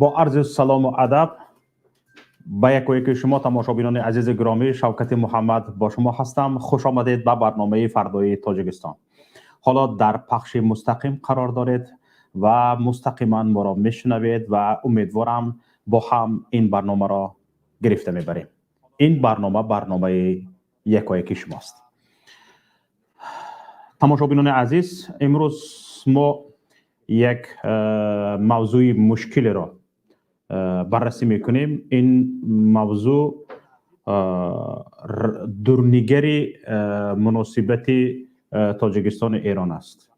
Бо арзи салому адаб ба якояки шумо, тамошобинони азизи гиромӣ, Шавкати Муҳаммад бо шумо ҳастам. Хуш омадед ба барномаи «Фардои Тоҷикистон». Ҳоло дар пахши мустақим қарор доред ва мустақиман моро мешунавед ва умедворам, бо ҳам ин барномаро гирифта мебарем. Ин барнома барномаи якояки шумост. Тамошобинони азиз, имрӯз мо як мавзӯи мушкилеро баррасӣ мекунем. Ин мавзӯъ дурнигари муносибати Тоҷикистону Эрон аст,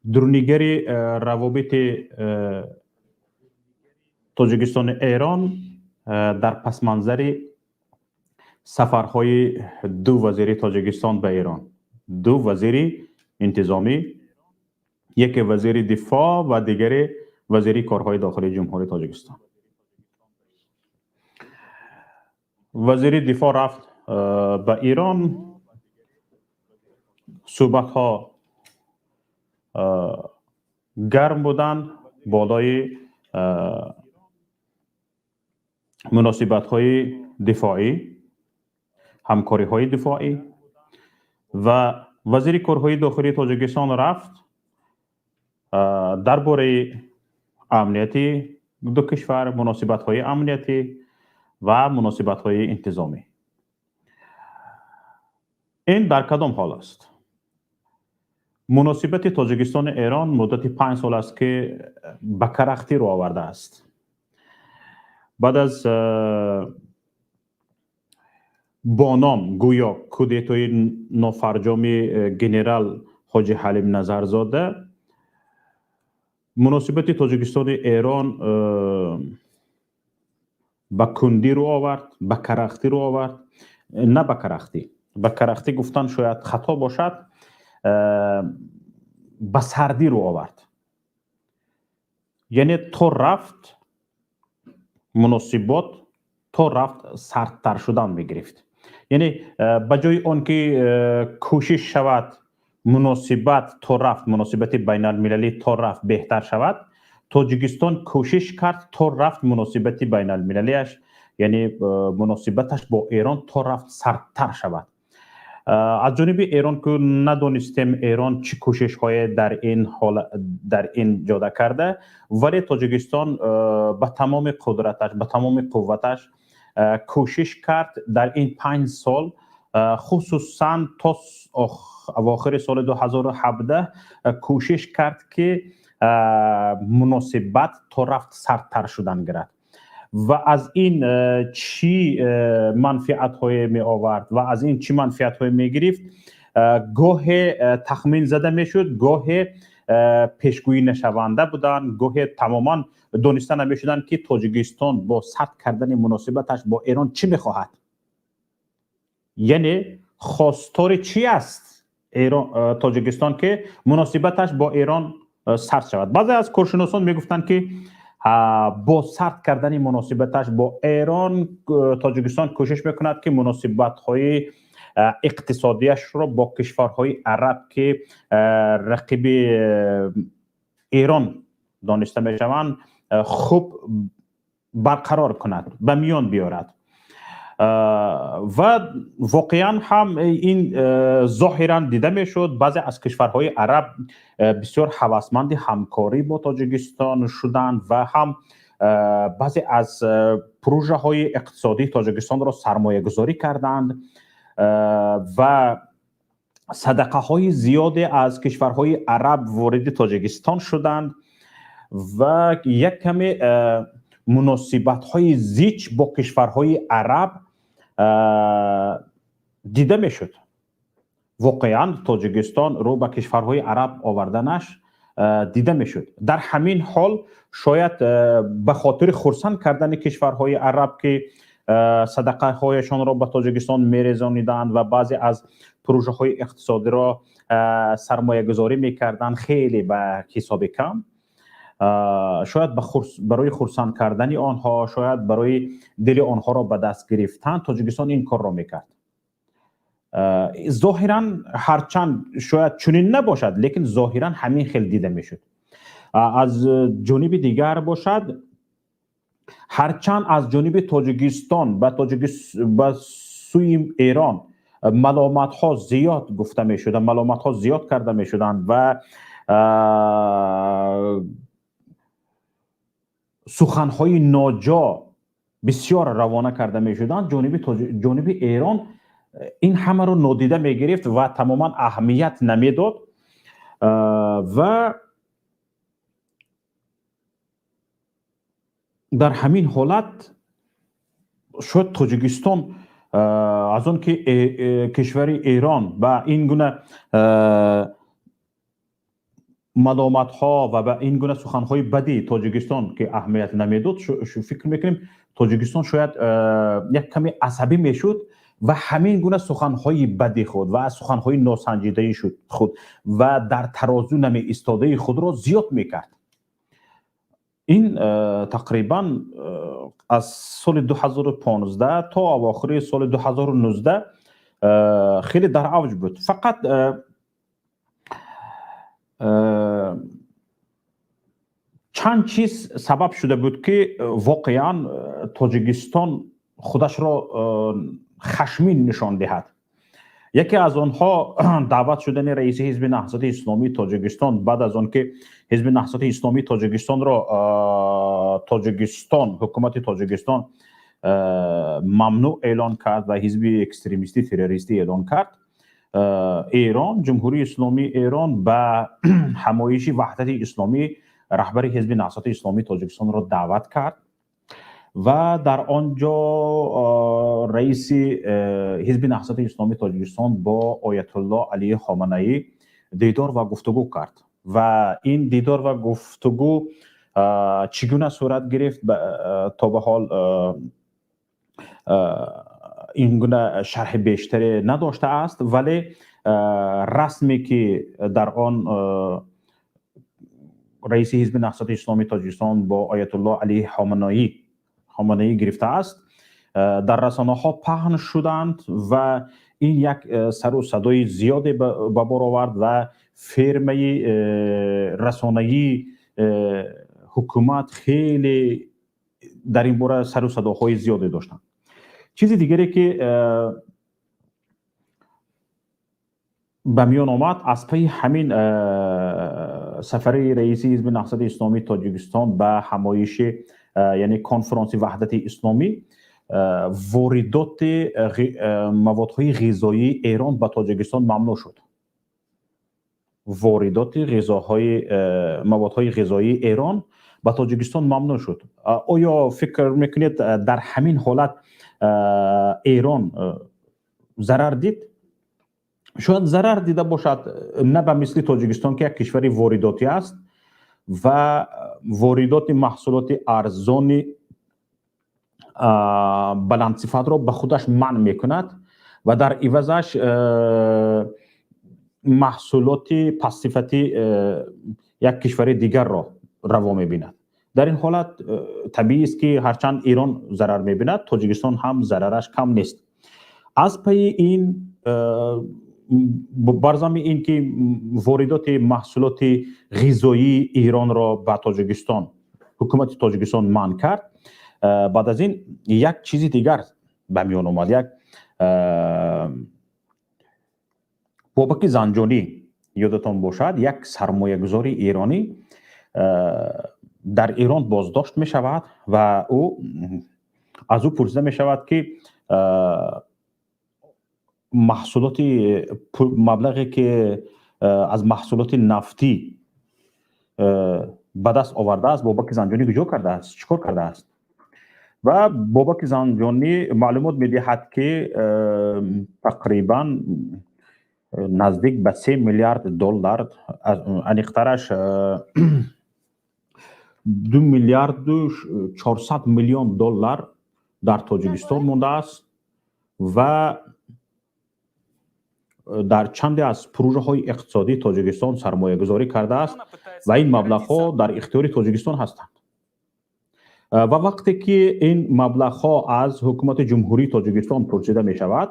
дурнигари равобити Тоҷикистону Эрон дар пасманзари сафарҳои ду вазири Тоҷикистон ба Эрон, ду вазири интизомӣ, яке вазири дифоъ ва дигаре вазири корҳои дохилии Ҷумҳурии Тоҷикистон. Вазири дифоъ рафт ба Эрон, суҳбатҳо гарм буданд болои муносибатҳои дифоӣ, ҳамкориҳои дифоӣ, ва вазири корҳои дохилии Тоҷикистон рафт дар бораи амнияти ду кишвар, муносибатҳои амниятӣ ва муносибатҳои интизомӣ. Ин дар кадом ҳол аст? Муносибати Тоҷикистону Эрон муддати 5 сол аст, ки ба карахтӣ рӯ овардааст. Баъд аз бо ном гӯё кудетои нофарҷоми генерал Ҳоҷи Ҳалим Назарзода, муносибати Тоҷикистони Эрон ба кундӣ рӯ овард, ба карахтӣ рӯ овард. На ба карахтӣ, ба карахтӣ гуфтан шояд хато бошад, ба сардӣ рӯ овард. Яъне то рафт муносибот то рафт сардтар шудан мегирифт. Яъне ба ҷои он ки кӯшиш шавад, муносибат то рафт, муносибати байналмилалӣ то рафт беҳтар шавад, Тоҷикистон кӯшиш кард то рафт муносибати байналмилалиаш, яъне муносибаташ бо Эрон то рафт сардтар шавад. Аз ҷониби Эрон ки надонистем, Эрон чӣ кӯшишҳое дар ин ҳол, дар ин ҷода карда, вале Тоҷикистон ба тамоми қудраташ, ба тамоми қувваташ кӯшиш кард дар ин 5 сол, хусусан то авохири соли 2017 кӯшиш кард, ки муносибат то рафт сардтар шудан гирад. Ва аз ин чӣ манфиатҳое меовард ва аз ин чӣ манфиатҳое мегирифт, гоҳе тахмин зада мешуд, гоҳе пешгӯӣ нашаванда буданд, гоҳе тамоман дониста намешуданд, ки Тоҷикистон бо сард кардани муносибаташ бо Эрон чӣ мехоҳад, яъне хостори чӣ аст Тоҷикистон, ки муносибаташ бо Эрон сард шавад. Баъзе аз коршиносон мегуфтанд, ки бо сард кардани муносибаташ бо Эрон Тоҷикистон кӯшиш мекунад, ки муносибатҳои иқтисодиашро бо кишварҳои араб, ки рақиби Эрон дониста мешаванд, хуб барқарор кунад, ба миён биёрад. Ва воқеан ҳам ин зоҳиран дида мешуд. Баъзе аз кишварҳои араб бисёр ҳавасманди ҳамкорӣ бо Тоҷикистон шуданд ва ҳам баъзе аз прожаҳои иқтисодии Тоҷикистонро сармоягузорӣ карданд ва садақаҳои зиёде аз кишварҳои араб вориди Тоҷикистон шуданд ва як каме муносибатҳои зич бо кишварҳои араб дида мешуд. Воқеан Тоҷикистон рӯ ба кишварҳои араб оварданаш дида мешуд. Дар ҳамин ҳол шояд ба хотири хурсанд кардани кишварҳои араб, ки садақаҳояшонро ба Тоҷикистон мерезониданд ва баъзе аз прожаҳои иқтисодиро сармоягузорӣ мекарданд, хеле ба ҳисоби кам, шояд барои хурсанд кардани онҳо, шояд барои дили онҳоро ба даст гирифтан Тоҷикистон ин корро мекард зоҳиран. Ҳарчанд шояд чунин набошад, лекин зоҳиран ҳамин хел дида мешуд. Аз ҷониби дигар бошад Ҳарчанд аз ҷониби Тоҷикистон ба сӯи Эрон маломатҳо зиёд гуфта мешуданд, маломатҳо зиёд карда мешуданд ва суханҳои ноҷо бисёр равона карда мешуданд, ҷониби Эрон ин ҳамаро нодида мегирифт ва тамоман аҳамият намедод ва дар ҳамин ҳолат шояд Тоҷикистон аз он ки кишвари Эрон ба ин гуна маломатҳо ва ба ин гуна суханҳои бади Тоҷикистон ки аҳамият намедод, фикр мекунем, Тоҷикистон шояд як каме асабӣ мешуд ва ҳамин гуна суханҳои бади худ ва суханҳои носанҷидаи худ ва дар тарозу намеистодаи худро зиёд мекард. Ин тақрибан аз соли 2015 то авохири соли 2019 хеле дар авҷ буд. Фақат чанд чиз сабаб шуда буд, ки воқеан Тоҷикистон худашро хашмин нишон диҳад. Яке аз онҳо даъват шудани раиси Ҳизби Наҳзати Исломии Тоҷикистон, баъд аз он ки Ҳизби Наҳзати Исломии Тоҷикистонро Тоҷикистон, ҳукумати Тоҷикистон мамнӯъ эълон кард ва ҳизби экстремистӣ, террористӣ эълон кард. Эрон, Ҷумҳурии Исломии Эрон ба ҳамоиши Ваҳдати Исломӣ раҳбари Ҳизби Наҳзати Исломии Тоҷикистонро даъват кард ва дар он ҷо раиси Ҳизби Наҳзати Исломии Тоҷикистон бо Оятулло Алии Хоманаӣ дидор ва гуфтугӯ кард. Ва ин дидор ва гуфтугӯ чӣ гуна сурат гирифт, то ба ҳол ин гуна шарҳи бештаре надоштааст, вале расме ки дар он раиси Ҳизби Наҳзати Исломии Тоҷикистон бо Оятулло Алии Хоманаӣ гирифтааст, дар расонаҳо паҳн шуданд ва ин як сару садои зиёде ба бор овард ва фирмаи расонаии ҳукумат хеле дар ин бора сару садоҳои зиёде доштанд. Чизи дигаре ки ба миён омад аз пайи ҳамин сафари раиси Ҳизби Наҳзати Исломии Тоҷикистон ба ҳамоиши, яъне конфронси Ваҳдати Исломӣ, воридоти маводҳои ғизоии Эрон ба Тоҷикистон мамнӯъ шуд. Воридоти маводҳои ғизоии Эрон ба Тоҷикистон мамнӯъ шуд. Оё фикр мекунед, дар ҳамин ҳолат Эрон зарар дид? Шояд зарар дида бошад, на ба мисли Тоҷикистон, ки як кишвари воридотӣ аст ва воридоти маҳсулоти арзони баландсифатро ба худаш манъ мекунад ва дар ивазаш маҳсулоти пастсифати як кишвари дигарро раво мебинад. Дар ин ҳолат табиист, ки ҳарчанд Эрон зарар мебинад, Тоҷикистон ҳам зарараш кам нест. Аз пайи ин, бар замми ин ки воридоти маҳсулоти ғизоии Эронро ба Тоҷикистон ҳукумати Тоҷикистон манъ кард, баъд аз ин як чизи дигар ба миён омад. Як Бобаки Занҷонӣ, ёдатон бошад, як сармоягузори эронӣ дар Эрон боздошт мешавад ва ӯ аз ӯ пурсида мешавад, ки маҳсулоти, маблағе ки аз маҳсулоти нафтӣ ба даст овардааст, Бобаки Занҷонӣ куҷо кардааст, чӣ кор кардааст. Ва Бобаки Занҷонӣ маълумот медиҳад, ки тақрибан наздик ба 3 миллиард доллар, аниқтараш 2 миллиарду 400 миллион доллар дар Тоҷикистон мондааст ва дар чанде аз пурӯжаҳои иқтисодии Тоҷикистон сармоягузорӣ кардааст ва ин маблағҳо дар ихтиёри Тоҷикистон ҳастанд. Ва вақте ки ин маблағҳо аз ҳукумати Ҷумҳурии Тоҷикистон пурсида мешавад,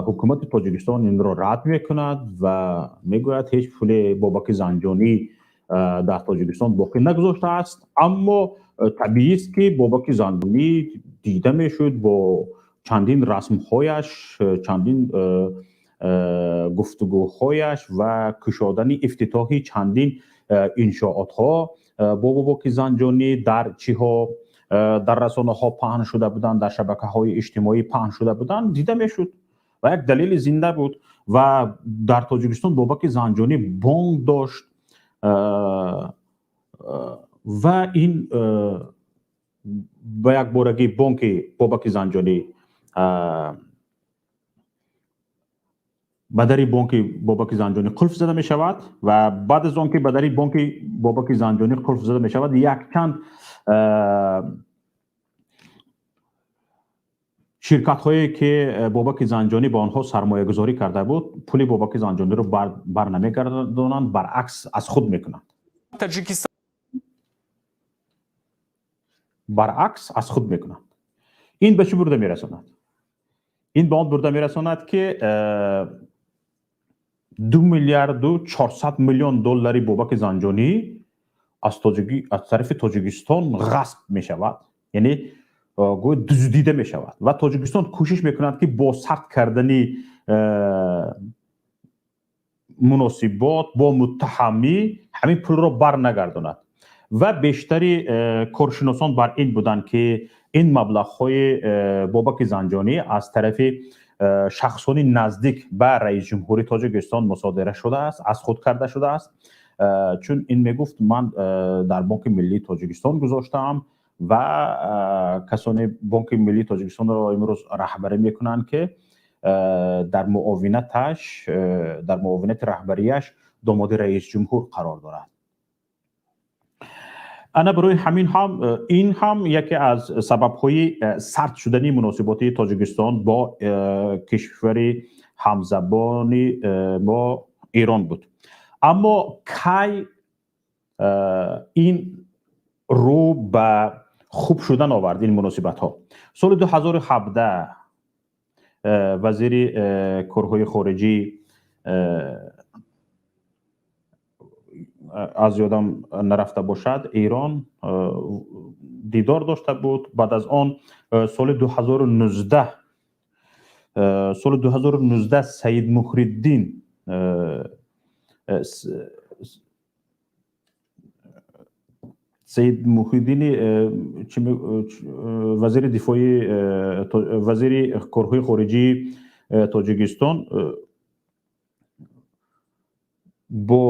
ҳукумати Тоҷикистон инро рад мекунад ва мегӯяд, ҳеҷ пуле Бобаки Занҷонӣ дар Тоҷикистон боқӣ нагузоштааст, аммо Табиист, ки Бобаки Занҷонӣ дида мешуд бо чандин расмҳояш, чандин гуфтугӯҳояш ва кушодани ифтитоҳи чандин иншоотҳо бо Бобаки Занҷонӣ дар чиҳо, дар расонаҳо паҳн шуда буданд, дар шабакаҳои иҷтимоӣ паҳн шуда буданд, дида мешуд ва як далели зинда буд. Ва дар Тоҷикистон Бобаки Занҷонӣ бонк дошт ва ин ба якборагӣ бонки Бобаки Занҷонӣ, ба дари бонки Бобаки Занҷонӣ қулф зада мешавад. Ва баъд аз он ки ба дари бонки Бобаки Занҷонӣ қулф зада мешавад, якчанд ширкатҳое ки Бобаки Занҷонӣ ба онҳо сармоягузорӣ карда буд, пули Бобаки Занҷониро бар намегардонанд, баръакс аз худ мекунанд. Таджикистан. Баръакс аз худ мекунанд. Ин ба чӣ бурда мерасонад? Ин ба он бурда мерасонад, ки 2 миллиарду 400 миллион доллари Бобаки Занҷонӣ аз тарафи Тоҷикистон ғасб мешавад, яъне гӯё дуздида мешавад. Ва Тоҷикистон кӯшиш мекунад, ки бо сард кардани муносибот, бо муттаҳамӣ ҳамин пулро бар нагардонад. Ва бештари коршиносон бар ин буданд, ки ин маблағҳои Бобаки Занҷонӣ аз тарафи шахсони наздик ба раисҷумҳури Тоҷикистон мусодира шудааст, аз худ карда шудааст, чун ин мегуфт: «Ман дар Бонки миллии Тоҷикистон гузоштаам». Ва касоне Бонки миллии Тоҷикистонро имрӯз раҳбарӣ мекунанд, ки дар муовинаташ, дар муовинати раҳбарияш домоди раисҷумҳур қарор дорад. Ана барои ҳамин ҳам ин ҳам яке аз сабабҳои сард шудани муносиботи Тоҷикистон бо кишвари ҳамзабони мо Эрон буд. Аммо кай ин рӯ ба хуб шудан овард ин муносибатҳо? Соли 2017 вазири корҳои хориҷӣ, аз ёдам нарафта бошад, Эрон дидор дошта буд. Баъд аз он соли 2019, соли 2019 Саид Муҳриддин, Саид Муҳиддини вазири дифои, вазири корҳои хориҷии Тоҷикистон бо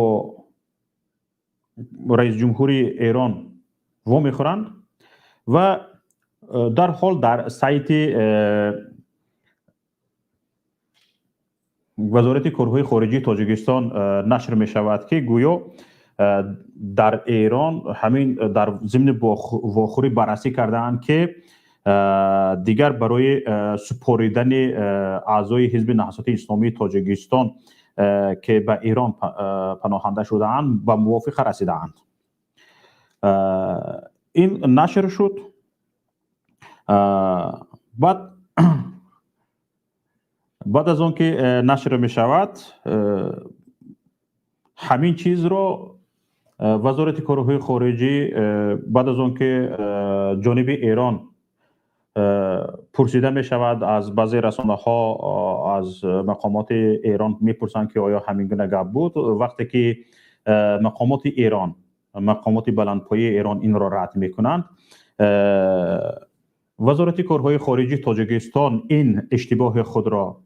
раисҷумҳури Эрон вомехӯранд ва дарҳол дар сайти Вазорати корҳои хориҷии Тоҷикистон нашр мешавад, ки гӯё дар Эрон ҳамин дар зимни вохӯрӣ баррасӣ кардаанд, ки дигар барои супоридани аъзои Ҳизби Наҳзати Исломии Тоҷикистон, ки ба Эрон паноҳанда шудаанд, ба мувофиқа расидаанд. Ин нашр шуд. Баъд аз он ки нашр мешавад ҳамин чизро, Вазорати корҳои хориҷӣ, баъд аз он ки ҷониби Эрон пурсида мешавад аз баъзе расонаҳо, аз мақомоти Эрон мепурсанд, ки оё ҳамин гуна гап буд, вақте ки мақомоти Эрон, мақомоти баландпояи Эрон инро рад мекунанд, Вазорати корҳои хориҷии Тоҷикистон ин иштибоҳи худро,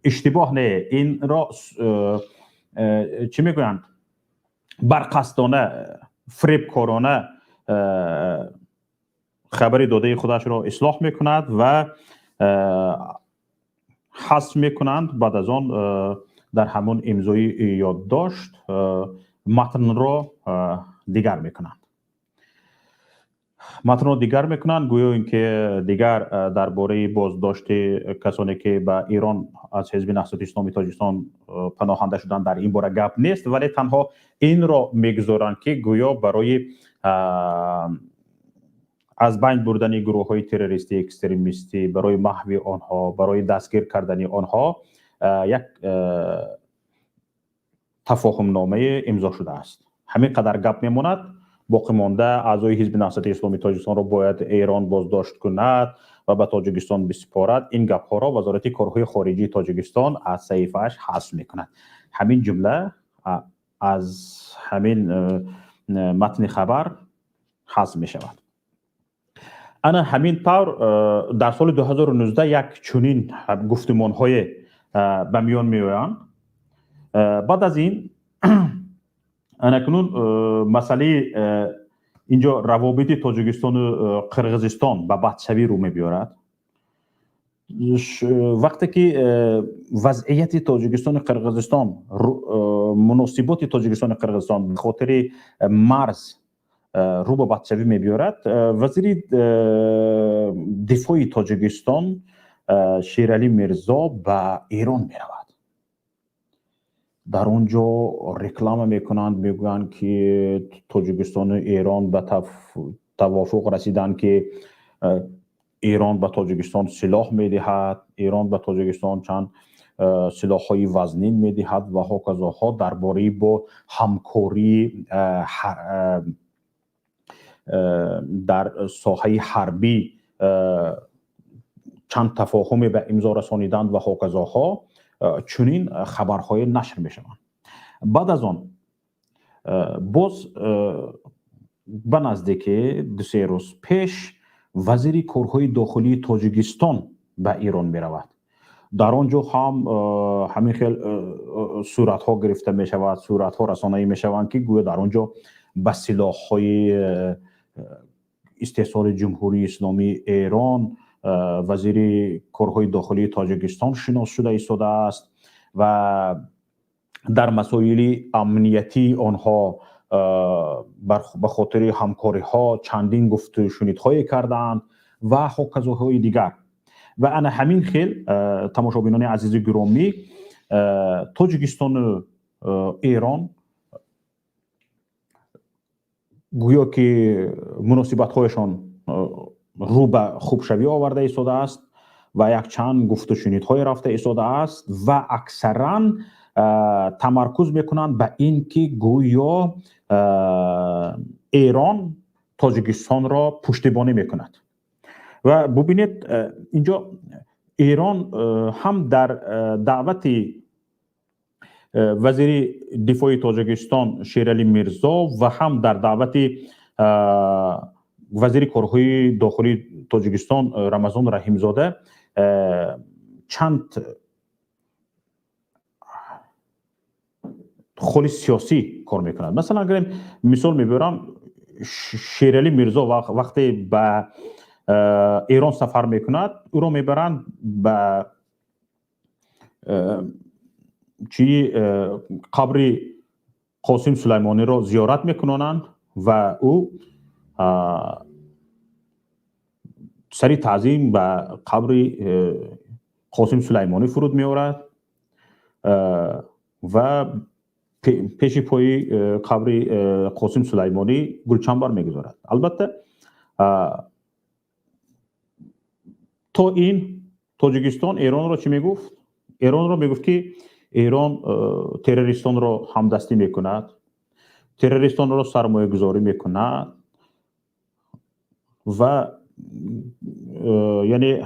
иштибоҳ не, инро чӣ мегӯянд, барқасдона, фиребкорона хабари додаи худашро ислоҳ мекунад ва ҳазф мекунанд. Баъд аз он дар ҳамон имзои ёддошт матнро дигар мекунанд, матнро дигар мекунанд, гӯё ин ки дигар дар бораи боздошти касоне, ки ба Эрон аз Ҳизби Наҳзати Исломии Тоҷикистон паноҳанда шуданд, дар ин бора гап нест, вале танҳо инро мегузоранд, ки гӯё барои аз байн бурдани гурӯҳҳои террористӣ, экстремистӣ, барои маҳви онҳо, барои дастгир кардани онҳо як тафоҳумномае имзо шудааст. Ҳамин қадар гап мемонад. Боқимонда аъзои Ҳизби Наҳзати Исломии Тоҷикистонро бояд Эрон боздошт кунад ва ба Тоҷикистон бисупорад. Ин гапҳоро Вазорати корҳои хориҷии Тоҷикистон аз саҳифааш ҳазф мекунад. Ҳамин ҷумла аз ҳамин матни хабар ҳазф мешавад. Ана ҳамин тавр дар соли 2019 як чунин гуфтумонҳое ба миён меоянд. Баъд аз ин анакунун масъалаи инҷо равобити Тоҷикистону Қирғизистон ба бадшавӣ рӯ мебиёрад. Вақте ки вазъияти Тоҷикистону Қирғизистон, муносиботи Тоҷикистону Қирғизистон ба хотири марз рӯ ба бадшавӣ мебиёрад, вазири дифои Тоҷикистон Шералӣ Мирзо ба Эрон меравад. Дар он ҷо реклама мекунанд, мегӯянд, ки Тоҷикистону Эрон ба тавофуқ расиданд, ки Эрон ба Тоҷикистон силоҳ медиҳад, Эрон ба Тоҷикистон чанд силоҳҳои вазнин медиҳад ва ҳоказоҳо. Дар бораи бо ҳамкорӣ дар соҳаи ҳарбӣ чанд тафоҳуме ба имзо расониданд ва ҳоказоҳо. Чунин хабарҳое нашр мешаванд. Баъд аз он боз ба наздики 2-се рӯз пеш вазири корҳои дохилии Тоҷикистон ба Эрон меравад. Дар он ҷо ҳам ҳамин хел суратҳо гирифта мешавад, суратҳо расонаӣ мешаванд, ки гӯё дар он ҷо ба силоҳҳои истеҳсоли Ҷумҳурии Исломии Эрон вазири корҳои дохилии Тоҷикистон шинос шуда истодааст ва дар масоили амниятии онҳо ба хотири ҳамкориҳо чандин гуфтушунидҳое кардаанд ва ҳоказоҳои дигар. Ва ана ҳамин хел, тамошобинони азизи гиромӣ, Тоҷикистону Эрон гӯё ки муносибатҳояшон рӯ ба хубшавӣ оварда истодааст ва якчанд гуфтушунидҳое рафта истодааст ва аксаран тамаркуз мекунанд ба ин ки гӯё Эрон Тоҷикистонро пуштибонӣ мекунад. Ва бубинед, инҷо Эрон ҳам дар даъвати вазири дифои Тоҷикистон Шералӣ Мирзо ва ҳам дар даъвати вазири корҳои дохилии Тоҷикистон Рамазон Раҳимзода чанд холи сиёсӣ кор мекунад. Масалан, гирем, мисол мебиёрам: Шералӣ Мирзо вақте ба Эрон сафар мекунад, ӯро мебаранд ба чи қабри Қосим Сулаймониро зиёрат мекунонанд ва ӯ сари таъзим ба қабри Қосим Сулаймонӣ фуруд меорад ва пеши пои қабри Қосим Сулаймонӣ гулчанбар мегузорад. Албатта, то ин Тоҷикистон Эронро чӣ мегуфт? Эронро мегуфт, ки Эрон террористонро ҳамдастӣ мекунад, террористонро сармоягузорӣ мекунад ва яъне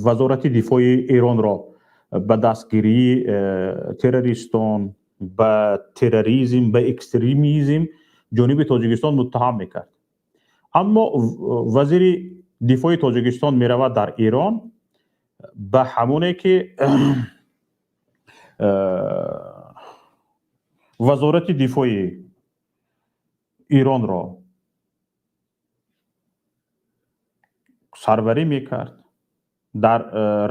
Вазорати дифои Эронро ба дастгирии террористон, ба терроризм, ба экстремизм ҷониби Тоҷикистон муттаҳам мекард. Аммо вазири дифои Тоҷикистон меравад дар Эрон, ба ҳамоне ки Вазорати дифои Иронро сарварӣ мекард, дар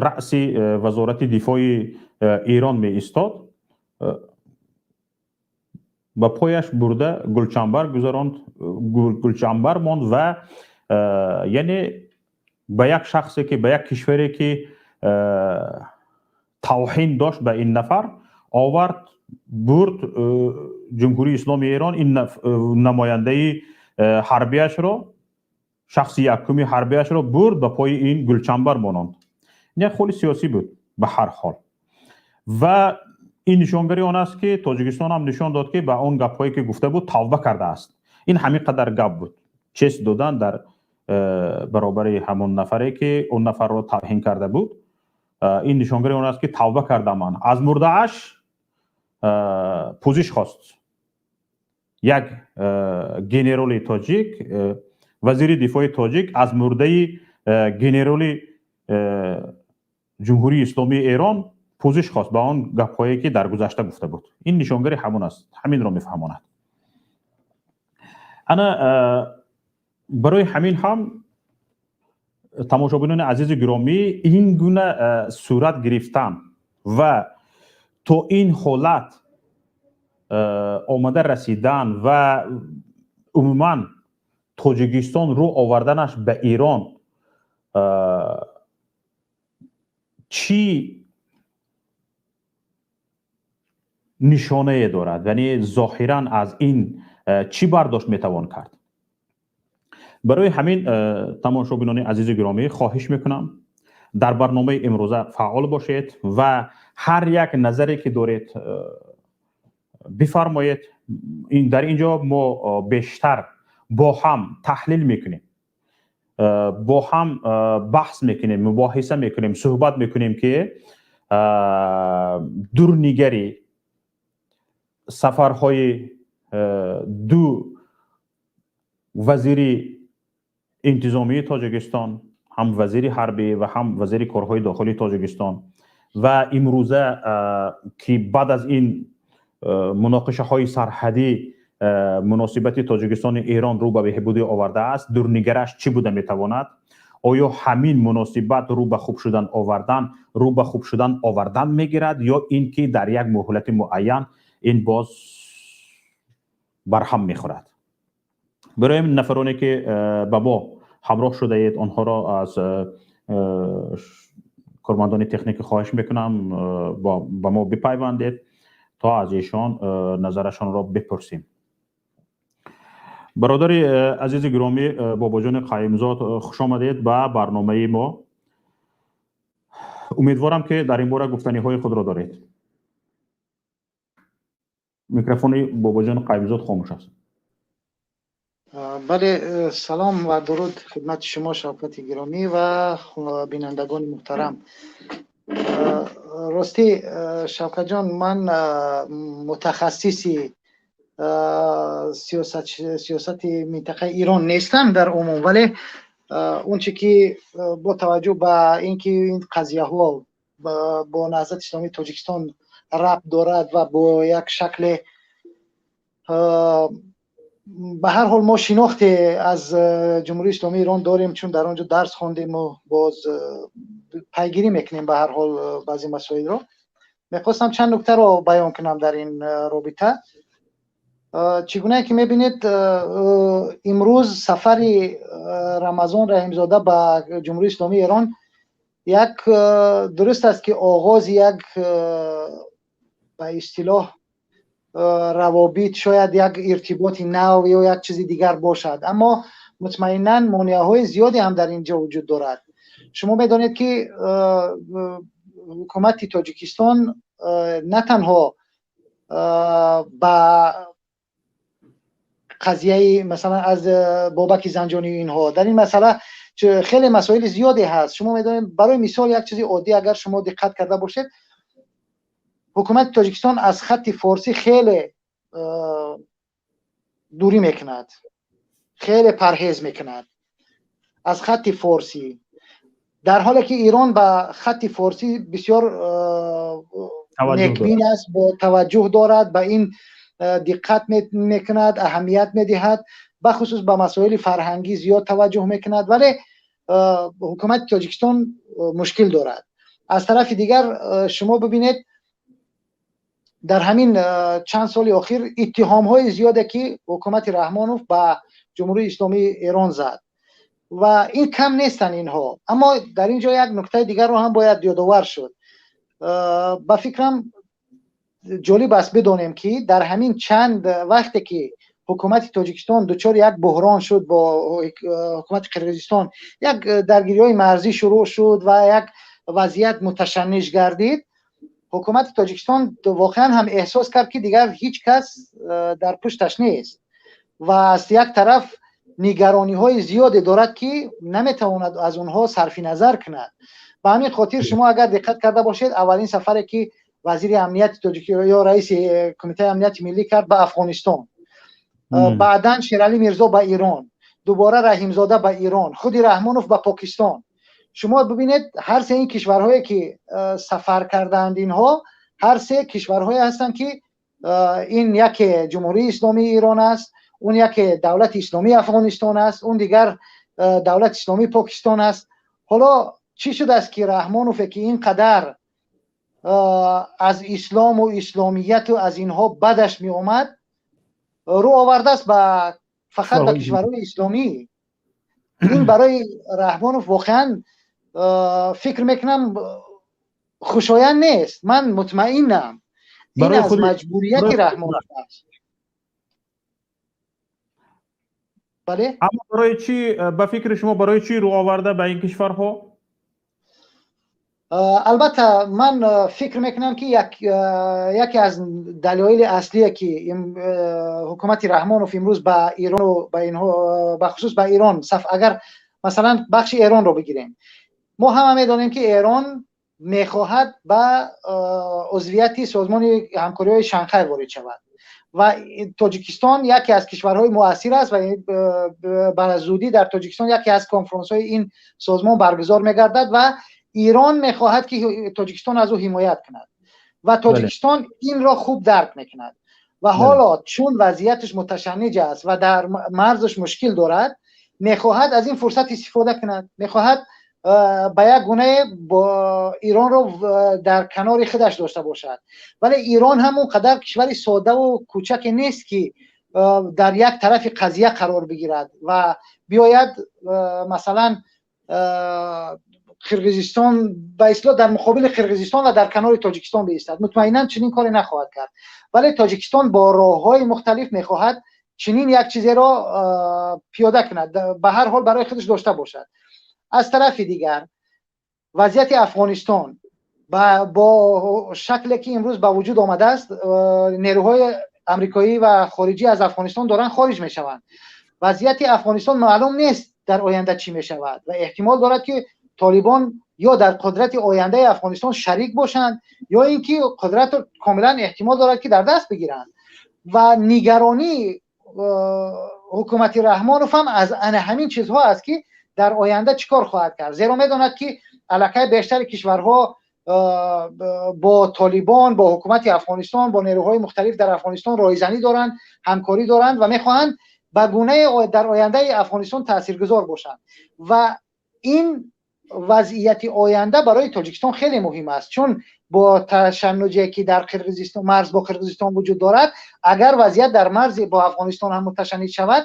раъси Вазорати дифои Эрон меистод, ба пояш бурда гулчанбар гузаронд, гулчанбар монд ва яъне ба як шахсе ки, ба як кишваре ки тавҳин дошт ба ин нафар, овард, бурд Ҷумҳурии Исломии Эрон ин намояндаи ҳарбияшро, шахси якуми ҳарбияшро бурд, ба пои ин гулчанбар мононд. Ин як холи сиёсӣ буд ба ҳар ҳол ва ин нишонгари он аст, ки Тоҷикистон ҳам нишон дод, ки ба он гапҳое ки гуфта буд, тавба кардааст. Ин ҳамин қадар гап буд, честь додан дар баробари ҳамон нафаре, ки он нафарро тавҳин карда буд. Ин нишонгари он аст, ки тавба кардам ман. Аз мурдааш пӯзиш хост як генероли тоҷик, вазири дифои тоҷик аз мурдаи генероли Ҷумҳурии Исломии Эрон пӯзиш хост ба он гапҳое, ки дар гузашта гуфта буд. Ин нишонгари ҳамон аст, ҳаминро мефаҳмонад. Ана барои ҳамин ҳам, тамошобинони азизи гиромӣ, ин гуна сурат гирифтан ва то ин ҳолат омада расидан ва умуман Тоҷикистон рӯ оварданаш ба Эрон чӣ нишонае дорад, яъне зоҳиран аз ин чӣ бардошт метавон кард? Барои ҳамин, тамошобинони азизи гиромӣ, хоҳиш мекунам, дар барномаи имрӯза фаъол бошед ва ҳар як назаре, ки доред, бифармоед. Дар ин ҷо мо бештар бо ҳам таҳлил мекунем, бо ҳам баҳс мекунем, мубоҳиса мекунем, суҳбат мекунем, ки дурнигари сафарҳои ду вазири интизомии Тоҷикистон, ҳам вазири ҳарбӣ ва ҳам вазири корҳои дохилии Тоҷикистон, ва имрӯза, ки баъд аз ин муноқишаҳои сарҳадӣ муносибати Тоҷикистони Эрон рӯ ба беҳбудӣ овардааст, дурнигараш чӣ буда метавонад? Оё ҳамин муносибат рӯ ба хуб шудан овардан, рӯ ба хуб шудан овардан мегирад ё ин ки дар як муҳлати муайян ин боз барҳам мехӯрад? Барои нафароне, ки ба мо ҳамроҳ шудаед, онҳоро аз кормандони техникӣ хоҳиш мекунам, ба мо бипайвандед, то аз эшон назарашонро бипурсем. Бародари азизи гиромӣ, Бобоҷони Қаюмзод, хуш омадед ба барномаи мо. Умедворам, ки дар ин бора гуфтаниҳои худро доред. Микрофони Бобоҷони Қаюмзод хомӯш аст. Бале, салом ва дуруд хидмати шумо, Шавкати гиромӣ, ва бинандагони муҳтарам. Ростӣ, Шавкатҷон, ман мутахассиси сиёсати минтақаи Ирон нестам дар умум, вале он че ки бо таваҷҷӯҳ ба ин ки ин қазияҳо бо Наҳзати Исломии Тоҷикистон рабт дорад ва бо як шакле, ба ҳар ҳол, мо шинохте аз Ҷумҳурии Исломии Эрон дорем, чун дар он ҷо дарс хондему боз пайгирӣ мекунем ба ҳар ҳол баъзе масоилро, мехостам чанд нуктаро баён кунам дар ин робита. Чӣ гунае ки мебинед, имрӯз сафари Рамазон Раҳимзода ба Ҷумҳурии Исломии Эрон як, дуруст аст, ки оғози як, ба истилоҳ, равобит, шояд як иртиботи нав ё як чизи дигар бошад, аммо мутмаинан монеаҳои зиёде ҳам дар ин ҷо вуҷуд дорад. Шумо медонед, ки ҳукумати Тоҷикистон на танҳо ба қазияи, масалан, аз Бобаки Занҷонӣ, инҳо, дар ин масъала хеле масоили зиёде ҳаст. Шумо медонед, барои мисол, як чизи оддӣ, агар шумо диққат карда бошед, ҳукумати Тоҷикистон аз хатти форсӣ хеле дурӣ мекунад, хеле парҳез мекунад аз хатти форсӣ, дар ҳоле ки Эрон ба хатти форсӣ бисёр некбин аст, бо таваҷҷӯҳ дорад, ба ин диққат мекунад, аҳамият медиҳад, бахусус ба масоили фарҳангӣ зиёд таваҷҷӯҳ мекунад, вале ҳукумати Тоҷикистон мушкил дорад. Аз тарафи дигар, шумо бибинед, дар ҳамин чанд соли охир иттиҳомҳои зиёде, ки ҳукумати Раҳмонов ба Ҷумҳурии Исломии Эрон зад, ва ин кам нестанд инҳо. Аммо дар ин ҷо як нуктаи дигарро ҳам бояд ёдовар шуд. Ба фикрам, ҷолиб аст бидонем, ки дар ҳамин чанд вақте ки ҳукумати Тоҷикистон дучори як буҳрон шуд бо ҳукумати Қирғизистон, як даргириҳои марзӣ шурӯъ шуд ва як вазъият муташанниҷ гардид, ҳукумати Тоҷикистон воқеан ҳам эҳсос кард, ки дигар ҳеҷ кас дар пушташ нест. Ва аз як тараф нигарониҳои зиёде дорад, ки наметавонад аз онҳо сарфи назар кунад. Ба ҳамин хотир шумо агар диққат карда бошед, аввалин сафаре, ки вазири амнияти Тоҷики ё раиси Кумитаи амнияти миллӣ кард ба Афғонистон, баъдан Шералӣ Мирзо ба Ирон, дубора Раҳимзода ба Ирон, худи Раҳмонов ба Покистон. Шумо бибинед, ҳар се ин кишварҳое, ки сафар кардаанд, инҳо ҳар се кишварҳое ҳастанд, ки ин яке Ҷумҳурии Исломии Ирон аст, он яке Давлати Исломии Афғонистон аст, он дигар Давлати Исломии Покистон аст. Ҳоло чӣ шудааст, ки Раҳмонове, ки ин қадар аз ислому исломияту аз инҳо бадаш меомад, рӯ овардааст ба фақат ба кишварҳои исломӣ? Ин барои Раҳмонов воқеан, фикр мекунам, хушоянд нест. Ман мутмаинам, ин аз маҷбурияти Раҳмонов аст. Бале. Аммо барои чӣ, ба фикри шумо, барои чӣ рӯ оварда ба ин кишварҳо? Албатта, ман фикр мекунам, ки яке аз далоили аслие, ки ҳукумати Раҳмонов имрӯз ба Ирону ба инҳо, бахусус ба Ирон, агар масалан бахши Эронро бигирем, мо ҳама медонем, ки Эрон мехоҳад ба узвияти Созмони ҳамкориҳои Шанхай ворид шавад ва Тоҷикистон яке аз кишварҳои муассир аст ва ба зудӣ дар Тоҷикистон яке аз конфронсҳои ин созмон баргузор мегардад ва Ирон мехоҳад, ки Тоҷикистон аз ӯ ҳимоят кунад ва Тоҷикистон инро хуб дарк мекунад. Ва ҳоло чун вазъияташ муташанниҷ аст ва дар марзаш мушкил дорад, мехоҳад аз ин фурсат истифода кунад, мехоҳад ба як гунае бо Иронро дар канори худаш дошта бошад. Вале Ирон ҳам он қадар кишвари содаву кӯчаке нест, ки дар як тарафи қазия қарор бигирад ва биёяд, масалан, Қирғизистон, ба истилоҳ, дар муқобили Қирғизистон ва дар канори Тоҷикистон биистад. Мутмаинан, чунин коре нахоҳад кард. Вале Тоҷикистон бо роҳҳои мухталиф мехоҳад чунин як чизеро пиёда кунад, ба ҳар ҳол барои худаш дошта бошад. Аз тарафи дигар, вазъияти Афғонистон бо шакле, ки имрӯз ба вуҷуд омадааст, нерӯҳои амрикоӣ ва хориҷӣ аз Афғонистон доранд хориҷ мешаванд. Вазъияти Афғонистон маълум нест, дар оянда чӣ мешавад ва эҳтимол дорад, ки Толибон ё дар қудрати ояндаи Афғонистон шарик бошанд, ё ин ки қудратро комилан эҳтимол дорад, ки дар даст бигиранд. Ва нигаронии ҳукумати Раҳмонов ҳам аз ана ҳамин чизҳо аст, ки дар оянда чӣ кор хоҳад кард, зеро медонад, ки аллакай бештари кишварҳо бо Толибон, бо ҳукумати Афғонистон, бо нерӯҳои мухталиф дар Афғонистон ройзанӣ доранд, ҳамкорӣ доранд ва мехоҳанд ба гунаи дар ояндаи Афғонистон таъсиргузор бошанд. Ва ин вазъияти оянда барои Тоҷикистон хеле муҳим аст, чун бо ташаннуҷе, ки дар Қирғизистон, марз бо Қирғизистон вуҷуд дорад, агар вазъият дар марзи бо Афғонистон ҳам муташанниҷ шавад,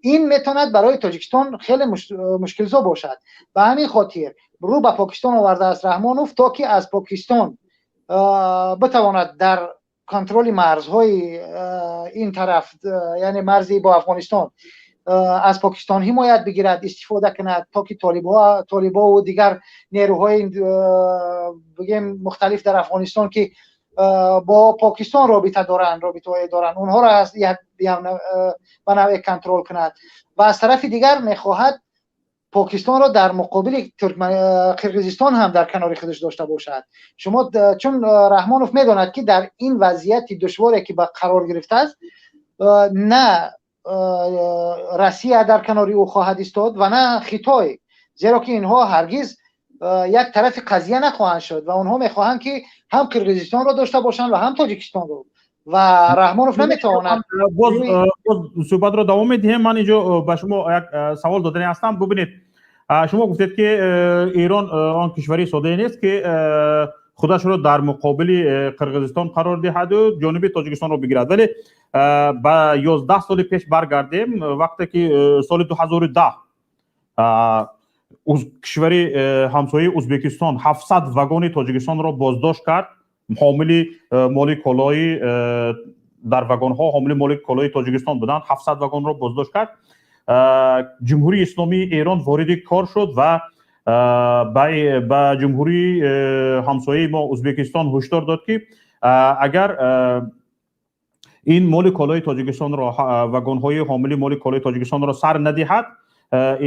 ин метавонад барои Тоҷикистон хеле мушкилзо бошад. Ба ҳамин хотир рӯ ба Покистон овардааст Раҳмонов, то ки аз Покистон битавонад дар контроли марзҳои ин тараф, яъне марзи бо Афғонистон, аз Покистон ҳимоят бигирад, истифода кунад, то ки толибову дигар нерӯҳои, бигем, мухталиф дар Афғонистон, ки бо Покистон робита доранд, робитаҳое доранд, онҳоро аз як ба навъе контрол кунад. Ва аз тарафи дигар мехоҳад Покистонро дар муқобили Қирғизистон ҳам дар канори худаш дошта бошад. Шумо чун Раҳмонов медонад, ки дар ин вазъияти душворе, ки ба қарор гирифтааст, на Россия дар канори ӯ хоҳад истод ва на Хитой, зеро ки инҳо ҳаргиз як тарафи қазия нахоҳанд шуд ва онҳо мехоҳанд, ки ҳам Қирғизистонро дошта бошанд ва ҳам Тоҷикистонро. Ва Раҳмонов наметавонад. Боз суҳбатро давом медиҳем. Ман инҷо ба шумо як савол додани ҳастам. Бубинед, шумо гуфтед, ки Эрон он кишвари содае нест, ки худашро дар муқобили Қирғизистон қарор диҳаду ҷониби Тоҷикистонро бигирад. Вале ба 11 соли пеш баргардем, вақте ки соли 2010 кишвари ҳамсояи Ӯзбекистон 700 вагони Тоҷикистонро боздошт кард, ҳомили моли колои, дар вагонҳо ҳомили моли колои Тоҷикистон буданд, 700 вагонро боздошт кард. Ҷумҳурии Исломии Эрон вориди кор шуд ва ба ҷумҳурии ҳамсояи мо Ӯзбекистон ҳушдор дод, ки агар Ин моли колои Тоҷикистонро, вагонҳои ҳомили моли колои Тоҷикистонро сар надиҳад,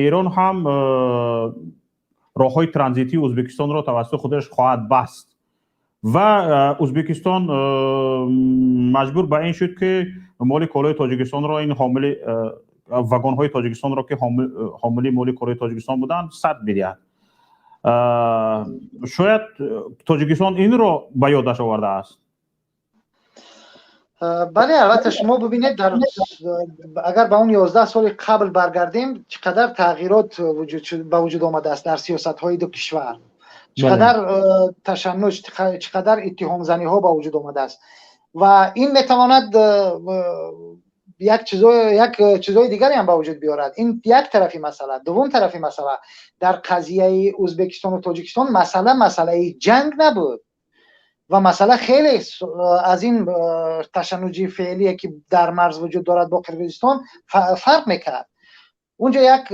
Эрон ҳам роҳҳои транзитии Ӯзбекистонро тавассути худаш хоҳад баст ва Ӯзбекистон маҷбур ба ин шуд, ки моли колои Тоҷикистонро, ин ҳомили вагонҳои Тоҷикистонро, ки ҳомили моли колои Тоҷикистон буданд, сар бидиҳад. Шояд Тоҷикистон инро ба ёдаш овардааст. Бале, албатта, шумо бибинед, дар агар ба он 11 соли қабл баргардем, чӣ қадар тағйирот ба вуҷуд омадааст дар сиёсатҳои ду кишвар, чӣ қадар ташаннуҷ, чӣ қадар иттиҳомзаниҳо ба вуҷуд омадааст ва ин метавонад як чизои дигаре ҳам ба вуҷуд биёрад. Ин як тарафи масъала. Дуввум тарафи масъала: дар қазияи Ӯзбекистону Тоҷикистон масъала масъалаи ҷанг набуд ва масъала хеле аз ин ташаннуҷи феълие, ки дар марз вуҷуд дорад бо Қирғизистон, фарқ мекард. Унҷо як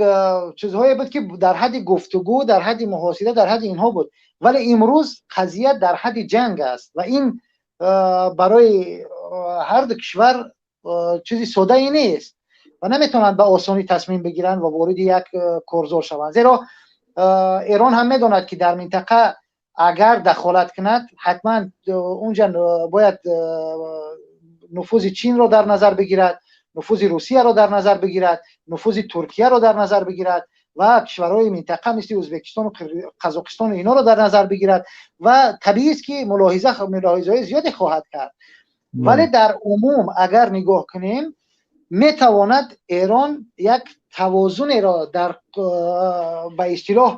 чизҳое буд, ки дар ҳадди гуфтугӯ, дар ҳадди муҳосира, дар ҳадди инҳо буд, вале имрӯз қазия дар ҳадди ҷанг аст ва ин барои ҳар ду кишвар чизи соддае нест ва наметавонанд ба осонӣ тасмим бигиранд ва вориди як корзор шаванд, зеро Эрон ҳам медонад, ки дар минтақа агар дахолат кунад, ҳатман унҷа бояд нуфузи Чинро дар назар бигирад, нуфузи Русияро дар назар бигирад, нуфузи Туркияро дар назар бигирад ва кишварҳои минтақа мисли Ӯзбекистону Қазоқистону инҳоро дар назар бигирад ва табиист, ки мулоҳизаҳои зиёде хоҳад кард. Вале дар умум агар нигоҳ кунем, метавонад Эрон як тавозунеро дар ба истилоҳ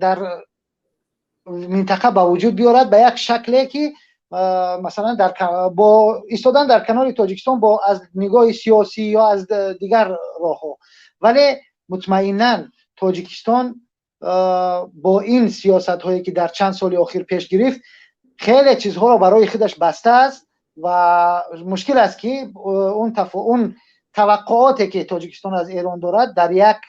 дар минтақа ба вуҷуд биёрад ба як шакле, ки масалан дар бо истодан дар канори Тоҷикистон бо аз нигоҳи сиёсӣ ё аз дигар роҳҳо. Вале мутмаинан Тоҷикистон бо ин сиёсатҳое, ки дар чанд соли охир пеш гирифт, хеле чизҳоро барои худаш бастааст ва мушкил аст, ки он таваққуоте, ки Тоҷикистон аз Эрон дорад, дар як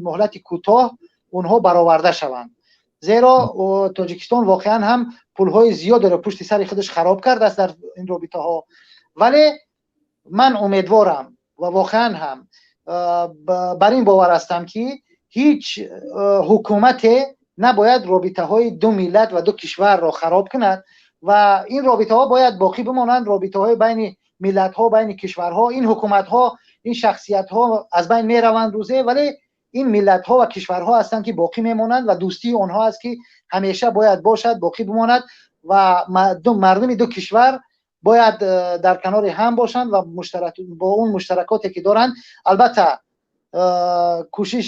муҳлати кӯтоҳ онҳо бароварда шаванд, зеро Тоҷикистон воқеан ҳам пулҳои зиёдеро пушти сари худаш хароб кардааст дар ин робитаҳо. Вале ман умедворам ва воқеан ҳам бар ин бовар ҳастам, ки ҳеҷ ҳукумате набояд робитаҳои ду миллат ва ду кишварро хароб кунад ва ин робитаҳо бояд боқӣ бимонанд, робитаҳои байни миллатҳо, байни кишварҳо. Ин ҳукуматҳо, ин шахсиятҳо аз байн мераванд рӯзе, вале ин миллатҳо ва кишварҳо ҳастанд, ки боқӣ мемонанд ва дӯстии онҳо аст, ки ҳамеша бояд бошад, боқӣ бимонад ва мардуми ду кишвар бояд дар канори ҳам бошанд ва бо он муштаракоте, ки доранд. Албатта, кӯшиш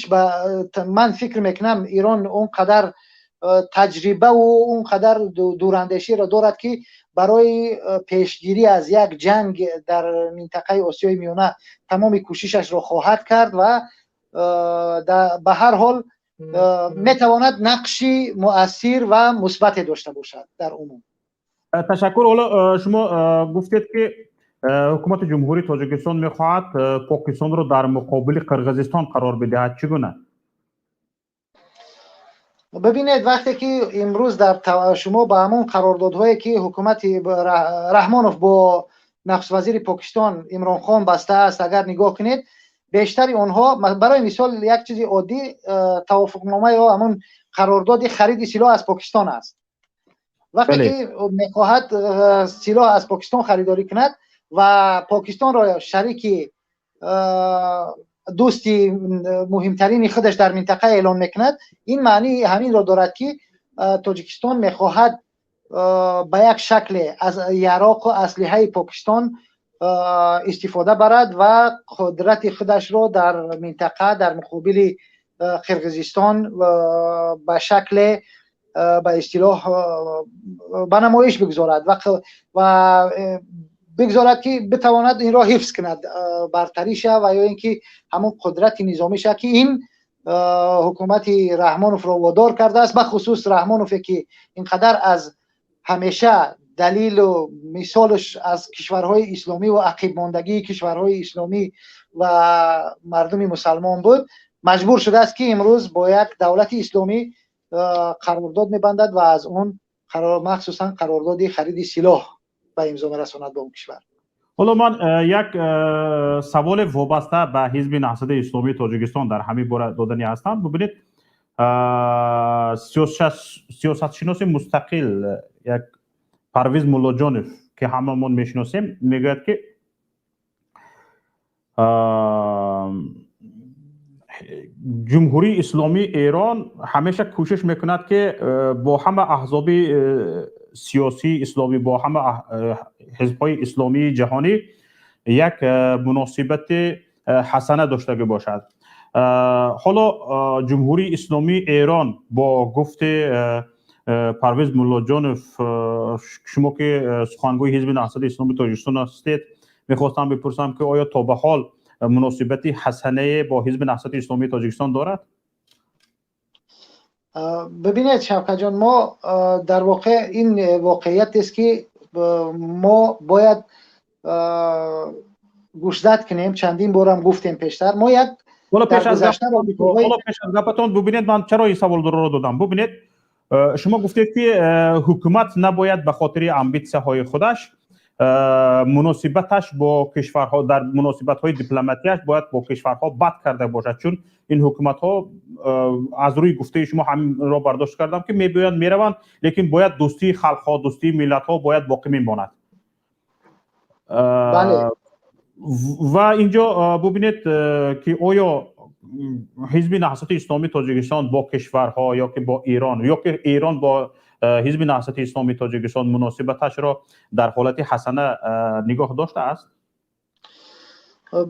ман фикр мекунам, Эрон он қадар таҷрибаву он қадар дурандеширо дорад, ки барои пешгирӣ аз як ҷанг дар минтақаи Осиёи Миёна тамоми кӯшишашро хоҳад кард ва ба ҳар ҳол метавонад нақши муассир ва мусбате дошта бошад дар умум. Ташаккур. Ҳоло шумо гуфтед, ки ҳукумати Ҷумҳурии Тоҷикистон мехоҳад Покистонро дар муқобили Қирғизистон қарор бидиҳад. Чӣ гуна? Бибинед, вақте ки имрӯз дар шумо ба ҳамон қарордодҳое, ки ҳукумати Раҳмонов бо нахуствазири Покистон Имронхон бастааст, агар нигоҳ кунед, бештари онҳо, барои мисол, як чизи оддӣ, тавофуқнома ё ҳамон қарордоди хариди силоҳ аз Покистон аст. Вақте ки мехоҳад силоҳ аз Покистон харидорӣ кунад ва Покистонро шарики дӯсти муҳимтарини худаш дар минтақа эълон мекунад, ин маънии ҳаминро дорад, ки Тоҷикистон мехоҳад ба як шакле аз яроқу аслиҳаи Покистон истифода барад ва қудрати худашро дар минтақа дар муқобили Қирғизистон ба шакле ба истилоҳ ба намоиш бигзорад ва бигзорад, ки битавонад инро ҳифз кунад, бартариша ва ё ин ки ҳамон қудрати низомиша, ки ин ҳукумати Раҳмоновро водор кардааст, бахусус Раҳмонове, ки ин қадар аз ҳамеша далилу мисолаш аз кишварҳои исломӣ ва ақибмондагии кишварҳои исломӣ ва мардуми мусалмон буд, маҷбур шудааст, ки имрӯз бо як давлати исломӣ қарордод мебандад ва аз он махсусан қарордоди хариди силоҳ. ба имзо мерасонад бо он кишвар. Ҳоло ман як саволе вобаста ба Ҳизби Наҳзати Исломии Тоҷикистон дар ҳамин бора додани ҳастам. Бубинед, сиёсатшиноси мустақил як Парвиз Муллоҷонов, ки ҳамамон мешиносем, мегӯяд, ки Ҷумҳурии Исломии Эрон ҳамеша кӯшиш мекунад, ки бо ҳама аҳзоби сиёсии исломӣ, бо ҳама ҳизбҳои исломии ҷаҳонӣ як муносибати ҳасана доштагӣ бошад. Ҳоло Ҷумҳурии Исломии Эрон бо гуфти Парвиз Муллоҷонов, шумо ки сухангӯи Ҳизби Наҳзати Исломии Тоҷикистон ҳастед, мехостам бипурсам, ки оё то ба ҳол муносибати ҳасанае бо Ҳизби Наҳзати Исломии Тоҷикистон дорад? Бибинед, Шавкатҷон, мо дар воқеъ ин воқеиятест, ки мо бояд гӯшзад кунем. Чандин борам гуфтем пештар, мо як Ҳоло пеш аз гапатон, бубинед, ман чаро ин саволро додам. Бубинед, шумо гуфтед, ки ҳукумат набояд ба хотири амбитсияҳои худаш муносибаташ бо кишварҳо, дар муносибатҳои дипломатияш бояд бо кишварҳо бад карда бошад, чун ин ҳукуматҳо, аз рӯи гуфтаи шумо ҳаминро бардошт кардам, ки мебиёянд, мераванд, лекин бояд дӯстии халқҳо, дӯстии миллатҳо бояд боқӣ мемонад. Ва инҷо бубинед, ки оё Ҳизби Наҳзати Исломии Тоҷикистон бо кишварҳо ё ки бо Эрон, ё ки Эрон бо Ҳизби Наҳзати Исломии Тоҷикистон муносибаташро дар ҳолати ҳасана нигоҳ доштааст?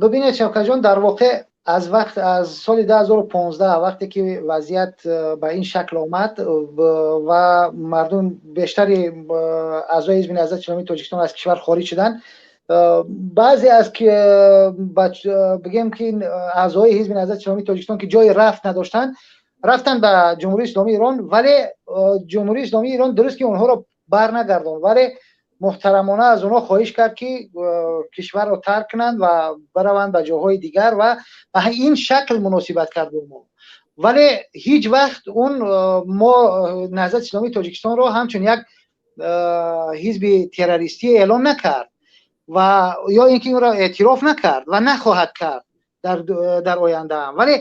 Бибинед, Шавкатҷон, дар воқеъ аз вақт, аз соли 2015, вақте ки вазъият ба ин шакл омад ва мардум, бештари аъзои Ҳизби Наҳзати Исломии Тоҷикистон аз кишвар хориҷ шуданд, баъзе аз, бигем ки, аъзои Ҳизби Наҳзати Исломии Тоҷикистон, ки ҷои рафт надоштанд, рафтанд ба Ҷумҳурии Исломии Эрон. Вале Ҷумҳурии Исломии Эрон дуруст ки онҳоро барнагардонд, вале муҳтарамона аз онҳо хоҳиш кард, ки кишварро тарк кунанд ва бараванд ба ҷоҳои дигар, ва ба ин шакл муносибат кард бо мо. Вале ҳеҷ вақт он мо Наҳзати Исломии Тоҷикистонро ҳамчун як ҳизби террористӣ эълон накард ва ё ин ки онро эътироф накард ва нахоҳад кард дар ояндаам. Вале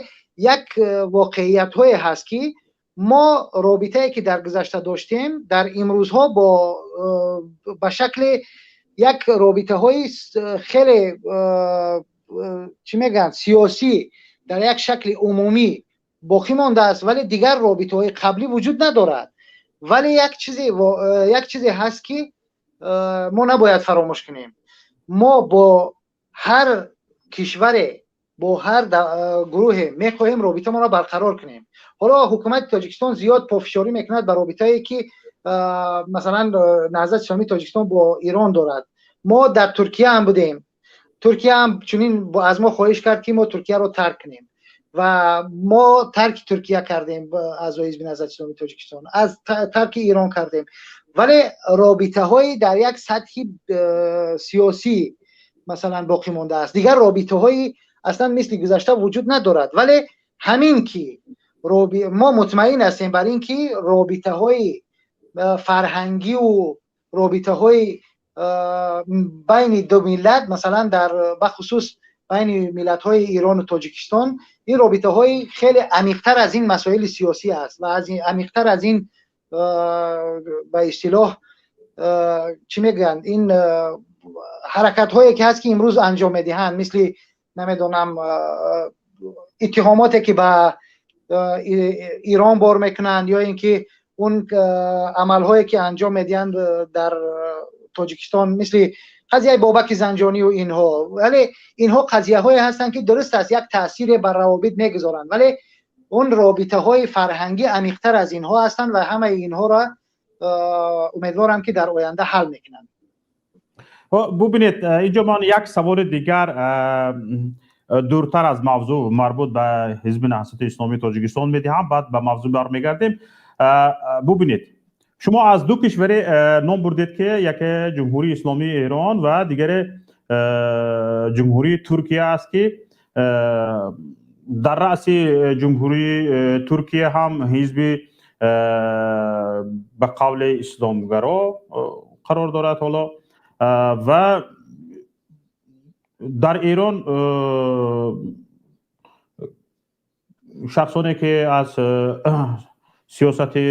як воқеиятҳое ҳаст, ки мо робитае, ки дар гузашта доштем, дар имрӯзҳо бо ба шакли як робитаҳои хеле, чӣ мегӯянд, сиёсӣ дар як шакли умумӣ боқӣ мондааст, вале дигар робитаҳои қаблӣ вуҷуд надорад. Вале як чизе ҳаст, ки мо набояд фаромӯш кунем: мо бо ҳар кишваре, бо ҳар гурӯҳе мехоҳем робитамонро барқарор кунем. Ҳоло ҳукумати Тоҷикистон зиёд пофишорӣ мекунад ба робитае, ки масалан Наҳзати Исломии Тоҷикистон бо Ирон дорад. Мо дар Туркия ҳам будем, Туркия ҳам чунин аз мо хоҳиш кард, ки мо Туркияро тарк кунем, ва мо тарки Туркия кардем, аъзои Ҳизби Наҳзати Исломии Тоҷикистон аз тарки Ирон кардем, вале робитаҳои дар як сатҳи сиёсӣ масалан боқӣ мондааст. Дигар робитаҳои аслан мисли гузашта вуҷуд надорад. Вале ҳамин ки мо мутмаин ҳастем бар ин ки робитаҳои фарҳангиву робитаҳои байни ду миллат, масалан дар бахусус байни миллатҳои Ирону Тоҷикистон, ин робитаҳои хеле амиқтар аз ин масоили сиёсӣ аст ва амиқтар аз ин, ба истилоҳ, чӣ мегӯянд, ин ҳаракатҳое ки ҳаст, ки имрӯз анҷом медиҳанд, мисли намедонам иттиҳомоте, ки ба Ирон бор мекунанд, ё ин ки он амалҳое, ки анҷом медиҳанд дар Тоҷикистон, мисли қазияи Бобаки Занҷонию инҳо. Вале инҳо қазияҳое ҳастанд, ки дуруст аст, як таъсире бар равобит мегузоранд, вале он робитаҳои фарҳангӣ амиқтар аз инҳо ҳастанд ва ҳамаи инҳоро умедворам, ки дар оянда ҳал мекунанд. Бубинед, инҷо ман як саволи дигар дуртар аз мавзӯъ, марбут ба Ҳизби Наҳзати Исломии Тоҷикистон медиҳам, баъд ба мавзӯъ бармегардем. Бубинед, шумо аз ду кишваре ном бурдед, ки яке Ҷумҳурии Исломии Эрон ва дигаре Ҷумҳурии Туркия аст, ки дар раъси Ҷумҳурии Туркия ҳам ҳизби ба қавли исломгаро қарор дорад. Ҳоло Ва дар Эрон шахсоне ки аз сиёсати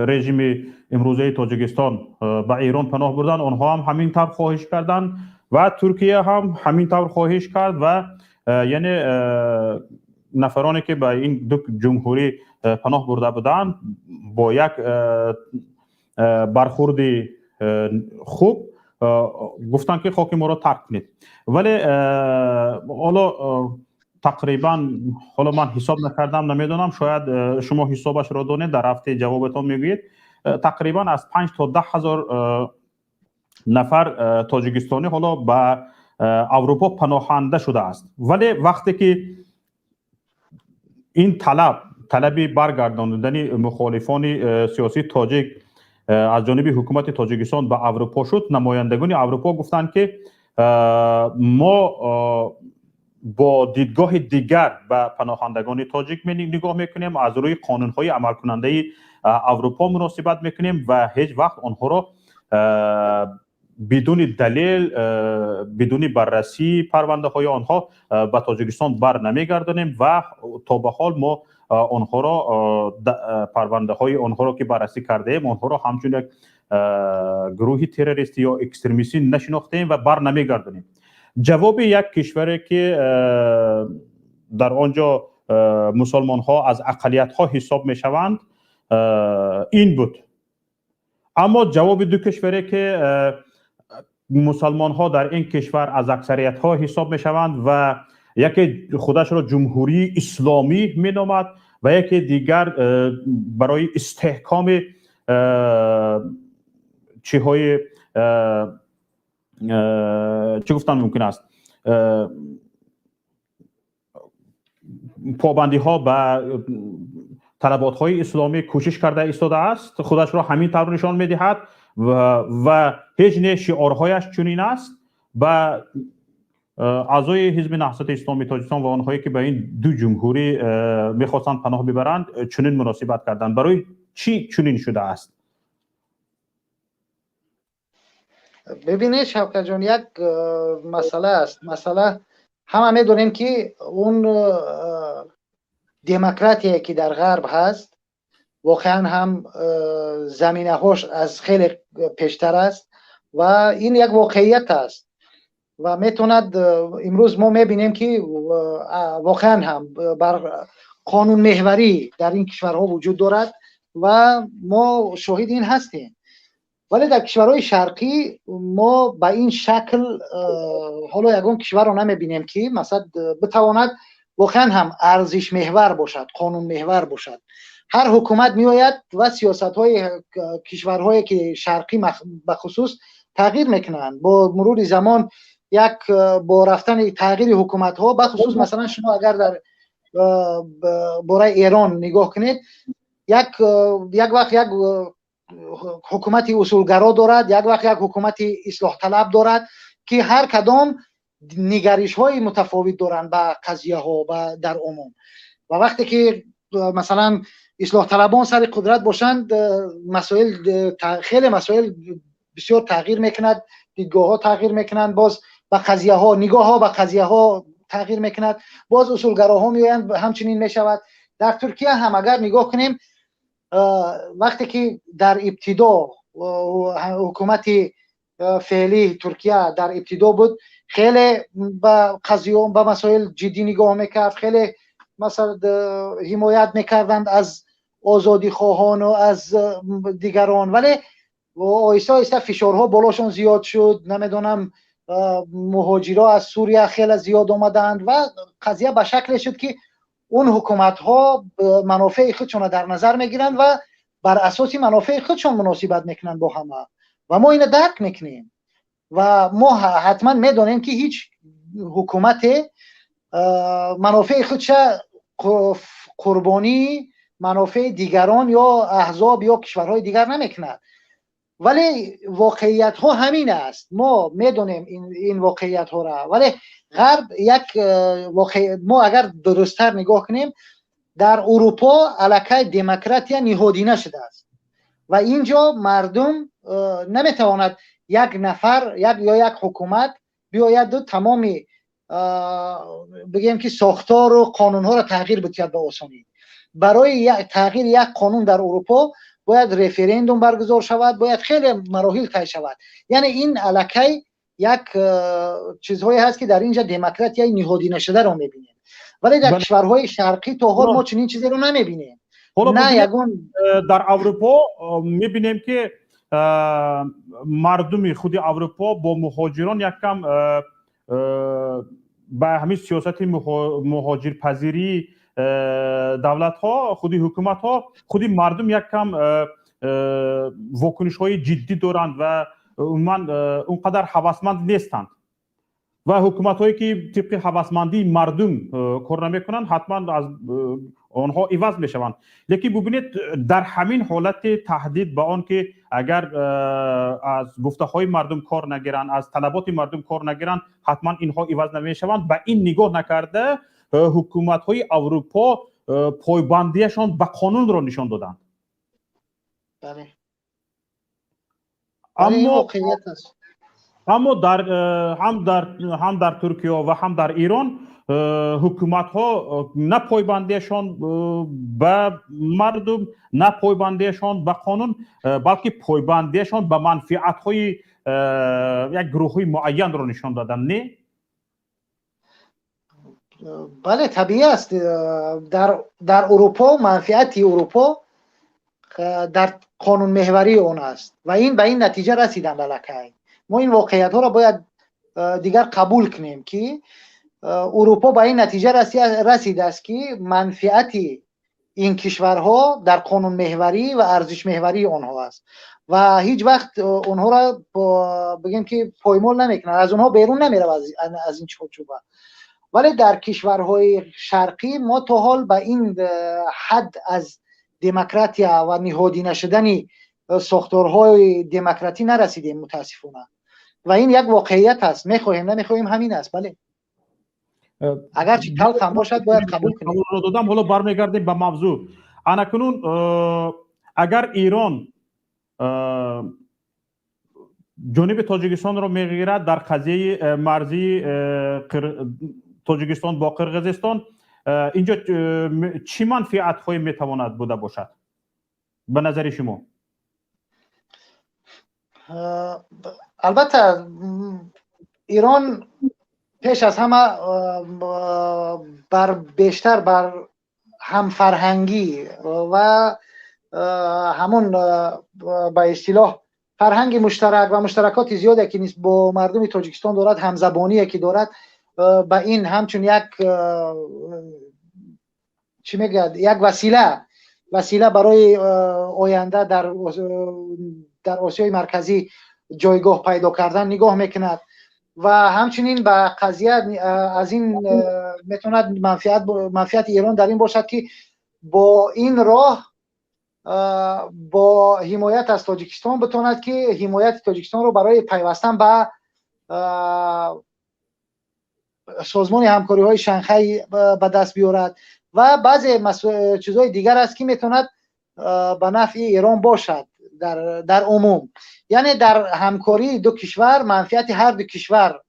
режими имрӯзаи Тоҷикистон ба Эрон паноҳ бурданд, онҳо ҳам ҳамин тавр хоҳиш карданд ва Туркия ҳам ҳамин тавр хоҳиш кард ва яъне нафароне ки ба ин ду ҷумҳурӣ паноҳ бурда буданд, бо як бархурди хуб гуфтанд, ки хоки моро тарк кунед. Вале ҳоло тақрибан, ҳоло ман ҳисоб накардам, намедонам, шояд шумо ҳисобашро донед, дар рафти ҷавобатон мегӯед, тақрибан аз 5 то 10 ҳазор нафар тоҷикистонӣ ҳоло ба Аврупо паноҳанда шудааст. Вале вақте ки ин талаб, талаби баргардонидани мухолифони сиёсии тоҷик аз ҷониби ҳукумати Тоҷикистон ба Аврупо шуд, намояндагони Аврупо гуфтанд, ки мо бо дидгоҳи дигар ба паноҳандагони тоҷик нигоҳ мекунем, аз рӯи қонунҳои амалкунандаи Аврупо муносибат мекунем ва ҳеҷ вақт онҳоро бидуни далел, бидуни баррасии парвандаҳои онҳо ба Тоҷикистон бар намегардонем ва то ба ҳол мо онҳоро, парвандаҳои онҳоро ки баррасӣ кардаем, онҳоро ҳамчун як гурӯҳи террористӣ ё экстремистӣ нашинохтаем ва бар намегардонем. Ҷавоби як кишваре ки дар он ҷо мусулмонҳо аз ақалиятҳо ҳисоб мешаванд, ин буд. Аммо ҷавоби ду кишваре ки мусулмонҳо дар ин кишвар аз аксариятҳо ҳисоб мешаванд ва яке худашро Ҷумҳурии Исломӣ меномад ва яке дигар барои истеҳкоми чиҳои, чӣ гуфтан мумкин аст, побандиҳо ба талаботҳои исломӣ кӯшиш карда истодааст, худашро ҳамин тавр нишон медиҳад ва ҳеҷ не шиорҳояш чунин аст, ба аъзои Ҳизби Наҳзати Исломии Тоҷикистон ва онҳое ки ба ин ду ҷумҳурӣ мехостанд паноҳ бибаранд, чунин муносибат карданд. Барои чӣ чунин шудааст? Бибинед, Шавкатҷон, як масъала аст. Масъала, ҳама медонем, ки он демократие ки дар Ғарб ҳаст, воқеан ҳам заминаҳош аз хеле пештар аст ва ин як воқеият аст ва метавонад, имрӯз мо мебинем, ки воқеан ҳам бар қонунмеҳварӣ дар ин кишварҳо вуҷуд дорад ва мо шоҳиди ин ҳастем. Вале дар кишварҳои шарқӣ мо ба ин шакл ҳоло ягон кишварро намебинем, ки масалан битавонад воқеан ҳам арзишмеҳвар бошад, қонунмеҳвар бошад. Ҳар ҳукумат меояд ва сиёсатҳои кишварҳое ки шарқӣ бахусус тағйир мекунанд бо мурури замон, як бо рафтани тағйири ҳукуматҳо. Бахусус, масалан, шумо агар дар бораи Эрон нигоҳ кунед, як вақт як ҳукумати усулгаро дорад, як вақт як ҳукумати ислоҳталаб дорад, ки ҳар кадом нигаришҳои мутафовит доранд ба қазияҳо ба дар умум. Ва вақте ки масалан ислоҳталабон сари қудрат бошанд, масоил, хеле масоил бисёр тағйир мекунад, дидгоҳҳо тағйир мекунанд, боз ба қазияҳо нигоҳҳо ба қазияҳо тағйир мекунад, боз усулгароҳо меоянд, ҳамчунин мешавад. Дар Туркия ҳам агар нигоҳ кунем, вақте ки дар ибтидо ҳукумати феълии Туркия дар ибтидо буд, хеле ба қазиё, ба масоил ҷиддӣ нигоҳ мекард, хеле масалан ҳимоят мекарданд аз озодихоҳону аз дигарон. Вале оҳиста оҳиста фишорҳо болошон зиёд шуд, намедонам, муҳоҷиро аз Сурия хеле зиёд омаданд ва қазия ба шакле шуд, ки он ҳукуматҳо манофеи худшонро дар назар мегиранд ва бар асоси манофеи худшон муносибат мекунанд бо ҳама. Ва мо ина дарк мекунем ва мо ҳатман медонем, ки ҳеҷ ҳукумате манофеи худша қурбонии манофеи дигарон ё аҳзоб ё кишварҳои дигар намекунад. Вале воқеиятҳо ҳамин аст, мо медонем ин воқеиятҳоро. Вале Ғарб як мо агар дурусттар нигоҳ кунем, дар Урупо аллакай демократия ниҳодина шудааст ва ин ҷо мардум наметавонад Як нафар як ё як ҳукумат биёяду тамоми, бигем ки, сохтору қонунҳоро тағйир бидиҳад ба осонӣ. Барои тағйири як қонун дар Урупо бояд референдум баргузор шавад, бояд хеле мароҳил тай шавад. Яъне ин аллакай як чизҳое ҳаст, ки дар ин ҷа демократияи ниҳодинашударо мебинем, вале дар кишварҳои шарқӣ то ҳол мо чунин чизеро намебинем. На ягон. Дар Аврупо мебинем, ки мардуми худи Аврупо бо муҳоҷирон яккам ба ҳамин сиёсати муҳоҷирпазирии давлатҳо, худи ҳукуматҳо, худи мардум яккам вокунишҳои ҷиддӣ доранд ва умуман он қадар ҳавасманд нестанд. Ва ҳукуматҳое, ки тибқи ҳавасмандии мардум кор намекунанд, ҳатман аз онҳо иваз мешаванд. Лекин бубинед, дар ҳамин ҳолати таҳдид ба он ки агар аз гуфтаҳои мардум кор нагиранд, аз талаботи мардум кор нагиранд, ҳатман инҳо иваз намешаванд, ба ин нигоҳ накарда, ҳукуматҳои Аврупо пойбандиашон ба қонунро нишон доданд. Аммо ҳам дар Туркия ва ҳам дар Эрон ҳукуматҳо на пойбандиашон ба мардум, на пойбандиашон ба қонун, балки пойбандиашон ба манфиатҳои як гурӯҳҳои муайянро нишон доданд, не? Бале, табиӣ аст. Дар Урупо манфиати Урупо дар қонунмеҳварии он аст ва ин ба ин натиҷа расиданд аллакай. Мо ин воқеиятҳоро бояд дигар қабул кунем, ки Урупо ба ин натиҷа расидааст, ки манфиати ин кишварҳо дар қонунмеҳварӣ ва арзишмеҳварии онҳо аст ва ҳеҷ вақт онҳоро, бигем ки, поймол намекунад, аз онҳо берун намеравад, аз ин чорчӯба. Вале дар кишварҳои шарқӣ мо то ҳол ба ин ҳад аз демократия ва ниҳодина шудани сохторҳои демократӣ нарасидем, мутаассифона. Ва ин як воқеият аст, мехоҳем, намехоҳем, ҳамин аст. Бале, агарчи талхам бошад, бояд қабул кунем. Додам. Ҳоло бармегардем ба мавзӯъ. Анакунун агар Эрон ҷониби Тоҷикистонро мегирад дар қазияи марзии Тоҷикистон бо Қирғизистон, инҷо чӣ манфиатҳое метавонад буда бошад ба назари шумо? Албатта, Эрон пеш аз ҳама бар бештар бар ҳамфарҳангӣ ва ҳамон, ба истилоҳ, фарҳанги муштарак ва муштаракоти зиёде, ки бо мардуми Тоҷикистон дорад, ҳамзабоние ки дорад, ба ин ҳамчун як, чӣ мегӯяд, як васила барои оянда дар Осиёи Марказӣ ҷойгоҳ пайдо кардан нигоҳ мекунад. Ва ҳамчунин ба қазия аз ин метавонад манфиати Эрон дар ин бошад, ки бо ин роҳ, бо ҳимоят аз Тоҷикистон, битавонад ки ҳимояти Тоҷикистонро барои пайвастан ба Созмони ҳамкориҳои Шанхай ба даст биёрад. Ва баъзе чизҳои дигар аст, ки метавонад ба нафъи Эрон бошад дар умум. Яъне дар ҳамкории ду кишвар манфиати ҳар ду кишвар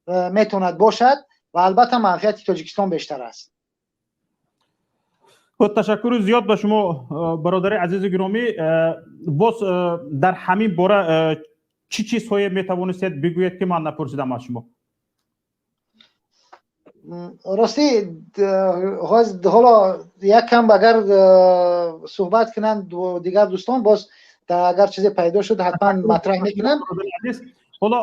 метавонад бошад ва албатта манфиати Тоҷикистон бештар аст. Ташаккури зиёд ба шумо, бародари азизу гиромӣ. Боз дар ҳамин бора чӣ чизҳое метавонистед бигӯед, ки ман напурсидам аз шумо? Ростӣ, ҳоло як кам агар суҳбат кунанд дигар дӯстон, боз агар чизе пайдо шуд, ҳатман матраҳ мекунам. Ҳоло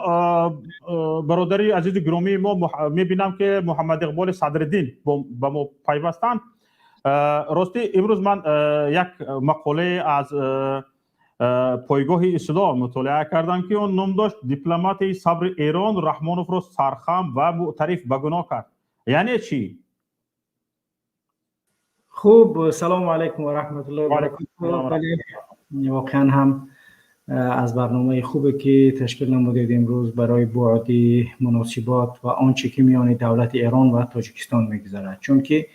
бародари азизу гиромии мо, мебинам, ки Муҳаммад Иқболи Садриддин ба мо пайвастанд. Ростӣ, имрӯз ман як мақолае аз пойгоҳи Ислоҳ мутолиа кардам, ки он ном дошт «Дипломатии сабри Эрон Раҳмоновро сархам ва мӯътариф ба гуноҳ кард». Яъне чӣ? Хуб, салому алайкум ва раҳматуллоҳи ва баракатуҳ. Воқеан ҳам аз барномаи хубе, ки ташкил намудед имрӯз барои буъди муносибот ва он чӣ ки миёни давлати Эрон ва Тоҷикистон мегузарад, чунки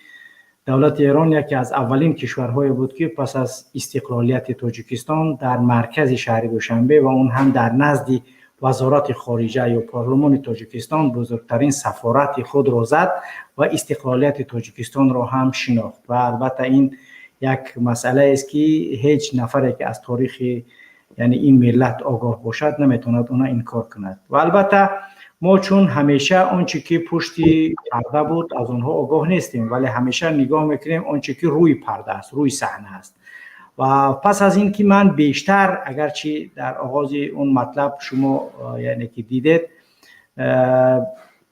давлати Эрон яке аз аввалин кишварҳое буд, ки пас аз истиқлолияти Тоҷикистон дар маркази шаҳри Душанбе ва он ҳам дар назди Вазорати хориҷа ё парлумони Тоҷикистон бузургтарин сафорати худро зад ва истиқлолияти Тоҷикистонро ҳам шинохт. Ва албатта, ин як масъалаест, ки ҳеҷ нафаре, ки аз торихи, яъне, ин миллат огоҳ бошад, наметавонад она инкор кунад. Ва албатта, мо чун ҳамеша он чӣ ки пушти парда буд, аз онҳо огоҳ нестем, вале ҳамеша нигоҳ мекунем он чӣ ки рӯи парда аст, рӯи саҳна аст. Ва пас аз ин ки ман бештар, агарчи дар оғози он матлаб шумо, яъне ки, дидед,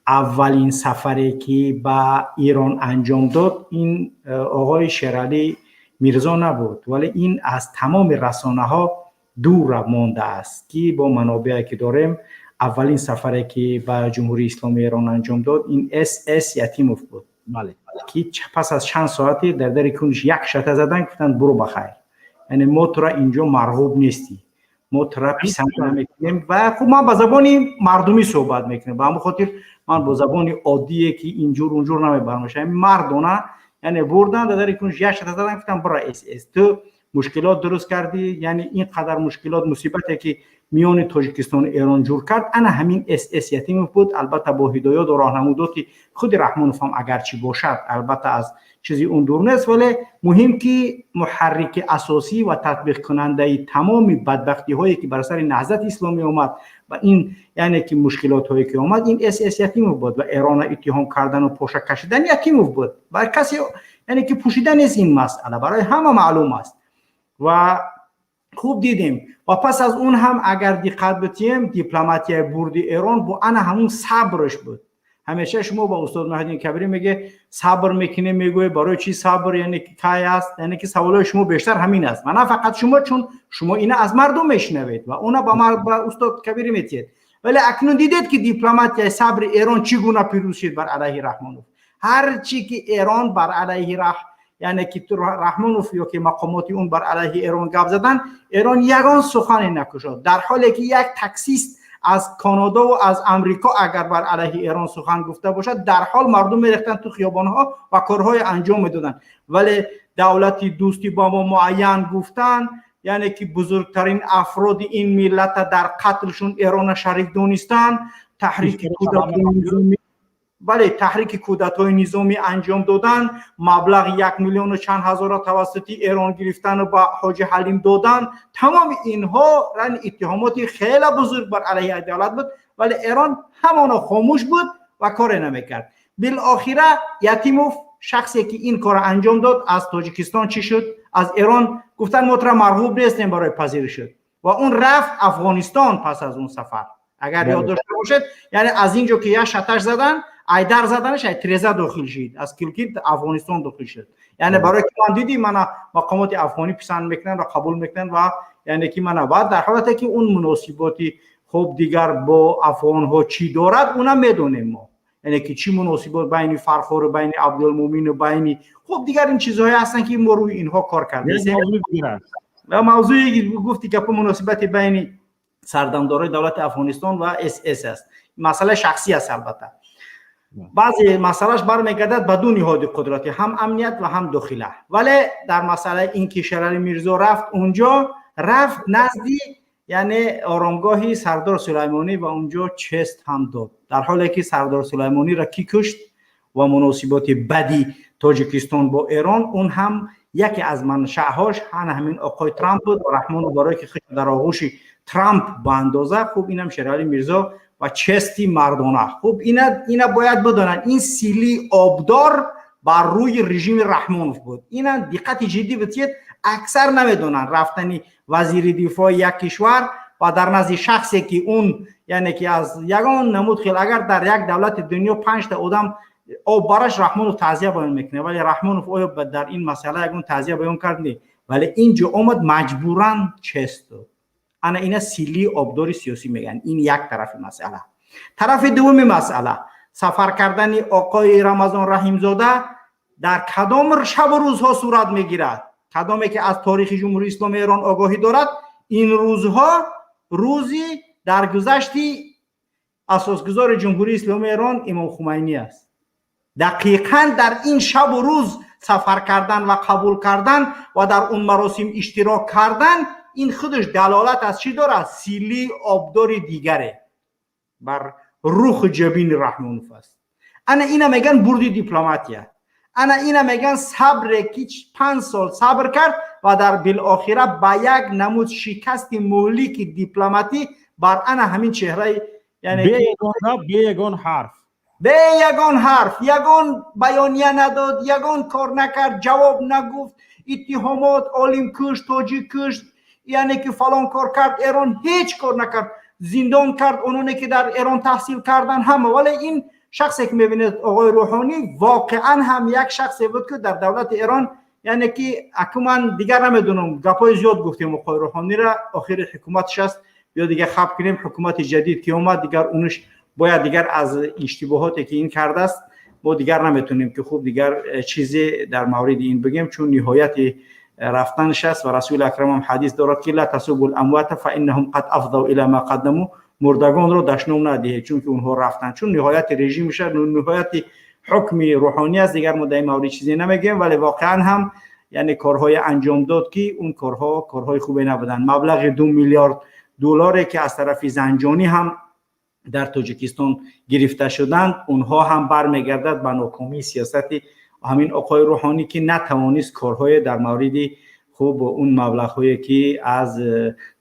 аввалин сафаре ки ба Ирон анҷом дод, ин оғои Шералӣ Мирзо набуд, вале ин аз тамоми расонаҳо дур мондааст, ки бо манобеъе ки дорем, аввалин сафаре ки ба Ҷумҳурии Исломии Эрон анҷом дод, ин С. Ятимов буд, ки пас аз чанд соате дар дари куниш як шата задан, гуфтанд: «Буро ба хайр, яъне мо тура инҷо марғуб нестӣ, мо тура писанд намекунем». Ва хуб, ман ба забони мардумӣ суҳбат мекунем, ба ҳамон хотир ман бо забони оддие ки инҷур унҷур намебарам. Мардона, яъне, бурдан, дар дари куниш як шата задан, гуфтанд: «Бура, СС, ту мушкилот дуруст кардӣ». Яъне ин қадар мушкилот, мусибате ки миёни Тоҷикистону Эрон ҷур кард, ана ҳамин СС Ятимов буд. Албатта, бо ҳидояту роҳнамудоти худи Раҳмонов ҳам агарчи бошад, албатта, аз чизи он дур нест, вале муҳим ки муҳаррики асосӣ ва татбиқкунандаи тамоми бадбахтиҳое ки бар сари Наҳзати Исломӣ омад ва ин, яъне ки, мушкилотҳое ки омад, ин СС Ятимов буд. Ва Эрона иттиҳом кардану поша кашидан Ятимов буд ва касе, яъне ки, пӯшида нест, ин масъала барои ҳама маълум аст ва хуб дидем. Ва пас аз он ҳам, агар диққат битиҳем, дипломатияи бурди Эрон бо ана ҳамун сабрш буд. Ҳамеша шумо ба устод Маҳдин Кабирӣ меге, сабр мекунем, мегӯе: «Барои чӣ сабр?» Яъне ки кай аст, яъне ки, саволҳои шумо бештар ҳамин аст ва на фақат шумо, чун шумо ина аз мардум мешунавед ва она ба устод Кабирӣ метиҳед. Вале акнун дидед, ки дипломатияи сабри Эрон чӣ гуна пирӯз шид бар алайҳи Раҳмонов. Ҳар чӣ ки Эрон бар алайҳи раҳ, яъне ки, Раҳмонов ё ки мақомоти он бар алайҳи Эрон гап задан, Эрон ягон сухане накушод, дар ҳоле ки як таксист аз Канадову аз Амрико агар бар алайҳи Эрон сухан гуфта бошад, дар ҳол мардум мерехтанд ту хиёбонҳо ва корҳое анҷом медоданд. Вале давлати дӯстӣ ба мо муайян гуфтан, яъне ки, бузургтарин афроди ин миллата дар қатлшун Эрона шарик донистан, таҳрики кудатҳои, бале, таҳрики кудатҳои низомӣ анҷом додан, маблағи 1 миллиону чанд ҳазорро тавассути Эрон гирифтану ба Ҳоҷи Ҳалим додан, тамоми инҳо иттиҳомоти хеле бузург бар алайҳи давлат буд, вале Эрон ҳамоно хомӯш буд ва коре намекард. Билохира Ятимов, шахсе ки ин корро анҷом дод, аз Тоҷикистон чӣ шуд? Аз Эрон гуфтан: «Мо тура марғуб нестем барои пазириш» шуд ва он рафт Афғонистон. Пас аз он сафар, агар ёд дошта бошед, яъне, аз ин ҷо ки як шаташ задан, айдар заданаш, ай треза дохил шид, аз килкил Афғонистон дохил шуд. Яъне, барои ки ман дидӣ, мана мақомоти афғонӣ писанд мекунанд ва қабул мекунанд ва, яъне ки, мана баъд дар ҳолате ки он муносиботи хуб дигар бо афғонҳо чӣ дорад, уна медонем мо, яъне ки, чӣ муносибот байни Фархору байни Абдулмумину байни, хуб, дигар ин чизҳое ҳастанд, ки мо рӯи инҳо кор кардем. Ва мавзӯи гуфти гапо, муносибати байни сардамдорои давлати Афғонистон ва СС аст, масъалаи шахсӣ аст. Албатта, баъзе масъалаш бармегардад ба ду ниҳоди қудратӣ, ҳам амният ва ҳам дохила. Вале дар масъалаи ин ки Шерали Мирзо рафт унҷо, рафт назди, яъне, оромгоҳи Сардор Сулаймонӣ ва унҷо чест ҳам дод, дар ҳоле ки Сардор Сулаймониро кӣ кушт ва муносиботи бади Тоҷикистон бо Эрон, он ҳам яке аз маншаъҳош ҳана ҳамин оқои Трамп буд ва Раҳмону барое ки худ дар оғӯши Трамп ба андоза. Хуб, инам Шерали Мирзо ва чести мардона. Хуб, ина бояд бидонанд, ин силии обдор бар рӯи режими Раҳмонов буд. Ина диққати ҷиддӣ битиед, аксар намедонанд, рафтани вазири дифои як кишвар ва дар назди шахсе ки он, яъне ки, аз ягон намуд хел, агар дар як давлати дунё панҷта одам об бараш, Раҳмонов таъзия баён мекунад. Вале Раҳмонов оё дар ин масъала ягон таъзия баён кард? Не. Вале ин ҷо омад, маҷбуран чест дод. Ана ина силии обдори сиёсӣ мегӯянд. Ин як тарафи масъала. Тарафи дуввуми масъала, сафар кардани оқои Рамазон Раҳимзода дар кадом шабу рӯзҳо сурат мегирад? Кадоме ки аз торихи Ҷумҳурии Исломии Эрон огоҳӣ дорад, ин рӯзҳо рӯзи даргузашти асосгузори Ҷумҳурии Исломии Эрон Имом Хумайнӣ аст. Дақиқан дар ин шабу рӯз сафар кардан ва қабул кардан ва дар он маросим иштирок кардан, Ин худаш далолат аз чӣ дорад? Силии обдори дигаре бар руху ҷабини Раҳмонов аст. Ана ина меган бурди дипломатия, ана ина меган сабре, ки 5 сол сабр кард ва дар билохира ба як намуд шикасти муҳлики дипломатӣ бар ана ҳамин чеҳраи Бе ягон ҳарф. Бе ягон ҳарф, ягон баёния надод, ягон кор накард, ҷавоб нагуфт. Иттиҳомот: олим кушт, тоҷик кушт, яъне ки фалон кор кард. Эрон ҳеҷ кор накард, зиндон кард ононе ки дар Эрон таҳсил кардан ҳама. Вале ин шахсе ки мебинед, оғои Рӯҳонӣ, воқеан ҳам як шахсе буд, ки дар давлати Эрон, яъне ки аку ман дигар намедонам, гапҳои зиёд гуфтем. Оқои Рӯҳониро охири ҳукуматш аст, биё дигар хаб кунем. Ҳукумати ҷадид ки омад, дигар унш бояд дигар аз иштибоҳоте ки ин кардааст, мо дигар наметонем ки хуб дигар чизе дар мавриди ин бигем, чун ниҳояти рафтанш аст. Ва Расули Акрамам ҳадис дорад, ки لا تسبوا الأموات فإنهم قد أفضوا إلى ما قدموا. Мурдагонро дашном надиҳед, чунки онҳо рафтанд. Чун ниҳояти режимша, ниҳояти ҳукми Рӯҳонӣ аст, дигар мо дар ин маврид чизе намегӯем. Вале воқеан ҳам, яъне, корҳои анҷом дод, ки он корҳо корҳои хубе набуданд. Маблағи 2 миллиард долларе, ки аз тарафи Занҷонӣ ҳам дар Тоҷикистон гирифта шуданд, онҳо ҳам бармегардад ба нокомии сиёсати ҳамин оқои Рӯҳонӣ, ки натавонист корҳое дар мавриди хуб он маблағҳое, ки аз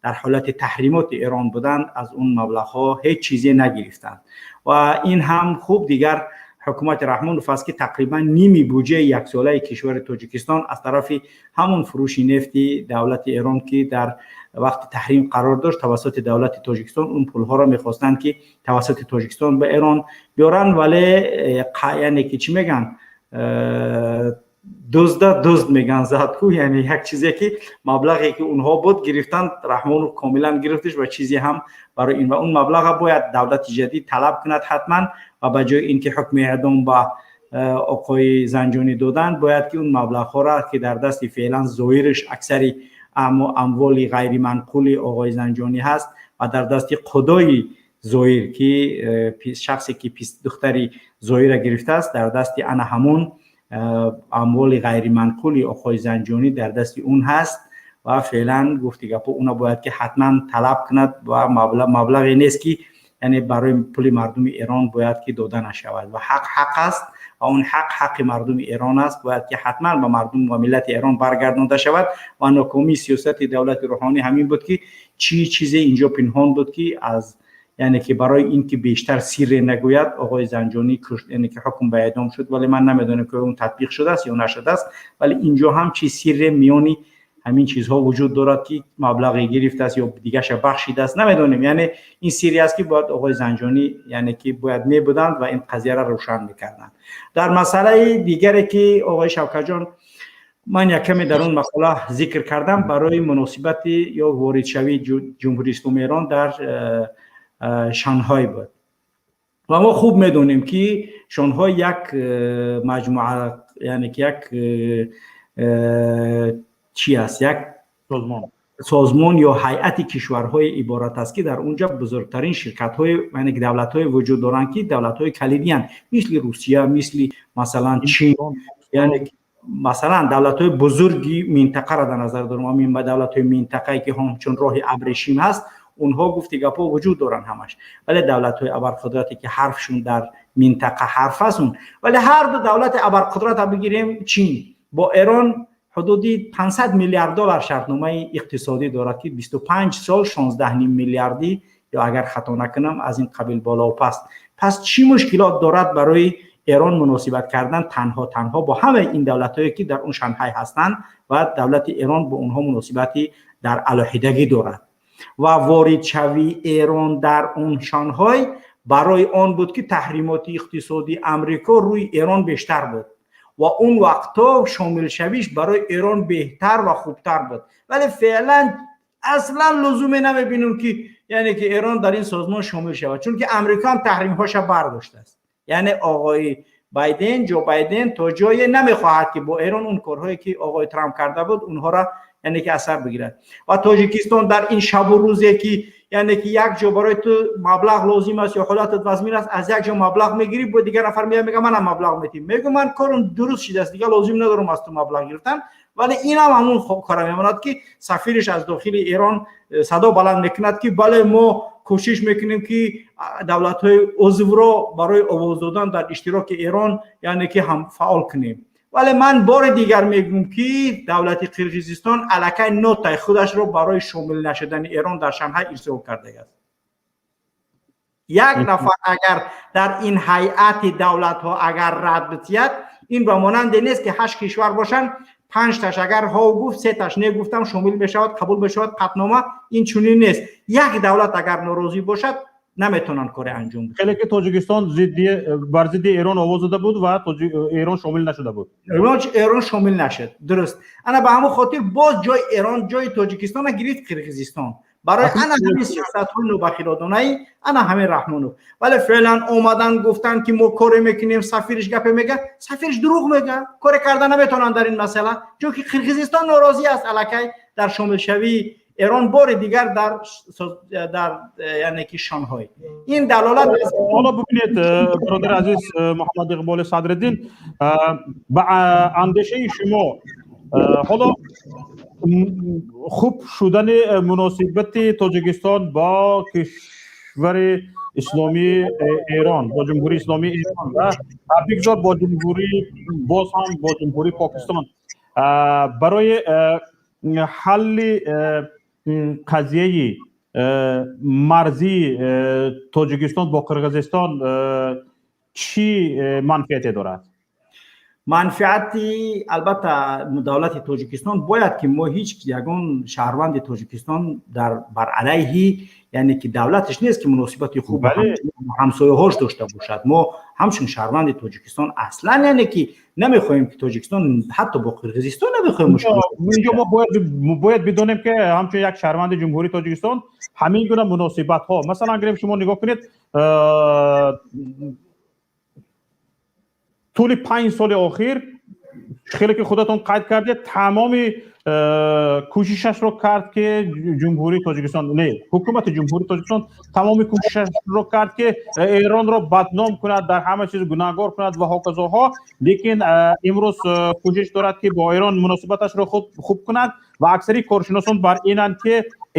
дар ҳолати таҳримоти Эрон буданд, аз он маблағҳо ҳеҷ чизе нагирифтанд. Ва ин ҳам хуб дигар ҳукумати Раҳмонов аст, ки тақрибан ними буҷаи яксолаи кишвари Тоҷикистон аз тарафи ҳамон фурӯши нефти давлати Эрон, ки дар вақти таҳрим қарор дошт, тавассути давлати Тоҷикистон он пулҳоро мехостанд, ки тавассути Тоҷикистон ба Эрон биёранд. Вале яъне ки чӣ мегӯянд, дузда дузд меган задку, яъне як чизе ки маблағе ки онҳо буд гирифтанд, Раҳмонов комилан гирифтиш ва чизе ҳам барои ин ва он маблаға бояд давлати ҷадид талаб кунад ҳатман. Ва ба ҷои ин ки ҳукми эъдом ба оқои Занҷонӣ доданд, бояд ки он маблағҳоро, ки дар дасти феълан зоириш аксари амволи ғайриманқули оғои Занҷонӣ ҳаст ва дар дасти худои зоир, ки шахсе ки духтари зоира гирифтааст, дар дасти ана ҳамон амволи ғайриманқули оқои Занҷонӣ дар дасти он ҳаст. Ва феълан гуфти гапо, уна бояд ки ҳатман талаб кунад. Ва маблағе нест, ки яъне барои пули мардуми Эрон бояд ки дода нашавад. Ва ҳақ ҳақ аст ва он ҳақ ҳаққи мардуми Эрон аст, бояд ки ҳатман ба мардум ва миллати Эрон баргардонда шавад. Ва нокомии сиёсати давлати Рӯҳонӣ ҳамин буд, ки чӣ чизе инҷо пинҳон буд, ки аз яъне ки барои ин ки бештар сирре нагӯяд, оғои Занҷонӣ кушт, яъне ки ҳукм ба эъдом шуд. Вале ман намедонам, ки он татбиқ шудааст ё нашудааст. Вале инҷо ҳам чи сирре миёни ҳамин чизҳо вуҷуд дорад, ки маблағе гирифтааст ё дигаша бахшидааст, намедонем. Яъне ин сирре аст, ки бояд оғои Занҷонӣ, яъне ки бояд мебуданд ва ин қазияро рӯшан мекарданд. Дар масъалаи дигаре, ки оғои Шавкатҷон, ман як каме дар он мақола зикр кардам, барои муносибати ё воридшавии Ҷумҳурии Исломии Эрон дар Шанхай буд. Ва мо хуб медонем, ки Шонҳой як маҷмӯа, яъне ки як чӣ аст, як созмон ё ҳайати кишварҳое иборат аст, ки дар унҷа бузургтарин ширкатҳои, яъне ки давлатҳое вуҷуд доранд, ки давлатҳои калидиянд, мисли Русия, мисли масалан Чин, яъне масалан давлатҳои бузурги минтақаро дар назар дорам. Ҳамин давлатҳои минтақае, ки ҳамчун роҳи абрешим ҳаст, онҳо гуфти гапҳо вуҷуд доранд ҳамаш. Вале давлатҳои абарқудрате, ки ҳарфшун дар минтақа ҳарф аст он. Вале ҳар ду давлати абарқудрата бигирем, Чин бо Эрон ҳудуди 500 миллиард доллар шартномаи иқтисодӣ дорад, ки 25 сол 16,5 миллиардӣ ё агар хато накунам, аз ин қабил боло паст. Пас чӣ мушкилот дорад барои Эрон муносибат кардан танҳо танҳо бо ҳамаи ин давлатҳое, ки дар он Шанхай ҳастанд, ва давлати Эрон бо онҳо муносибати дар алоҳидагӣ дорад? Ва воридшавии Эрон дар он Шанхой барои он буд, ки таҳримоти иқтисодии Амрико рӯи Эрон бештар буд ва он вақтҳо шомилшавиш барои Эрон беҳтар ва хубтар буд. Вале феълан аслан лузуме намебинем, ки яъне ки Эрон дар ин созмон шомил шавад, чунки Амрико ҳам таҳримҳоша бардоштааст. Яъне оғои Байден, Ҷо Байден, то ҷое намехоҳад, ки бо Эрон он корҳое, ки оғои Трамп карда буд, онҳоро, яъне ки асар бигирад. Ва Тоҷикистон дар ин шабу рӯзе, ки яъне ки як ҷо барои ту маблағ лозим аст ё ҳолатат вазмин аст, аз як ҷо маблағ мегирӣ, бо дигар нафар меяд, мега: «Манам маблағ метим». Мегӯ: «Ман корам дуруст шидааст, дигар лозим надорам аз ту маблағ гирифтан». Вале ин ҳам ҳамун кора мемонад, ки сафириш аз дохили Эрон садо баланд мекунад, ки бале, мо кӯшиш мекунем, ки давлатҳои узвро барои овоз додан дар иштироки Эрон, яъне ки ҳам фаъол кунем. Вале ман бори дигар мегӯм, ки давлати Қирғизистон аллакай нотаи худашро барои шомил нашудани Эрон дар Шанхай ирсол кардааст. Як нафар агар дар ин ҳайати давлатҳо агар рад битиҳад, ин ба монанде нест, ки ҳашт кишвар бошанд, панҷташ агар ҳо гуфт, сеташ не гуфтам, шомил мешавад, қабул мешавад қатънома. Ин чунин нест. Як давлат агар норозӣ бошад, наметавонанд коре анҷом. Хеле ки Тоҷикистон бар зидди Эрон овоз дода буд ва Эрон шомил нашуда буд. Эрон шомил нашуд, дуруст. Ана ба ҳамон хотир боз ҷои Эрон, ҷои Тоҷикистона гирифт Қирғизистон барои ана ҳамин сиёсатҳои нобахиродонаи ана ҳамин Раҳмонов. Вале феълан омадан гуфтанд, ки мо коре мекунем. Сафириш гапе мега, сафириш дурӯғ мега, коре карда наметавонанд дар ин масъала, чунки Қирғизистон норозӣ аст аллакай дар шомилшавии Эрон бори дигар дар, яъне ки, Шанхой. Ин далолат Ҳоло бубинед, бародари азиз Муҳаммад Иқболи Садриддин, ба андешаи шумо, ҳоло хуб шудани муносибати Тоҷикистон бо кишвари исломии Эрон, бо Ҷумҳурии Исломии Эрон ва бигзор бо ҷумҳурӣ, боз ҳам бо Ҷумҳурии Покистон, барои ҳалли қазияи марзии Тоҷикистон бо Қирғизистон чӣ манфиате дорад? Манфиати, албатта, давлати Тоҷикистон бояд, ки мо ҳеҷ ягон шаҳрванди Тоҷикистон дар бар алайҳи, яъне ки, давлаташ нест, ки муносибати хуб ҳамсояҳош дошта бошад. Мо ҳамчун шаҳрванди Тоҷикистон аслан, яъне ки, намехоҳем, ки Тоҷикистон ҳатто бо Қирғизистон намехоҳем. Инҷо мо бояд бидонем, ки ҳамчун як шаҳрванди Ҷумҳурии Тоҷикистон ҳамин гуна муносибатҳо, масалан, гирем, шумо нигоҳ кунед, тӯли 5 соли охир, хеле ки худатон қайд кардед, тамоми кӯшишашро кард, ки Ҷумҳурии Тоҷикистон, не, ҳукумати Ҷумҳурии Тоҷикистон тамоми кӯшишашро кард, ки Эронро бадном кунад, дар ҳама чиз гунаҳгор кунад ва ҳоказоҳо. Лекин имрӯз кӯшиш дорад, ки бо Эрон муносибаташро хуб кунад ва аксари коршиносон бар инанд, ки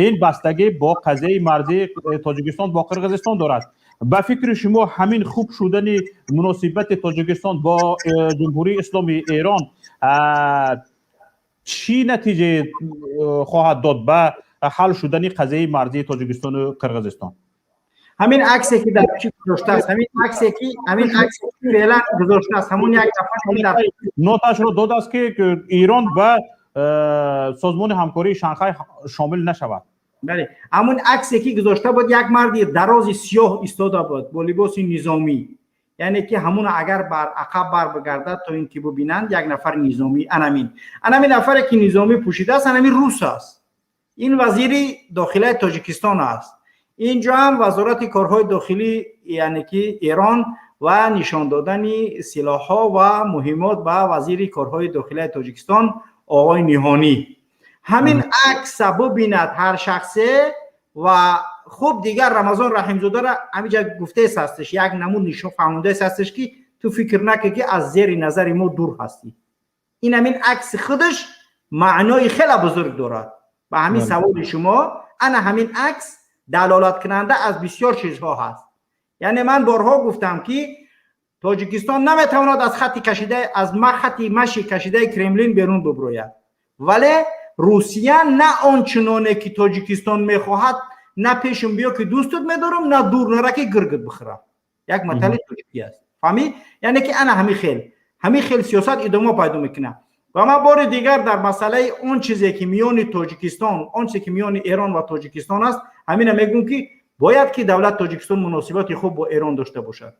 ин бастагӣ бо қазияи марзии Тоҷикистон бо Қирғизистон дорад. Ба фикри шумо, ҳамин хуб шудани муносибати Тоҷикистон бо Ҷумҳурии Исломии Эрон чӣ натиҷае хоҳад дод ба ҳал шудани қазияи марзии Тоҷикистону Қирғизистон? Ҳамин аксе, ки дар чӣ гузоштааст, ҳамин аксе, ки феълан гузоштааст, ҳамон як нафар дар Ноташро додааст, ки Эрон ба Созмони Ҳамкории Шанхай шомил нашавад. Бале, ҳамон аксе, ки гузошта буд, як марди дарози сиёҳ истода буд бо либоси низомӣ. Яъне ки ҳамун агар бар ақаб бар бигардад, то ин ки бубинанд, як нафар низомӣ, анамин нафаре, ки низомӣ пӯшидааст, анамин рус аст. Ин вазири дохилаи Тоҷикистон аст. Инҷо ҳам Вазорати корҳои дохилӣ, яъне ки, Эрон ва нишон додани силоҳҳо ва муҳиммот ба вазири корҳои дохилаи Тоҷикистон оғои Ниҳонӣ. Ҳамин акса бубинад ҳар шахсе. Ва хуб, дигар Рамазон Раҳимзодара ҳамиҷа гуфтаес ҳастеш, як намуд нишон фаҳмондаес ҳастеш, ки ту фикр накӣ, ки аз зери назари мо дур ҳастӣ. Ин ҳамин акси худаш маънои хеле бузург дорад. Ба ҳамин саволи шумо, ана ҳамин акс далолаткунанда аз бисёр чизҳо ҳаст. Яъне ман борҳо гуфтам, ки Тоҷикистон наметавонад аз хати кашида, аз хати маши кашидаи Кремлин берун биброяд, вале Русия на он чуноне, ки Тоҷикистон мехоҳад. На пешум биё, ки дӯстут медорам, на дур нара, ки гиргит бихӯрам, як матали тоҷикӣ аст, фаҳмӣ? Яъне ки ана ҳамин хел сиёсат идома пайдо мекунад. Ва ман бори дигар дар масъалаи он чизе, ки миёни Тоҷикистон, он чизе, ки миёни Эрон ва Тоҷикистон аст, ҳамина мегӯм, ки бояд ки давлат Тоҷикистон муносибати хуб бо Эрон дошта бошад.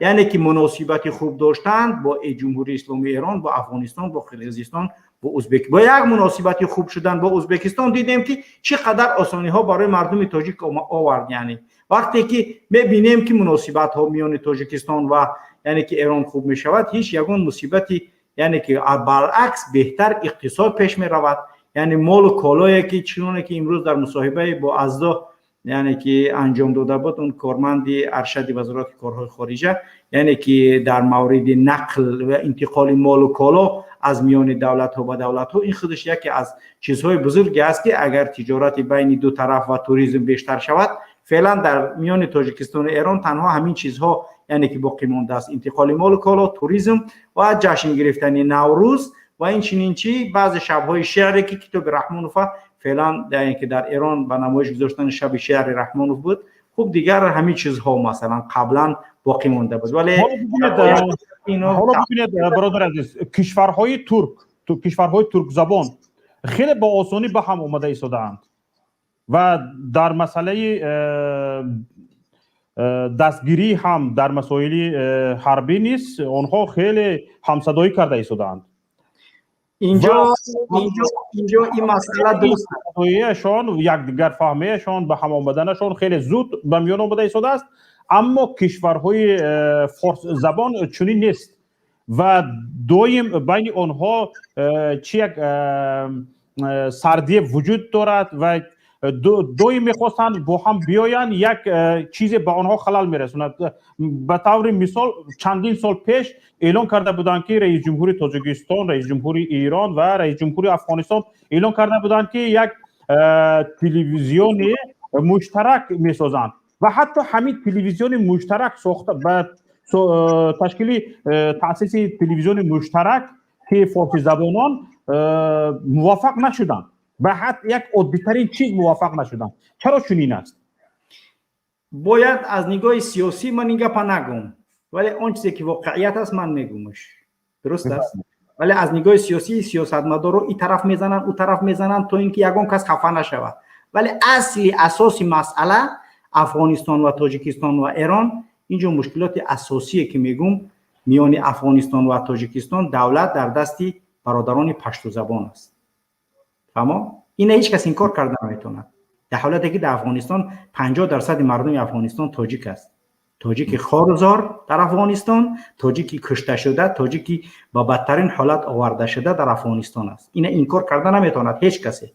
Яъне ки муносибати хуб доштан бо Ҷумҳурии Исломии Эрон, бо Афғонистон, бо Қирғизистон, бо Узбек, бо як муносибати хуб шудан бо Узбекистон дидем, ки чӣ қадар осониҳо барои мардуми тоҷик овард. Яъне вақте ки мебинем, ки муносибатҳо миёни Тоҷикистон ва, яъне ки, Эрон хуб мешавад, ҳеҷ ягон мусибати, яъне ки, баръакс, беҳтар иқтисод пеш меравад, яъне молу колое, ки чуноне ки имрӯз дар мусоҳибаи бо Аздо Яъне ки анҷом дода буд он корманди аршади Вазорати корҳои хориҷа, яъне ки дар мавриди нақл ва интиқоли молу коло аз миёни давлатҳо ба давлатҳо. Ин худаш яке аз чизҳои бузурге аст, ки агар тиҷорати байни ду тараф ва туризм бештар шавад. Феълан дар миёни Тоҷикистону Эрон танҳо ҳамин чизҳо, яъне ки боқӣ мондааст: интиқоли молу коло, туризм ва ҷашн гирифтани Наврӯз ва инчунин чи баъзе шабҳои шеъре, ки китоби Раҳмонова феълан, яъне ки дар Эрон ба намоиш гузоштани шаби шеъри Раҳмонов буд. Хуб, дигар ҳамин чизҳо, масалан, қаблан боқӣ монда буд, вале Ҳоло бибинед, бародар азиз, кишварҳои турк, кишварҳои туркзабон хеле бо осонӣ ба ҳам омада истодаанд ва дар масъалаи дастгирӣ ҳам, дар масоили ҳарбӣ низ онҳо хеле ҳамсадоӣ карда истодаанд. Инҷо ин масъала дуруст. Шон якдигарфаҳмиашон, ба ҳам омаданашон хеле зуд ба миён омада истодааст, аммо кишварҳои форсзабон чунин нест ва доим байни онҳо чи як сардие вуҷуд дорад ва доим мехостанд бо ҳам биёянд, як чизе ба онҳо халал мерасонад. Ба таври мисол, чандин сол пеш эълон карда буданд, ки раисҷумҳури Тоҷикистон, раисҷумҳури Эрон ва раисҷумҳури Афғонистон эълон карда буданд, ки як телевизиони муштарак месозанд ва ҳатто ҳамин телевизиони муштарак сохта ба ташкили таъсиси телевизиони муштарак, ки форсизабонон муваффақ нашуданд, ба ҳатто як оддитарин чиз муваффақ нашуданд. Чаро чунин аст? Бояд аз нигоҳи сиёсӣ ман ин гапа нагӯм, вале он чизе ки воқеият аст, ман мегӯмаш, дуруст аст. Вале аз нигоҳи сиёсӣ сиёсатмадорро ин тараф мезананд, ӯ тараф мезананд, то ин ки ягон кас хафа нашавад. Вале асли асоси масъала, Афғонистон ва Тоҷикистон ва Эрон, инҷо мушкилоти асосие ки мегӯм, миёни Афғонистон ва Тоҷикистон давлат дар дасти бародарони паштузабон аст. Фаҳмо, ина ҳеҷ кас инкор карда наметавонад, дар ҳолате ки дар Афғонистон 50 дарсади мардуми Афғонистон тоҷик аст. Тоҷики хорузор дар Афғонистон, тоҷики кушташуда, тоҷики ба бадтарин ҳолат овардашуда дар Афғонистон аст. Ина инкор карда наметавонад ҳеҷ касе.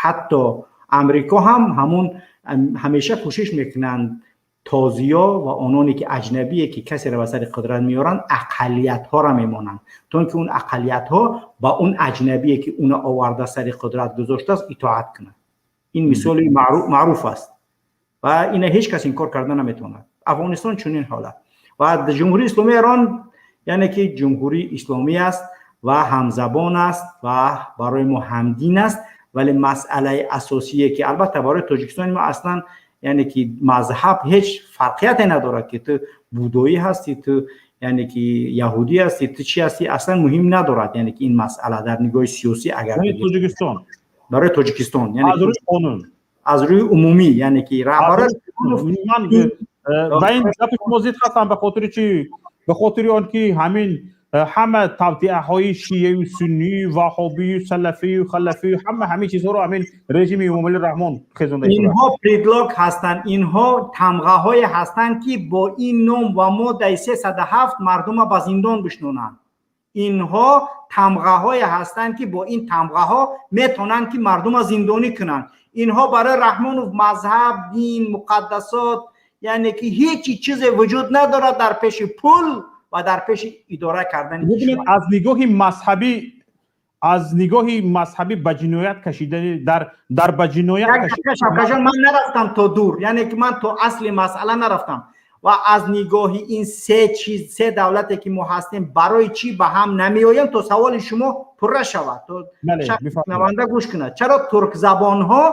Ҳатто Амрико ҳам ҳамун ҳамеша кӯшиш мекунанд, тозиё ва ононе ки аҷнабие, ки касеро ба сари қудрат меоранд, ақаллиятҳоро мемонанд, то ин ки он ақаллиятҳо ба он аҷнабие, ки уна оварда сари қудрат гузоштааст, итоат кунад. Ин мисоли маъруф аст ва ина ҳеҷ кас инкор карда наметавонад. Афғонистон чунин ҳолат ва Ҷумҳурии Исломии Эрон, яъне ки ҷумҳурии исломӣ аст ва ҳамзабон аст ва барои мо ҳамдин аст. Вале масъалаи асосие, ки албатта барои Тоҷикистони мо аслан, яъне ки мазҳаб ҳеҷ фарқияте надорад, ки ту будоӣ ҳастӣ, ту, яъне ки яҳудӣ ҳастӣ, ту чӣ ҳастӣ, аслан муҳим надорад. Яъне ки ин масъала дар нигоҳи сиёсӣ агар Тоҷикистон барои Тоҷикистон аз рӯи қонун. Аз рӯи умумӣ, яъне ки раҳбара Ман ба ин гапи шумо зид ҳастам. Ба хотири чӣ? Ба хотири он ки ҳамин ҳама тавтиаҳои шиаю суннӣ, ваҳобию салафию халафию, ҳама ҳамин чизҳоро ҳамин режими Эмомалӣ Раҳмон хезонда. Инҳо предлог ҳастанд, инҳо тамғаҳое ҳастанд, ки бо ин ном ва моддаи 307 мардума ба зиндон бишнонанд. Инҳо тамғаҳое ҳастанд, ки бо ин тамғаҳо метавонанд, ки мардума зиндонӣ кунанд. Инҳо барои Раҳмонов мазҳаб, дин, муқаддасот, яъне ки ҳеҷ чизе вуҷуд надорад дар пеши пул ва дар пеши идора кардани. Бибинед, аз нигоҳи мазҳабӣ ба ҷиноят кашидани дар ба ҷиноят Шавкатҷон, ман нарафтам то дур, яъне ки ман то асли масъала нарафтам. Ва аз нигоҳи ин се чиз, се давлате ки мо ҳастем, барои чӣ ба ҳам намеоем, то саволи шумо пурра шавад, то шунаванда гӯш кунад: чаро туркзабонҳо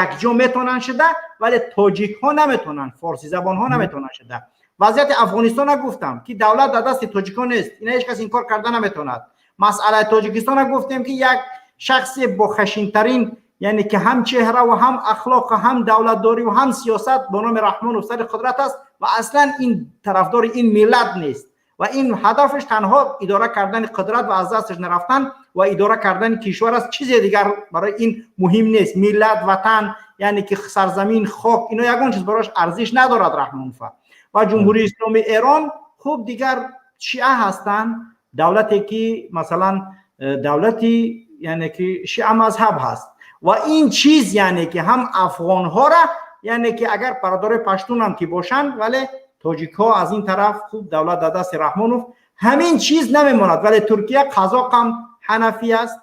якҷо метавонанд шуда, вале тоҷикҳо наметавонанд, форсизабонҳо наметавонанд шуда? Вазъияти Афғонистона гуфтам, ки давлат дар дасти тоҷикон нест, ина ҳеҷ кас инкор карда наметавонад. Масъалаи Тоҷикистона гуфтем, ки як шахсе бо хашинтарин, яъне ки ҳам чеҳра ва ҳам ахлоқ, ҳам давлатдорӣ ва ҳам сиёсат, бо номи Раҳмонов сари қудрат аст ва аслан ин тарафдори ин миллат нест ва ин ҳадафаш танҳо идора кардани қудрат ва аз дасташ нарафтан ва идора кардани кишвар аст. Чизе дигар барои ин муҳим нест. Миллат, ватан, яъне ки сарзамин, хок, ино ягон чиз барояш арзиш надорад Раҳмонова. Ва Ҷумҳурии Исломии Эрон, хуб, дигар шиа ҳастанд, давлате ки масалан давлати, яъне ки шиа мазҳаб ҳаст ва ин чиз, яъне ки ҳам афғонҳоро Яъне ки агар бародарои паштунам ки бошанд, вале тоҷикҳо аз ин тараф хуб, давлат дар дасти Раҳмонов, ҳамин чиз намемонад. Вале Туркия қазоқам ҳанафӣ аст,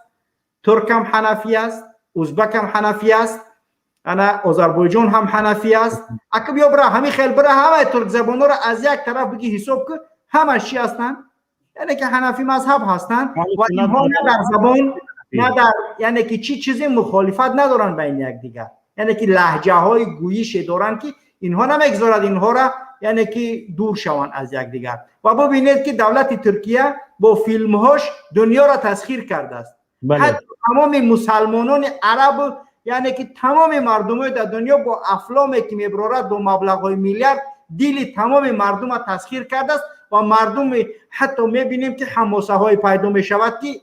туркам ҳанафӣ аст, узбакам ҳанафӣ аст, ана Озарбойҷон ҳам ҳанафӣ аст. Ака, биё, бира, ҳамин хел бира, ҳамаи туркзабонҳоро аз як тараф бигӣ, ҳисоб кун, ҳамаш чӣ ҳастанд? Яъне ки ҳанафӣ мазҳаб ҳастанд ва инҳо на дар забон, на дар, яъне ки чӣ чизе, мухолифат надоранд байни якдигар. Яъне ки лаҳҷаҳои гӯише доранд, ки инҳо намегузорад инҳоро, яъне ки дур шаванд аз якдигар. Ва бубинед, ки давлати Туркия бо филмҳош дунёро тасхир кардааст. Ҳатто тамоми мусалмонони арабу, яъне ки тамоми мардумои дар дунё бо афломе ки мебарорад, бо маблағҳои миллиард, дили тамоми мардума тасхир кардааст. Ва мардуми ҳатто мебинем, ки ҳамосаҳое пайдо мешавад, ки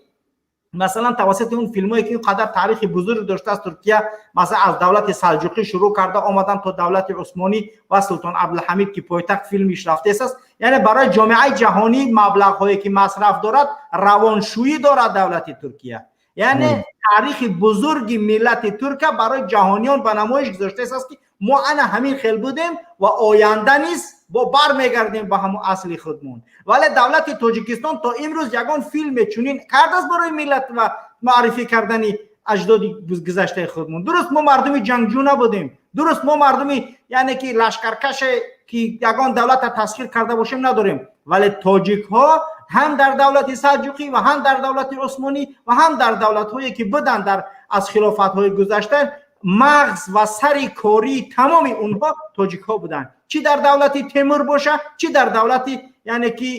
масалан тавассути он филмое ки ин қадар таърихи бузург доштааст Туркия, масалан аз давлати Салҷуқӣ шурӯъ карда омадан то давлати Усмонӣ ва Султон Абдулҳамид, ки пойтахт филмиш рафтааст, яъне барои ҷомеаи ҷаҳонӣ маблағҳое ки масраф дорад, равоншӯӣ дорад давлати Туркия. Яъне таърихи бузурги миллати турка барои ҷаҳониён ба намоиш гузоштааст, ки мо ана ҳамин хел будем ва оянда низ бо бармегардем ба ҳамон асли худмон. Вале давлати Тоҷикистон то имрӯз ягон филме чунин кардааст барои миллат ва муаррифӣ кардани аҷдоди гузаштаи худмон? Дуруст, мо мардуми ҷангҷӯ набудем, дуруст, мо мардуми, яъне ки лашкаркаше ки ягон давлата тасхир карда бошем, надорем. Вале тоҷикҳо ҳам дар давлати Салҷуқӣ ва ҳам дар давлати Усмонӣ ва ҳам дар давлатҳое ки буданд, дар аз хилофатҳои гузашта, мағз ва сари кории тамоми онҳо тоҷикҳо буданд, чӣ дар давлати Темур боша, чӣ дар давлати, яъне ки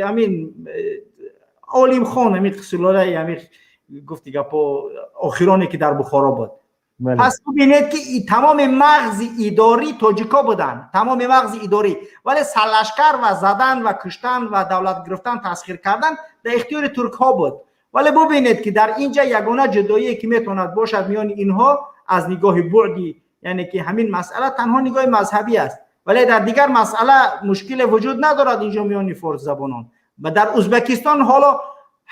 ҳамин Олимхон, ҳамин сулолаи, ҳамин гуфти гапо, охироне ки дар Бухоро буд. Пас бубинед, ки тамоми мағзи идорӣ тоҷикҳо буданд, тамоми мағзи идорӣ. Вале сарлашкар ва задан ва куштан ва давлат гирифтан, тасхир кардан дар ихтиёри туркҳо буд. Вале бубинед, ки дар ин ҷа ягона ҷудоие ки метавонад бошад миёни инҳо аз нигоҳи буъди, яъне ки ҳамин масъала, танҳо нигоҳи мазҳабӣ аст. Вале дар дигар масъала мушкиле вуҷуд надорад инҷо миёни форсзабонон. Ва дар Узбекистон ҳоло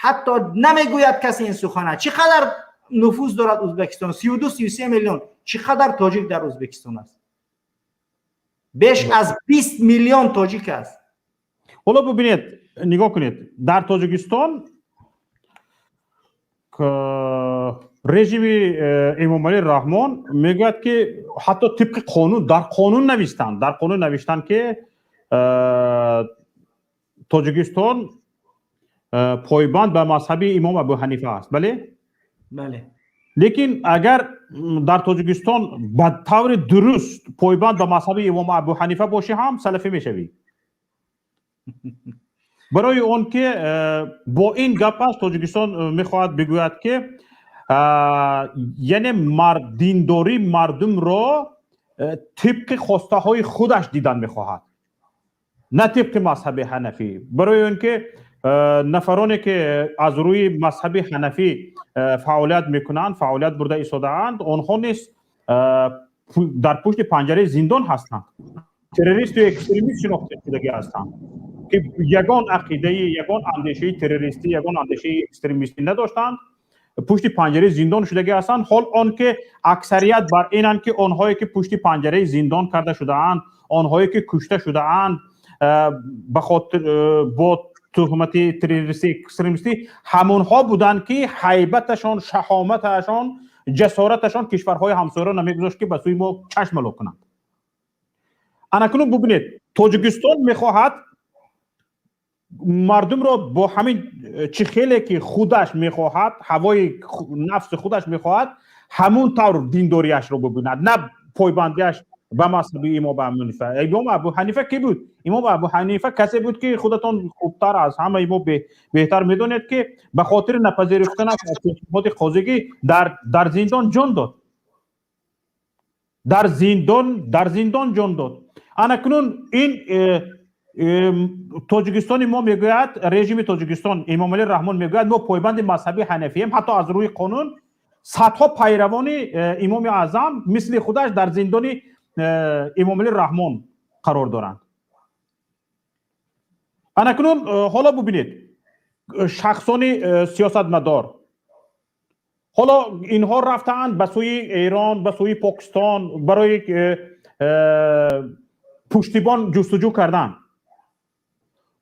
ҳатто намегӯяд касе ин сухана. Чӣ қадар нуфуз дорад Узбекистон? 32, 33 миллион. Чӣ қадар тоҷик дар Узбекистон аст? Беш аз 20 миллион тоҷик аст. Ҳоло бубинед, нигоҳ кунед, дар Тоҷикистон режими Эмомалӣ Раҳмон мегӯяд, ки ҳатто тибқи қонун, дар қонун навиштанд, ки Тоҷикистон пойбанд ба мазҳаби имом Абу Ҳанифа аст, бале? Бале. Лекин агар дар Тоҷикистон ба таври дуруст пойбанд ба мазҳаби имом Абу Ҳанифа бошӣ ҳам, салафӣ мешавӣ. Барои он ки бо ин гапаш Тоҷикистон мехоҳад бигӯяд, ки яъне диндории мардумро тибқи хостаҳои худаш дидан мехоҳад, на тибқи мазҳаби ҳанафӣ. Барои он ки нафароне ки аз рӯи мазҳаби ҳанафӣ фаъолият мекунанд, фаъолият бурда истодаанд, онҳо низ дар пушти панҷараи зиндон ҳастанд, террористу экстремист шинохта шудагӣ ҳастанд, ки ягон ақидаи, ягон андешаи террористӣ, ягон андешаи экстремистӣ надоштанд, пушти панҷараи зиндон шудагӣ ҳастанд. Ҳол он ки аксарият бар инанд, ки онҳое ки пушти панҷараи зиндон карда шудаанд, онҳое ки кушта шудаанд ба хотир бо туҳмати террористӣ, экстремистӣ, ҳамонҳо буданд, ки ҳайбаташон, шаҳоматашон, ҷасораташон кишварҳои ҳамсояро намегузошт, ки ба сӯи мо чашм ало кунанд. Анакунун бубинед, Тоҷикистон мехоҳад мардумро бо ҳамин чӣ хеле ки худаш мехоҳад, ҳавои нафси худаш мехоҳад, ҳамун тавр диндориашро бубинад, на пойбандиаш ба мазҳаби имом Абу Ҳанифа. Имом Абу Ҳанифа кӣ буд? Имом Абу Ҳанифа касе буд, ки худатон хубтар аз ҳамаи мо беҳтар медонед, ки ба хотири напазируфтанаш аз пешниҳоди қозигӣ дар зиндон ҷон дод, дар зиндон ҷон дод. Анакунун ин Тоҷикистони мо мегӯяд, режими Тоҷикистон, Эмомалӣ Раҳмон мегӯяд, мо пойбанди мазҳаби ҳанафием. Ҳатто аз рӯи қонун садҳо пайравони имоми аъзам мисли худаш дар зиндони Эмомалӣ Раҳмон қарор доранд. Анакунун ҳоло бубинед, шахсони сиёсатмадор Ҳоло инҳо рафтаанд ба сӯи Эрон, ба сӯи Покистон барои пуштибон ҷустуҷӯ кардан.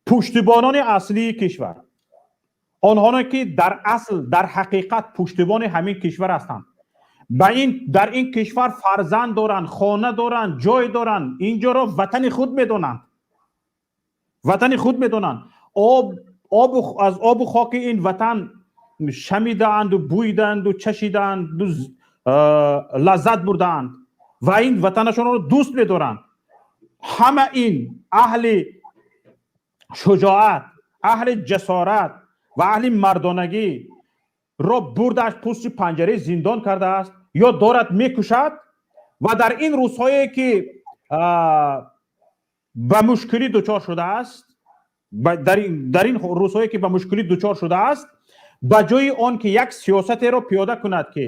Пуштибонони аслии кишвар, онҳоне ки дар асл, дар ҳақиқат пуштибони ҳамин кишвар ҳастанд, ба ин дар ин кишвар фарзанд доранд, хона доранд, ҷой доранд, инҷоро ватани худ медонанд, ватани худ медонанд, об об аз обу хоки ин ватан шамидаанду, бӯидаанду, чашидаанду, лаззат бурдаанд ва ин ватанашонро дӯст медоранд. Ҳама ин аҳли шуҷоат, аҳли ҷасорат ва аҳли мардонагӣ ро бурдааш пушти панҷараи зиндон кардааст ё дорад мекушад. Ва дар ин рӯзҳое ки ба мушкилӣ дучор шудааст, дар ин рӯзҳое ки ба мушкилӣ дучор шудааст, ба ҷои он ки як сиёсатеро пиёда кунад, ки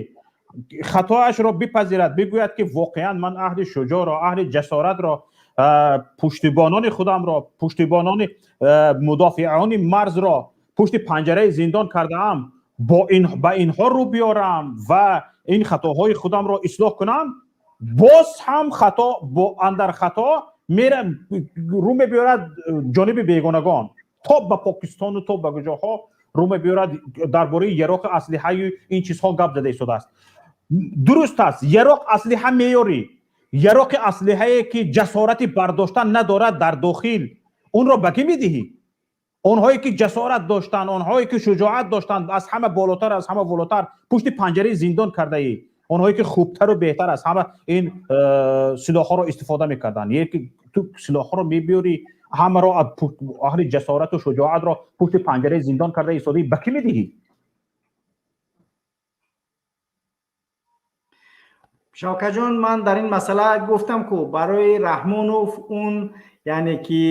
хатоашро бипазирад, бигӯяд ки воқеан ман аҳли шуҷоъро, аҳли ҷасоратро, пуштибонони худамро, пуштибонони мудофиаони марзро пушти панҷараи зиндон кардаам, бо ин ба инҳо рӯ биёрам ва ин хатоҳои худамро ислоҳ кунам, боз ҳам хато бо андар хато мера рӯ мебиёрад ҷониби бегонагон, то ба Покистону то ба куҷоҳо рӯ мебиёрад. Дар бораи яроқи аслиҳаю ин чизҳо гап зада истодааст. Дуруст аст, яроқ аслиҳа меёрӣ, яроқи аслиҳае ки ҷасорати бардоштан надорад дар дохил, онро ба кӣ медиҳӣ? Онҳое ки ҷасорат доштанд, онҳое ки шуҷоат доштанд, аз ҳама болотар, аз ҳама волотар пушти панҷараи зиндон кардаӣ. Онҳое ки хубтару беҳтар аз ҳама ин силоҳҳоро истифода мекарданд, ки ту силоҳҳоро мебиёрӣ, ҳамаро, аҳли ҷасорату шуҷоатро пушти панҷараи зиндон карда истодаӣ, ба кӣ медиҳӣ? Шавкатҷон, ман дар ин масъала гуфтам, ку барои Раҳмонов он, яъне ки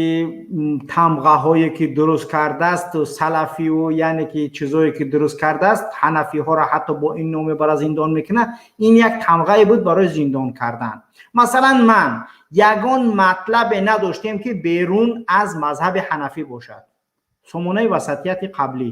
тамғаҳое ки дуруст кардааст, салафию, яъне ки чизое ки дуруст кардааст, ҳанафиҳоро ҳатто бо ин ном мебара зиндон мекунад, ин як тамғае буд барои зиндон кардан. Масалан, ман ягон матлабе надоштем, ки берун аз мазҳаби ҳанафӣ бошад. Сомонаи васатияти қаблӣ,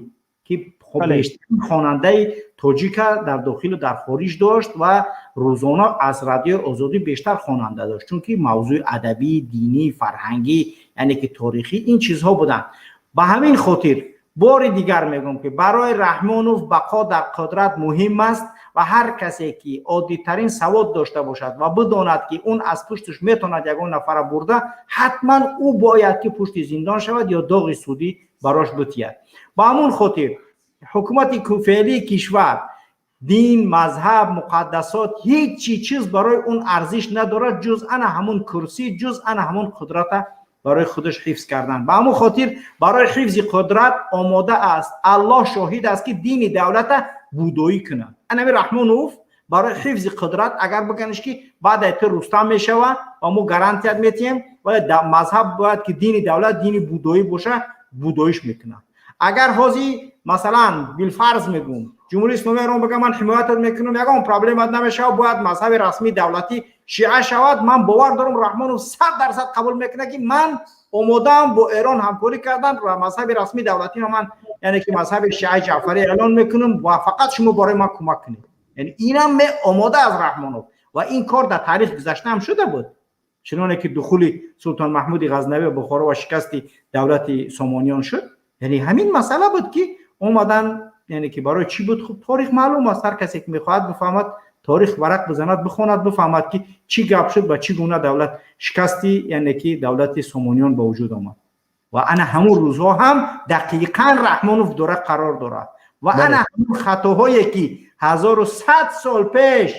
ки бештарин хонандаи тоҷика дар дохилу дар хориҷ дошт ва рӯзона аз Радиои Озодӣ бештар хонанда дошт, чунки мавзӯи адабӣ, динӣ, фарҳангӣ, яъне ки торихӣ, ин чизҳо буданд. Ба ҳамин хотир бори дигар мегӯям, ки барои Раҳмонов бақо дар қудрат муҳим аст ва ҳар касе ки оддитарин савод дошта бошад ва бидонад, ки он аз пушташ метавонад ягон нафара бурда, ҳатман ӯ бояд ки пушти зиндон шавад ё доғи судӣ барош битиҳад. Ба ҳамон хотир ҳукумати феълии кишвар дин, мазҳаб, муқаддасот, ҳеҷ чиз барои он арзиш надорад, ҷуз ана ҳамон курсӣ, ҷуз ана ҳамон қудрата барои худаш ҳифз кардан. Ба ҳамон хотир барои ҳифзи қудрат омода аст, Аллоҳ шоҳид аст, ки дини давлата будоӣ кунад. Анами Раҳмонов барои ҳифзи қудрат, агар биканиш, ки баъд ту Рустам мешава ва мо гарантият метиҳем, вале мазҳаб бояд ки дини давлат дини будоӣ боша, будоиш мекунад. Агар ҳозир, масалан, билфарз мегӯм, Ҷумҳурии Исломии Эрон бигӯяд, ман ҳимоятат мекунам, ягон проблемат намешавад, бояд мазҳаби расмии давлатӣ шиа шавад, ман бовар дорам, Раҳмонов 100% қабул мекунад, ки ман омодаам бо Эрон ҳамкорӣ кардан ва мазҳаби расмии давлатиро ман, яъне ки мазҳаби шиаи ҷаъфарӣ эълон мекунам ва фақат шумо барои ман кӯмак кунед. Яъне инам омода аз Раҳмонов. Ва ин кор дар таърих гузашта ҳам шуда буд, чуноне ки духули Султон Маҳмуди Ғазнавӣ ба Бухоро ва шикасти давлати Сомониён шуд. Яъне ҳамин масъала буд, ки омадан, яъне ки барои чӣ буд? Хуб, торих маълум аст, ҳар касе ки мехоҳад бифаҳмад, торих варақ бизанад, бихонад, бифаҳмад, ки чӣ гап шуд ва чӣ гуна давлат шикасти, яъне ки давлати Сомониён ба вуҷуд омад. Ва ана ҳамун рӯзҳо ҳам дақиқан Раҳмонов дора қарор дорад ва ана ҳамун хатоҳое ки 1100 сол пеш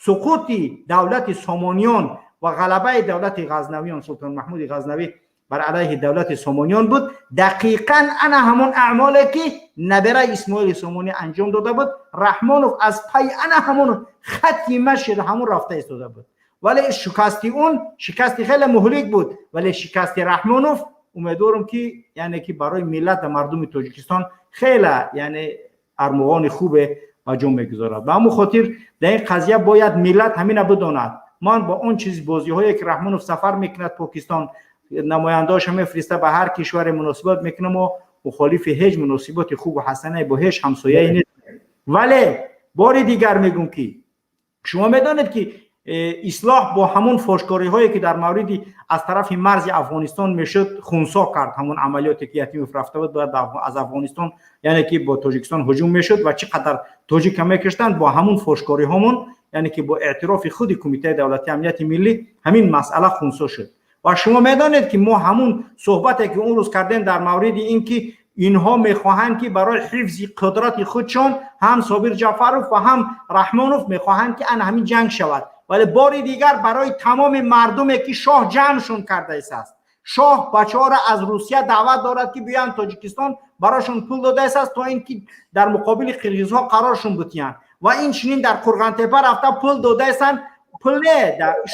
суқути давлати Сомониён ва ғалабаи давлати Ғазнавиён, Султон Маҳмуди Ғазнавӣ бар алайҳи давлати Сомониён буд, дақиқан ана ҳамон аъмоле ки набераи Исмоили Сомонӣ анҷом дода буд, Раҳмонов аз пайи ана ҳамон хатти машир ҳамон рафта истода буд. Вале шикасти он шикасти хеле муҳлик буд, вале шикасти Раҳмонов, умедворам, ки яъне ки барои миллат ва мардуми Тоҷикистон хеле, яъне армуғони хубе ба ҷо мегузорад. Ба ҳамон хотир дар ин қазия бояд миллат ҳамина бидонад. Ман бо он чиз бозиҳое ки Раҳмонов сафар мекунад Покистон, намояндаҳоша мефириста, ба ҳар кишваре муносибат мекунам, мо мухолифи ҳеҷ муносиботи хубу ҳасанае бо ҳеҷ ҳамсояе нест, вале Бори дигар мегӯм, ки шумо медонед, ки ислоҳ бо ҳамон фошкориҳое, ки дар мавриди аз тарафи марзи Афғонистон мешуд, хунсо кард ҳамон амалиёте, ки Ятимов рафта буд, бояд аз Афғонистон, яъне ки бо Тоҷикистон ҳуҷум мешуд ва чӣ қадар тоҷика мекуштанд. Бо ҳамон фошкориҳомон, яъне ки бо эътирофи худи Кумитаи давлатии амнияти миллӣ, ҳамин масъала хунсо шуд. Ва шумо медонед, ки мо ҳамун суҳбате, ки он рӯз кардем дар мавриди ин ки инҳо мехоҳанд, ки барои ҳифзи қудрати худшон ҳам Собир Ҷафаров ва ҳам Раҳмонов мехоҳанд, ки ана ҳамин ҷанг шавад. Вале бори дигар барои тамоми мардуме, ки шоҳ ҷамъшон кардааст, шоҳ бачаҳоро аз Русия даъват дорад, ки биёянд Тоҷикистон, барошон пул додааст, то ин ки дар муқобили қирғизҳо қароршон бутиянд. Ва инчунин дар Қурғантепа рафта пул додаастанд, пул не,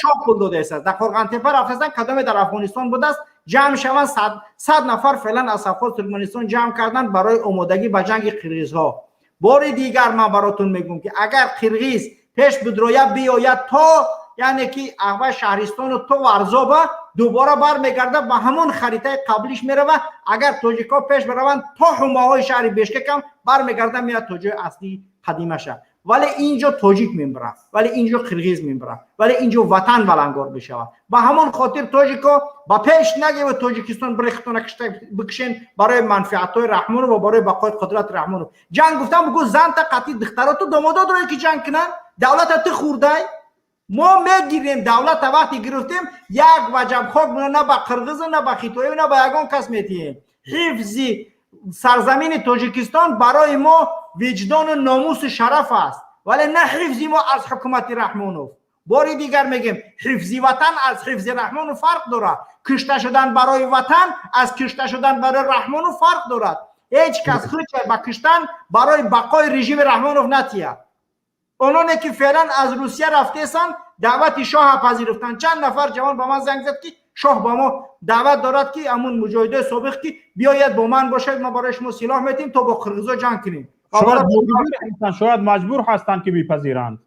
шоҳ пул додааст, дар Қурғантепа рафтаастанд, кадоме дар Афғонистон будааст, ҷамъ шаванд. 100 нафар феълан аз совхоз Туркманистон ҷамъ карданд барои омодагӣ ба ҷанги қирғизҳо. Бори дигар ман баротон мегӯм, ки агар қирғиз пеш бидрояд, биёяд то, яъне ки аввал шаҳристону то Варзоба, дубора бармегардад, ба ҳамон харитаи қаблиш мерава. Агар тоҷикҳо пеш бираванд, то ҳумаҳои шаҳри Бешкекам бармегардад, меяд то ҷои аслии қадимаша. Вале инҷо тоҷик мемирад, вале инҷо қирғиз мемирад, вале инҷо ватан валангор мешавад. Ба ҳамон хотир тоҷико ба пеш нагеву Тоҷикистон бирехтона бикшен барои манфиатҳои Раҳмонов ва барои бақои қудрати Раҳмонов. Ҷанг гуфтам, бугӯ занта қатъи духтароту домододро, ки ҷанг кунанд. Давлата ту хӯрдай, мо мегирем давлата. Вақте гирифтем, як ваҷаб хок на ба қирғизу, на ба хитоӣ, на ба ягон кас метиҳем. Ҳифзи сарзамини Тоҷикистон барои мо виҷдону номусу шараф аст, вале на ҳифзи мо аз ҳукумати Раҳмонов. Бори дигар мегем, ҳифзи ватан аз ҳифзи Раҳмонов фарқ дорад. Кушта шудан барои ватан аз кушта шудан барои Раҳмонов фарқ дорад. Ҳеҷ кас худша ба куштан барои бақои режими Раҳмонов натиҳад. Ононе ки феълан аз Русия рафтесанд, даъвати шоҳа пазируфтанд. Чанд нафар ҷавон ба ман занг зад, ки шоҳ ба мо даъват дорад, ки ҳамун муҷоҳидои собиқ, ки биёяд, бо ман бошад, мо барои шумо силоҳ метиҳем, то бо қирғизо ҷанг кунем. Шояд маҷбур ҳастанд, ки бипазиранд.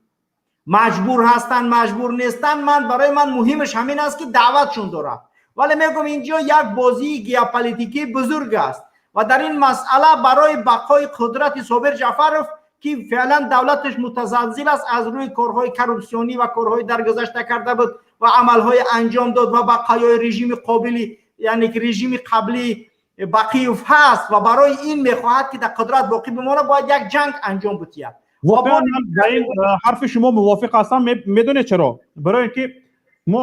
Маҷбур ҳастанд, маҷбур нестанд, ман барои ман муҳимаш ҳамин аст, ки даъватшон дорад. Вале мегӯм, инҷо як бозии геополитикии бузург аст ва дар ин масъала барои бақои қудрати Собир Ҷафаров, ки феълан давлаташ мутазалзил аст аз рӯи корҳои коррупсионӣ ва корҳои дар гузашта карда буд ва амалҳои анҷом дод ва бақоёи режими қобили, яъне ки режими қаблии Бақиев ҳаст, ва барои ин мехоҳад, ки дар қудрат боқӣ бимонад, бояд як ҷанг анҷом бутиҳад. Воқеан ба ин ҳарфи шумо мувофиқ ҳастам. Медонед чаро? Барои ин ки мо,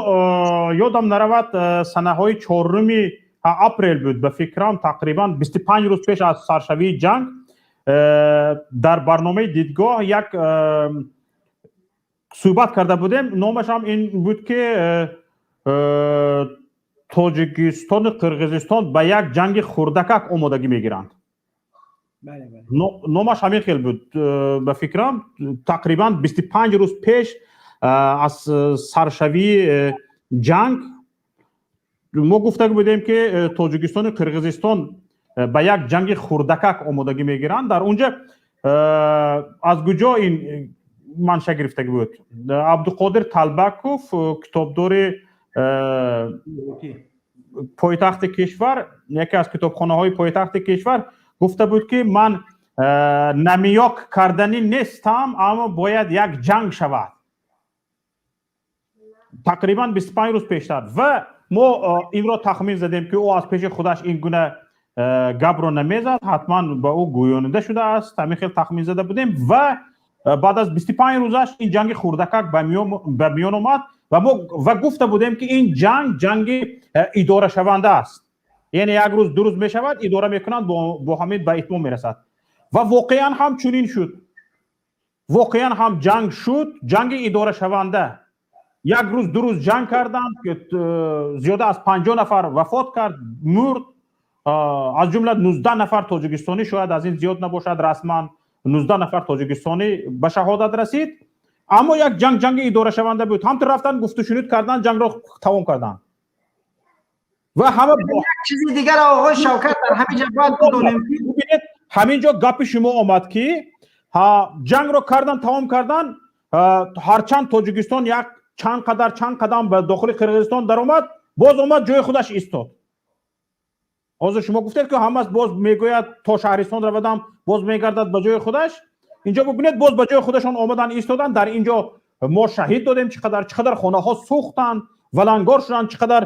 ёдам наравад, санаҳои 4-уми апрел буд, ба фикрам, тақрибан 25 рӯз пеш аз саршавии ҷанг, дар барномаи «Дидгоҳ» як суҳбат карда будем. Номашам ин буд, ки Тоҷикистону Қирғизистон ба як ҷанги хурдакак омодагӣ мегиранд. Номаш ҳамин хел буд, ба фикрам, тақрибан 25 рӯз пеш аз саршавии ҷанг мо гуфта будем, ки Тоҷикистону Қирғизистон ба як ҷанги хурдакак омодагӣ мегиранд. Дар унҷа аз куҷо ин манша гирифтагӣ буд? Абдуқодир Талбаков, китобдори пойтахти кишвар, яке аз китобхонаҳои пойтахти кишвар, гуфта буд, ки ман намёк карданӣ нестам, аммо бояд як ҷанг шавад, тақрибан 25 рӯз пештар. Ва мо инро тахмин задем, ки ӯ аз пеши худаш ин гуна гапро намезад, ҳатман ба ӯ гӯёнида шудааст. Ҳамин хел тахмин зада будем ва баъд аз 25 рӯзаш ин ҷанги хурдакак ба миён омад. Ва мо ва гуфта будем, ки ин ҷанг ҷанги идорашаванда аст, яъне як рӯз, ду рӯз мешавад, идора мекунанд, бо ҳамин ба итмом мерасад. Ва воқеан ҳам чунин шуд. Воқеан ҳам ҷанг шуд, ҷанги идорашаванда. Як рӯз, ду рӯз ҷанг карданд, зиёда аз 50 нафар вафот кард, мурд, аз ҷумла 19 нафар тоҷикистонӣ, шояд аз ин зиёд набошад, расман 19 нафар тоҷикистонӣ ба шаҳодат расид. Аммо як ҷанг ҷанги идорашаванда буд. Ҳамтур рафтан, гуфтушунуд кардан, ҷангро тамом карданд ва ҳама. Чизи дигар, оғои Шавкат, дар ҳамин ҷо бояд бидонем. Бибинед, ҳамин ҷо гапи шумо омад, ки ҷангро кардан, тамом кардан. Ҳарчанд Тоҷикистон як чанд қадар, чанд қадам ба дохили Қирғизистон даромад, боз омад, ҷои худаш истод. Ҳозир шумо гуфтед, ки ҳамас боз мегӯяд, то шаҳристон равадам, боз мегардад ба ҷои худаш. Инҷо бубинед, боз ба ҷои худашон омадан истоданд. Дар инҷо мо шаҳид додем, чӣ қадар, чӣ қадар хонаҳо сӯхтанд, валангор шуданд, чӣ қадар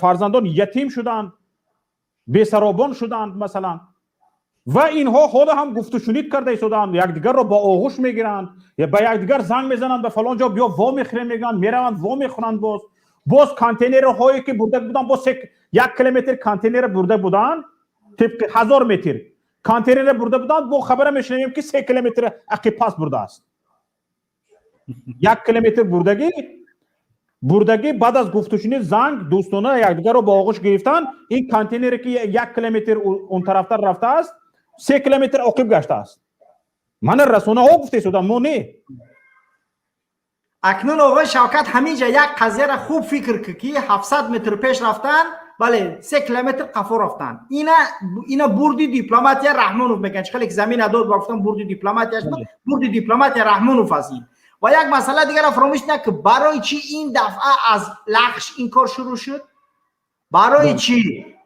фарзандон ятим шуданд, бесаробон шуданд, масалан. Ва инҳо ҳоло ҳам гуфтушунид карда истодаанд, якдигарро ба оғӯш мегиранд, ба якдигар занг мезананд, ба фалон ҷо биё, во мехӯрем мегӯянд, мераванд, во мехӯранд. Боз контейнерҳое ки бурда буданд, боз 1 километр контейнер бурда буданд, тибқи 1000 метр контейнер бурда буданд, бо хабара мешунавем, ки 3 километр ақиб пас бурдааст. 1 километр бурдагӣ. Баъд аз гуфтушунид, занг, дӯстона якдигарро ба оғӯш гирифтан, ин контейнере ки 1 километр он тарафтар рафтааст, 3 километр оқиб гаштааст. Мана, расонаҳо гуфта истоданд, мо не. Акнун, оғои Шавкат, ҳаминҷа як қазияра хуб фикр кӣ, ки 700 метр пеш рафтан, бале, 3 километр қафо рафтан. Ина бурди дипломатия Раҳмонов мекунад. Чӣ хеле ки замина дод ва гуфтан, бурди дипломатияш буд, бурди дипломатия Раҳмонов аст ин. Ва як масъала дигара фаромӯш накун: барои чӣ ин дафъа аз Лахш ин кор шурӯъ шуд? Барои чӣ?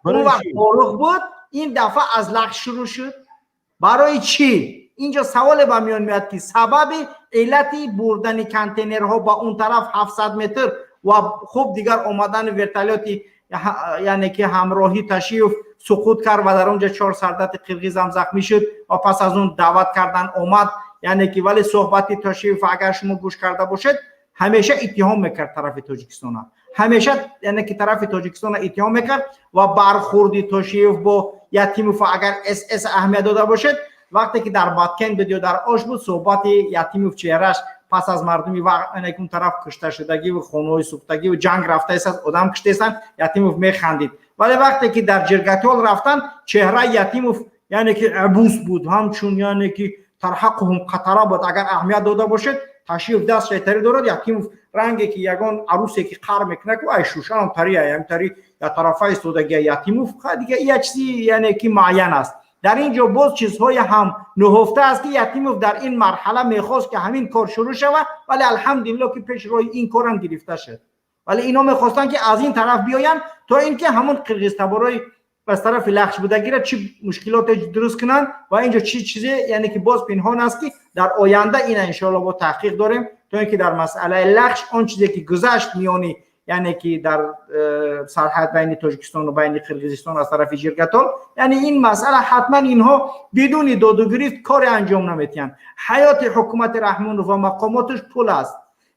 Он вақт Хоруғ буд, ин дафъа аз Лахш шурӯъ шуд. Барои чӣ? Инҷо саволе ба миён меояд, ки сабаби иллати бурдани контейнерҳо ба он тараф 700 метр ва хуб дигар омадани вертолёти, яъне ки ҳамроҳи Ташиев суқут кард ва дар он ҷо чор сардати қирғизам захмӣ шуд ва пас аз он даъват кардан омад. Яъне ки вале суҳбати Тошиев агар шумо гӯш карда бошед, ҳамеша иттиҳом мекард тарафи Тоҷикистона, ҳамеша, яъне ки тарафи Тоҷикистона иттиҳом мекард. Ва бархурди Тошиев бо Ятимов агар сс аҳамият дода бошед, вақте ки дар Баткен буд ё дар Ош буд, суҳбати Ятимов, чеҳраш пас аз мардуми он тараф кушташудагиву хонаҳои сӯхтагиву ҷанг рафтаист, одам куштаистанд, Ятимов механдид. Вале вақте ки дар Ҷиргатол рафтанд, чеҳраи Ятимов, яъне ки абус буд, ҳамчун, яъне ки тарҳақуҳум қатара буд. Агар аҳамият дода бошед, Ташиев даст шайтари дорад, Ятимов ранге ки ягон арусе ки қар мекунад, ку ай шушанам тари тари я тарафа истодагия Ятимов. Дига як чизи, яъне ки муайян аст. Дар ин ҷо боз чизҳое ҳам нуҳуфта аст, ки Ятимов дар ин марҳала мехост, ки ҳамин кор шурӯъ шавад, вале алҳамдулилло, ки пеш роҳи ин корам гирифта шуд. Вале ино мехостанд, ки аз ин тараф биёянд, то ин ки ҳамон қирғизтаборои аз тарафи Лахш будагира чӣ мушкилоте дуруст кунанд. Ва инҷо чӣ чизе, яъне ки боз пинҳон аст, ки дар оянда ина иншоалло бо таҳқиқ дорем, то ин ки дар масъалаи Лахш он чизе ки гузашт миёни, яъне ки дар сарҳад байни Тоҷикистону байни Қирғизистон аз тарафи Жиргатол. Яъне ин масъала ҳатман инҳо бидуни додугирифт коре анҷом наметиҳанд. Ҳаёти ҳукумати Раҳмонов ва мақомоташ пул аст.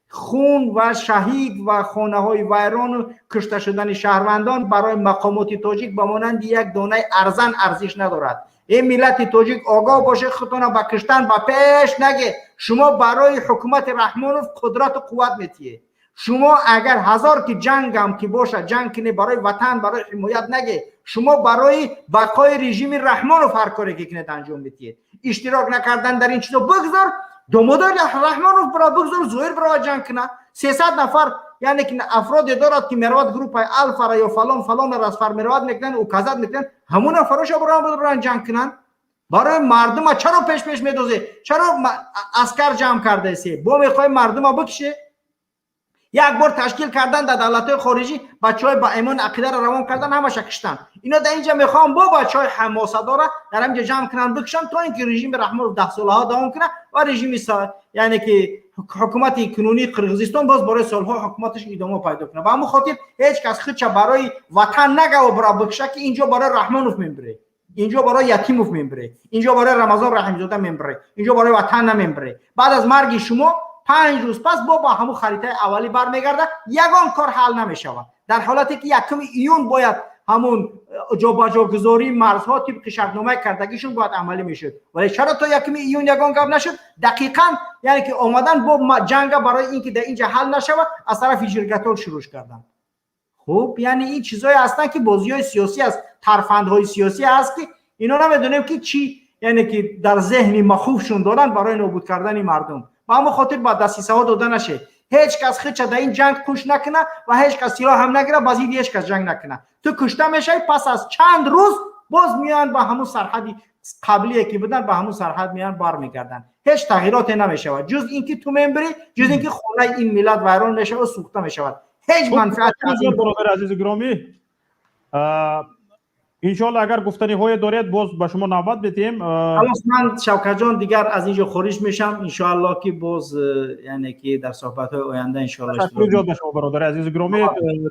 Хун ва шаҳид ва хонаҳои вайрону кушта шудани шаҳрвандон барои мақомоти тоҷик ба монанди як донаи арзан арзиш надорад. Ин миллати тоҷик, огоҳ бошед, худтона ба киштан ба пеш наге. Шумо барои ҳукумати Раҳмонов қудрату қувват метиҳед. Шумо агар ҳазор ки ҷангам ки бошад, ҷанг кунед барои ватан, барои ҳимоят наге. Шумо барои бақои режими Раҳмонов ҳар коре ки кунед, анҷом метиҳед. Иштирок накардан дар ин чизо бигзор домодои Раҳмонов бира, бигзор Зоир бирава ҷанг куна. 300 нафар, яъне ки афроде дорад, ки меравад, группаи Алфара ё фалон фалонро расформировать мекунанд, указать мекунанд, ҳамун нафароша биран ҷанг кунанд. Барои мардума чаро пеш пеш медозе? Чаро аскар ҷамъ кардасе? Бо мехоҳи мардума бикше? Як бор ташкил кардан дар давлатҳои хориҷӣ, бачаҳои ба имон ақидаро равон кардан, ҳамаша киштанд. Ино дар инҷа мехоҳам бо бачаҳои ҳамосадора дар ҳаминҷа ҷамъ кунанд, бикшанд, то ин ки режими Раҳмонов даҳсолаҳо давом кунад ва режими, яъне ки ҳукумати кунунии Қирғизистон боз барои солҳо ҳукуматаш идома пайдо кунад. Ба ҳамин хотир ҳеҷ кас худша барои ватан нагава бира бикша, ки инҷо барои Раҳмонов мембире, инҷо барои Ятимов мембире, инҷо барои Рамазон Раҳимзода мембире, инҷо барои ватан намембире. Баъд аз марги шумо 5 рӯз пас бо ба ҳамун харитаи аввалӣ бармегарда, ягон кор ҳал намешавад. Дар ҳолате ки 1 июн бояд ҳамун ҷобаҷогузории марзҳо тибқи шартномаи кардагишон бояд амалӣ мешуд, вале чаро то 1 июн ягон гап нашуд? Дақиқан, яъне ки омадан бо ҷанга барои ин ки дар инҷа ҳал нашавад, аз тарафи Жиргатол шурӯъ карданд. Хуб, яъне ин чизҳое ҳастанд, ки бозиҳои сиёсӣ аст, тарфандҳои сиёсӣ аст, ки ино намедонем, ки чӣ, яъне ки дар зеҳни махуфшон доранд барои нобуд кардани мардум. Ба ҳамон хотир ба дасисаҳо дода нашед. Ҳеҷ кас худша дар ин ҷанг куш накуна ва ҳеҷ кас силоҳ ҳам нагира, ба зидди ҳеҷ кас ҷанг накуна. Ту кушта мешавӣ, пас аз чанд рӯз боз меоянд, ба ҳамун сарҳади қаблие ки буданд, ба ҳамун сарҳад меоянд, бармегарданд. Ҳеҷ тағйироте намешавад, ҷуз ин ки ту мембирӣ, ҷуз ин ки хонаи ин миллат вайрон мешавад, сӯхта мешавад. Ҳеҷ манфиат. Бародари азизу гиромӣ. Иншоалло, агар гуфтаниҳое доред, боз ба шумо навбат медиҳем. Халос, ман, Шавкатҷон, дигар аз инҷо хориҷ мешам. Иншоалло, ки боз, яъне ки дар суҳбатҳои оянда, иншоалло. Ташаккури зиёд ба шумо, бародари азизи гиромӣ.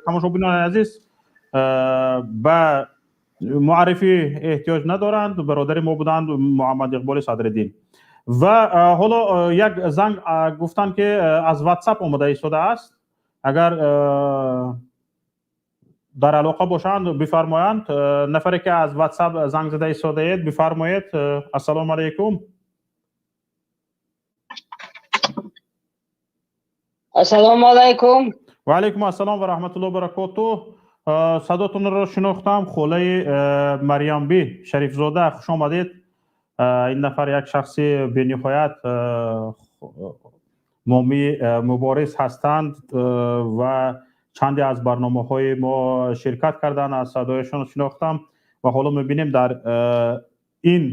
Тамошобинони азиз, ба муаррифӣ эҳтиёҷ надоранд, бародари мо буданд Муҳаммад Иқболи Садриддин. Ва ҳоло як занг гуфтанд, ки аз WhatsApp омода истодааст. Агар дар алоқа бошанд, бифармоянд. Нафаре ки аз WhatsApp занг зада истодаед, бифармоед. Ассалому алайкум. Ассалому алайкум. Ва алайкум ассалом ва раҳматуллоҳи ва баракотуҳ. Садотонро шинохтам, холаи Марьямби Шарифзода, хуш омадед. Ин нафар як шахси бениҳоят момии мубориз ҳастанд ва чанде аз барномаҳои мо ширкат карданд, аз садояшон шинохтам ва ҳоло мебинем, дар ин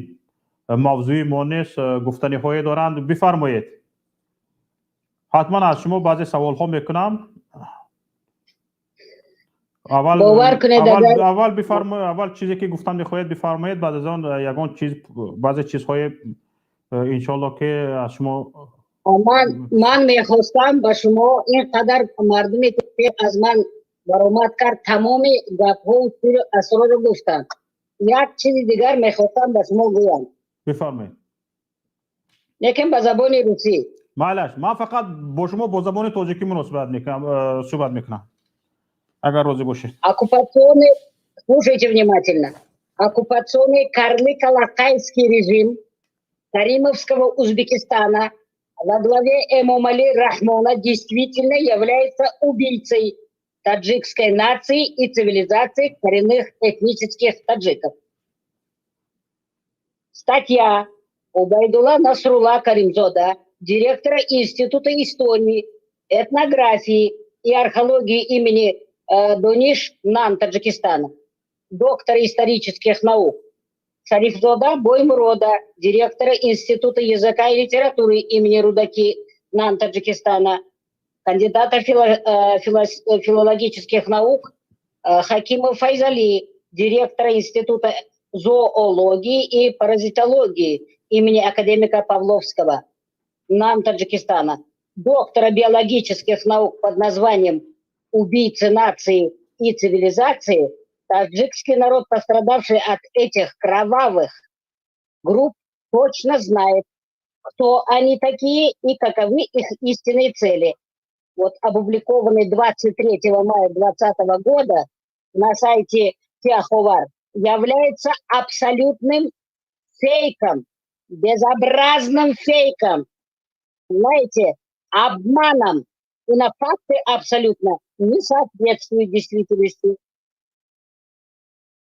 мавзӯи мо низ гуфтаниҳое доранд. Бифармоед, ҳатман аз шумо баъзе саволҳо мекунам. Аввал Бовар кунед, аввал бифармоед, аввал чизе ки гуфтан мехоҳед, бифармоед, баъд аз он ягон чиз, баъзе чизҳое, иншоалло, ки аз шумо. Ман мехостам ба шумо, ин қадар мардуме ки аз ман баромад кард, тамоми гапҳоу сиру асрорро гуфтанд, як чизи дигар мехостам ба шумо гӯям. Бифармоед. Лекин ба забони русӣ. Майлаш, ман фақат бо шумо бо забони тоҷикӣ муносибат мекунам, суҳбат мекунам, агар розӣ бошед. Оккупационный, слушайте внимательно, оккупационный карлико-лакайский режим Каримовского Узбекистана во главе Эмомали Рахмона действительно является убийцей таджикской нации и цивилизации коренных этнических таджиков. Статья Убайдулла Насрула Каримзода, директора Института истории, этнографии и археологии имени Дониш НАН Таджикистана, доктора исторических наук, Шарифзода Боймурода, директора Института языка и литературы имени Рудаки НАН Таджикистана, кандидата филологических наук Хакима Файзали, директора Института зоологии и паразитологии имени академика Павловского НАН Таджикистана, доктора биологических наук под названием «Убийцы нации и цивилизации», таджикский народ, пострадавший от этих кровавых групп, точно знает, кто они такие и каковы их истинные цели. Вот опубликованный 23 мая 2020 года на сайте Тиаховар является абсолютным фейком, безобразным фейком, знаете, обманом, и на факты абсолютно не соответствует действительности.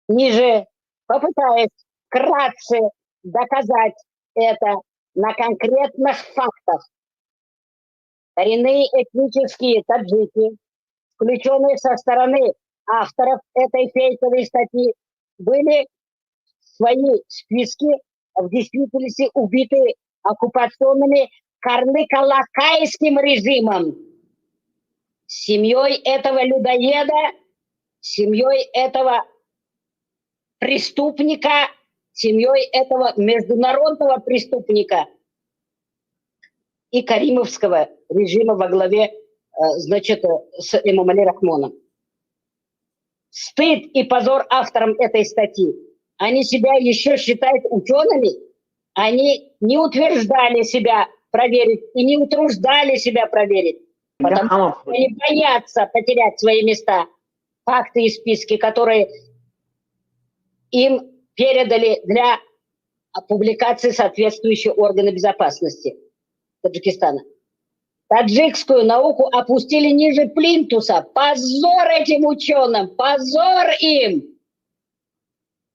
Ниже попытаюсь вкратце доказать это на конкретных фактах. Коренные этнические таджики, включенные со стороны авторов этой фейковой статьи, были в свои списки в действительности убиты оккупационными карлико-лакайским режимом, семьей этого людоеда, семьей этого преступника, семьей этого международного преступника и каримовского режима во главе, значит, с Эмомали Рахмоном. Стыд и позор авторам этой статьи. Они себя еще считают учеными. Они не утверждали себя проверить и не утруждали себя проверить. Потому что они боятся потерять свои места. Факты и списки, которые им передали для публикации соответствующие органы безопасности Таджикистана. Таджикскую науку опустили ниже плинтуса. Позор этим ученым, позор им!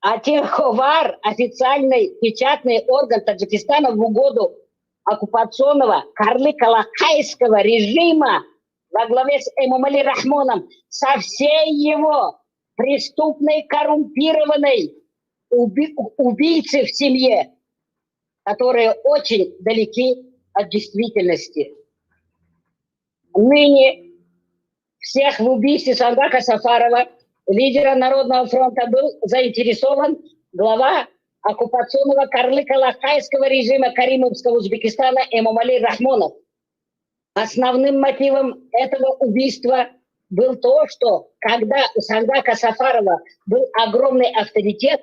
А Теховар, официальный печатный орган Таджикистана, в угоду оккупационного карлико-лакайского режима во главе с Эмомали Рахмоном, со всей его преступной, коррумпированной убийцы в семье, которые очень далеки от действительности. Ныне всех в убийстве Сангака Сафарова Лидера Народного фронта был заинтересован глава оккупационного Карлыка-Лакайского режима Каримовского Узбекистана Эмомали Рахмонов. Основным мотивом этого убийства был то, что когда у Сангака Сафарова был огромный авторитет,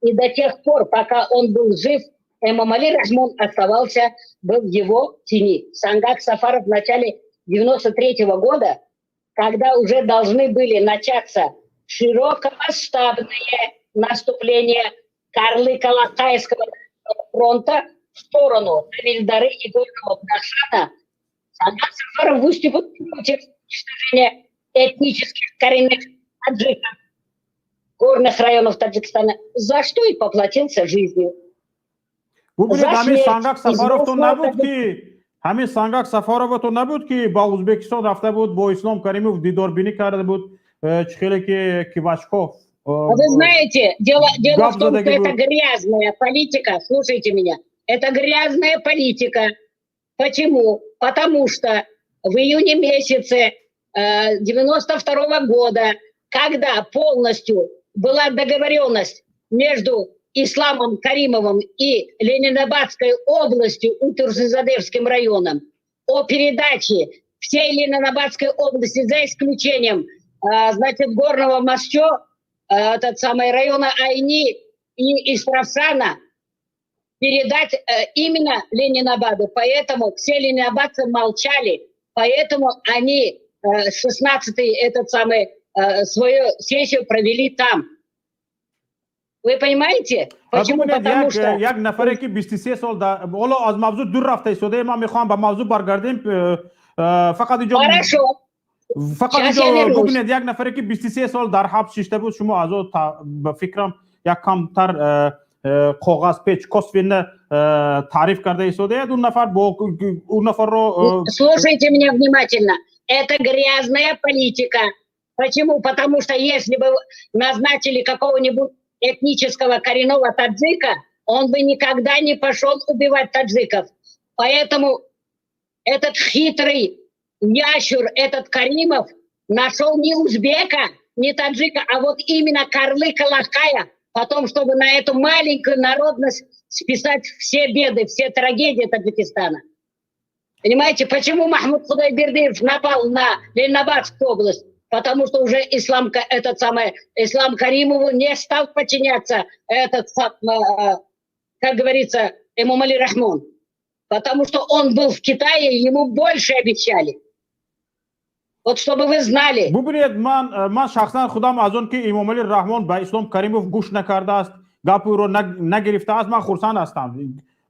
и до тех пор, пока он был жив, Эмомали Рахмон оставался был в его тени. Сангак Сафаров в начале 93 года, когда уже должны были начаться широкомасштабные наступления Карлыка-Лакайского фронта в сторону Тавильдары и Горного Бадахшана, Сангак Сафаров выступил против уничтожения этнических коренных таджиков горных районов Таджикистана, за что и поплатился жизнью. Бубинед, ҳамин Сангак Сафаровто набуд, ки ҳамин Сангак Сафаровато набуд, ки ба Узбекистон рафта буд, бо Ислом Каримов дидорбинӣ карда буд, чӣ хеле ки Квачков. Вы знаете, дело в том, что это грязная политика. Слушайте меня, это грязная политика. Почему? Потому что в июне месяце 92 года, когда полностью была договоренность между Исламом Каримовым и Ленинабадской областью, Турсунзадевским районом, о передаче всей Ленинабадской области, за исключением, значит, Горного Мастё, этот самый района Айни и Истравшана, передать именно Ленинабаду. Поэтому все ленинабадцы молчали, поэтому они 16-й этот самый свою сессию провели там. Вы понимаете? Почему? Потому что як нафаре, ки 23 сол, ҳоло аз мавзӯъ дур рафта истодаем, ман мехоҳам ба мавзӯъ баргардем фақат инҷо. Хорошо. Фақат инҷо бубинед, як нафаре, ки 23 сол дар ҳабс шишта буд, шумо аз ӯ, ба фикрам, як камтар коғаз печ косвенно таъриф карда истодаед. Он нафар бо он нафарро Слушайте меня внимательно. Это грязная политика. Почему? Потому что если бы назначили какого-нибудь этнического коренного таджика, он бы никогда не пошел убивать таджиков. Поэтому этот хитрый ящур, этот Каримов, нашел не узбека, не таджика, а вот именно Карлыка Лакая, потом, чтобы на эту маленькую народность списать все беды, все трагедии Таджикистана. Понимаете, почему Махмуд Худайбердиев напал на Ленинабадскую область? Потому что уже Ислам, этот самый, Ислам Каримову не стал подчиняться этот, как говорится, Эмомали Рахмон. Потому что он был в Китае, ему больше обещали. Вот чтобы вы знали. Бубинед, ман шахсан худам аз он ки Эмомалӣ Раҳмон ба Ислом Каримов гӯш накардааст, гапи ӯро нагирифтааст, ман хурсанд ҳастам.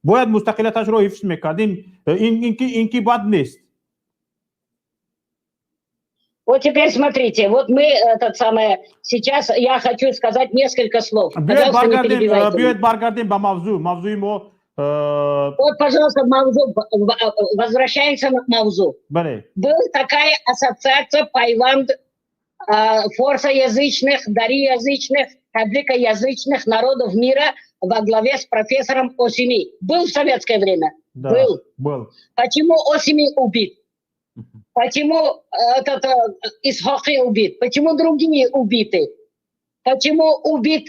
Бояд мустақилияташро ҳифз мекард. Ин ки бад нест. Вот теперь смотрите, вот мы этот самое, сейчас я хочу сказать несколько слов. Пожалуйста, не перебивайте. Биёед баргардем ба мавзӯъ, мавзӯи мо. Вот, пожалуйста, мавзӯъ, возвращаемся к мавзӯъ. Бале. Был такая ассоциация Пайванд форсоязычных, дариязычных, таджикоязычных народов мира во главе с профессором Осими. Был в советское время? Да, был. Был. Почему Осими убит? Почему этот Исхоки убит? Почему другие убиты? Почему убит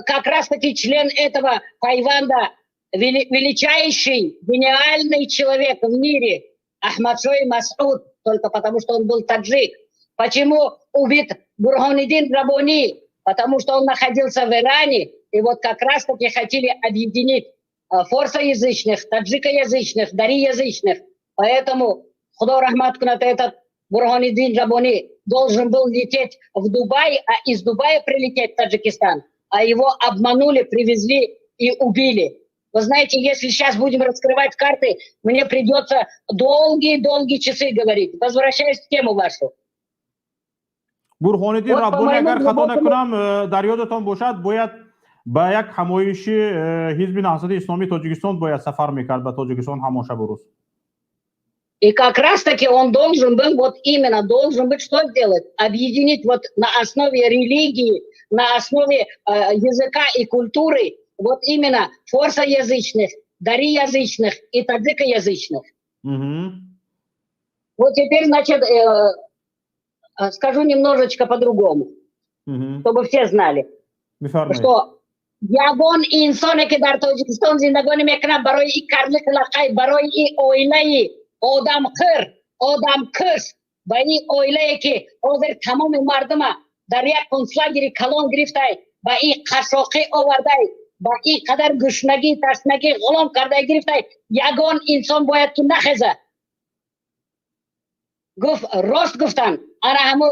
как раз-таки член этого Пайванда, величайший, гениальный человек в мире, Ахмадшой Масуд, только потому, что он был таджик? Почему убит Бурханиддин Раббони? Потому что он находился в Иране, и вот как раз-таки хотели объединить форсоязычных, таджикоязычных, дариязычных. Поэтому, Худо раҳмат кунад, этот Бурханиддин Раббони должен был лететь в Дубай, а из Дубая прилететь в Таджикистан. А его обманули, привезли и убили. Вы знаете, если сейчас будем раскрывать карты, мне придется долгие-долгие часы говорить. Возвращаюсь в тему вашу. Бурҳониддин Раббонӣ, агар хато накунам, дар ёдатон бошад, бояд ба як ҳамоиши Ҳизби Наҳзати Исломии Тоҷикистон бояд сафар мекард ба Тоҷикистон ҳамон шабу рӯз. И как раз-таки он должен был, вот именно должен быть, что сделать? Объединить вот на основе религии, на основе языка и культуры, вот именно форсоязычных, дариязычных и таджикоязычных. Вот теперь, значит, скажу немножечко по-другому. Чтобы все знали, что ягон инсоне, ки дар Тоҷикистон зиндагонӣ мекунад, барои и карлик лақай, барои и оилаи одамкир, одамкуш ва ин оилае, ки ҳозир тамоми мардума дар як концлагери калон гирифтай, ба ин қашшоқӣ овардай, ба ин қадар гушнагӣ, ташнагӣ ғулом карда гирифтай, ягон инсон бояд ки нахеза. Гуфт, рост гуфтанд. Ана ҳамо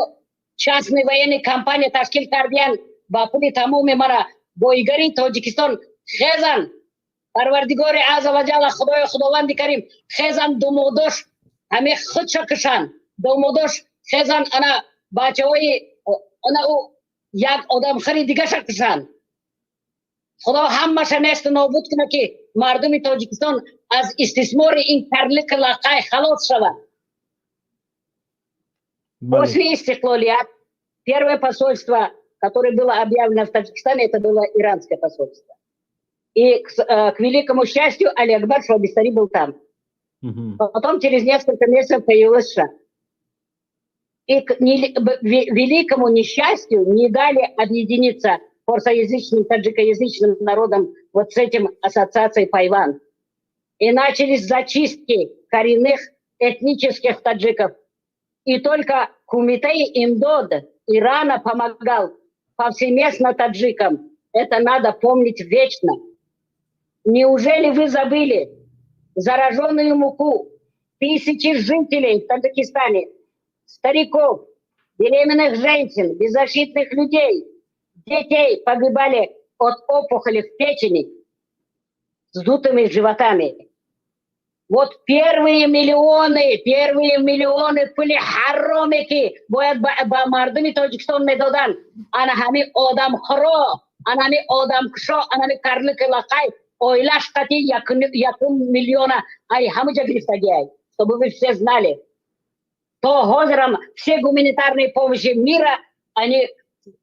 частный военный компания ташкил кардиян ба пули тамоми мара боигарии Тоҷикистон. Хезан, Парвардигори азза ва ҷалла, Худои Худованди Карим, хезан, думодош ҳаме худша кушанд, домодош хезан, ана бачаҳои ана ӯ як одамхари дигаша кушанд. Худо ҳамаша несту нобуд куна, ки мардуми Тоҷикистон аз истисмори ин карлик лақай халос шавад. После истиқлолият первое посольство, которое было объявлено в Таджикистане, это было иранское посольство. И к великому счастью, Али Акбар Шабистари был там. Потом через несколько месяцев появилась США. И к великому несчастью не дали объединиться форсоязычным, таджикоязычным народам вот с этим ассоциацией Пайван. И начались зачистки коренных этнических таджиков. И только Кумитей Имдод Ирана помогал повсеместно таджикам. Это надо помнить вечно. Неужели вы забыли зараженную муку? Тысячи жителей в Таджикистане, стариков, беременных женщин, беззащитных людей, детей погибали от опухоли в печени с дутыми животами. Вот первые миллионы пули ҳароме, ки бояд ба мардуми Тоҷикистон медоданд, ана ҳами одамхӯро, ана ҳами одамкушо, ана ҳами карлики лақай оилаш қати якум миллиона ай ҳамуҷа гирифтагиай, чтобы вы все знали. То ҳозирам все гуманитарные помощи мира они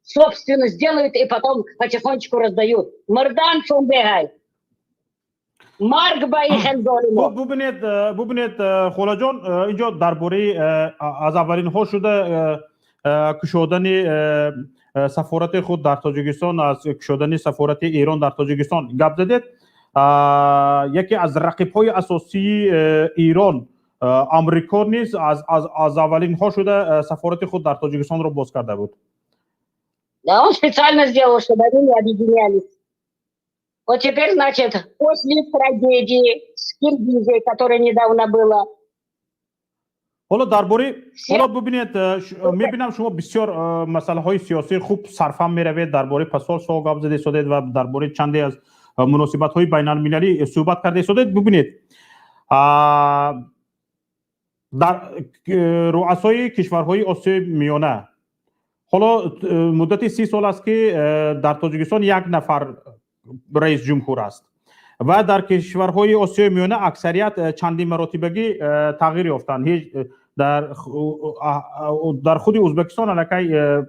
собственно сделают и потом потихонечку раздают. Мурдан чун беҳай. Марг ба ин хел золимо. Бубинед, бубинед, холаҷон, инҷо дар бораи аз аввалинҳо шуда кушодани сафорати худ дар Тоҷикистон, аз кушодани сафорати Эрон дар Тоҷикистон гап задед. Яке аз рақибҳои асосии Эрон, Амрико низ аз аввалинҳо шуда сафорати худ дар Тоҷикистонро боз карда буд. Да, он специально сделал, чтобы они не объединялись. Вот теперь, значит, после трагедии с Киргизией, которая недавно была, Ҳоло дар бораи, ҳоло бубинед, мебинам, шумо бисёр масъалаҳои сиёсӣ хуб сарфаҳм меравед. Дар бораи посольство гап зада истодед ва дар бораи чанде аз муносибатҳои байналмилалӣ суҳбат карда истодед. Бубинед, дар руасои кишварҳои Осиёи Миёна ҳоло муддати 30 сол аст, ки дар Тоҷикистон як нафар раис ҷумҳур аст ва дар кишварҳои Осиёи Миёна аксарият чандин маротибагӣ тағйир ёфтанд. Ҳеҷ дар худи Ӯзбекистон аллакай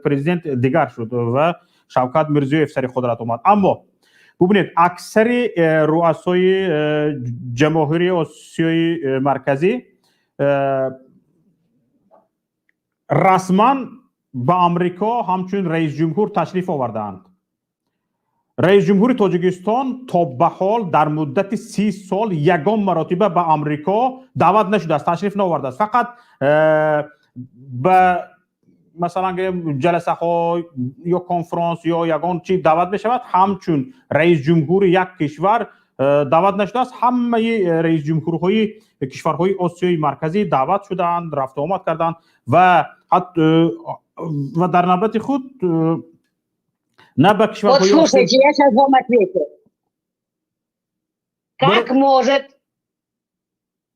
президент дигар шуд ва Шавкат Мирзиёев сари қудрат омад. Аммо бубинед, аксари руасои ҷамоҳири Осиёи Марказӣ расман ба Амрико ҳамчун раисҷумҳур ташриф овардаанд. Раисҷумҳури Тоҷикистон то ба ҳол дар муддати 30 сол ягон маротиба ба Амрико даъват нашудааст, ташриф наовардааст. Фақат ба, масалан гирем, ҷаласаҳо ё конфронс ё ягон чи даъват мешавад, ҳамчун раисҷумҳури як кишвар даъват нашудааст. Ҳамаи раисҷумҳурҳои кишварҳои Осиёи Марказӣ даъват шудаанд, рафтуомад карданд ва дар навбати худ на ба кишварҳои Вот слушайте, я сейчас вам отвечу. Как может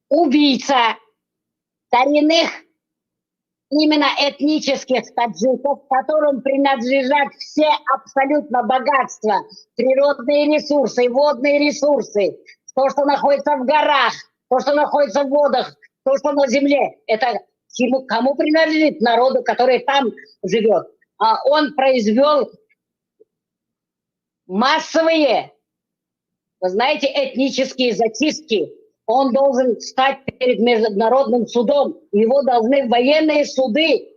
убийца коренных именно этнических таджиков, которым принадлежат все абсолютно богатства, природные ресурсы, водные ресурсы, то, что находится в горах, то, что находится в водах, то, что на земле, это кому принадлежит? Народу, который там живет. А он произвел массовые, вы знаете, этнические зачистки. Он должен стать перед международным судом. Его должны военные суды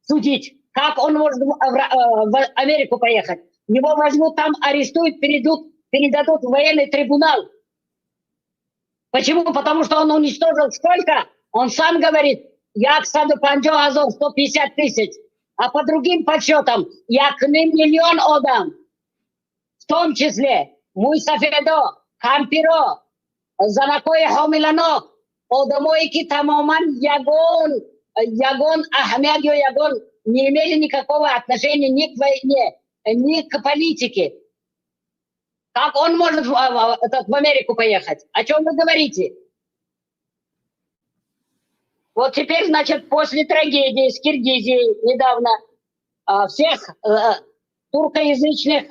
судить. Как он может в Америку поехать? Его возьмут там, арестуют, передадут в военный трибунал. Почему? Потому что он уничтожил сколько? Он сам говорит, 150 ҳазор, 150 тысяч. А по другим подсчетам, 1 миллион одам. В том числе мӯйсафедо, кампиро, занакои ҳомиланок, одамое ки тамоман ягон аҳамият ё ягон не имели никакого отношения ни к войне, ни к политике. Как он может в Америку поехать? О чем вы говорите? Вот теперь, значит, после трагедии с Киргизией недавно всех туркоязычных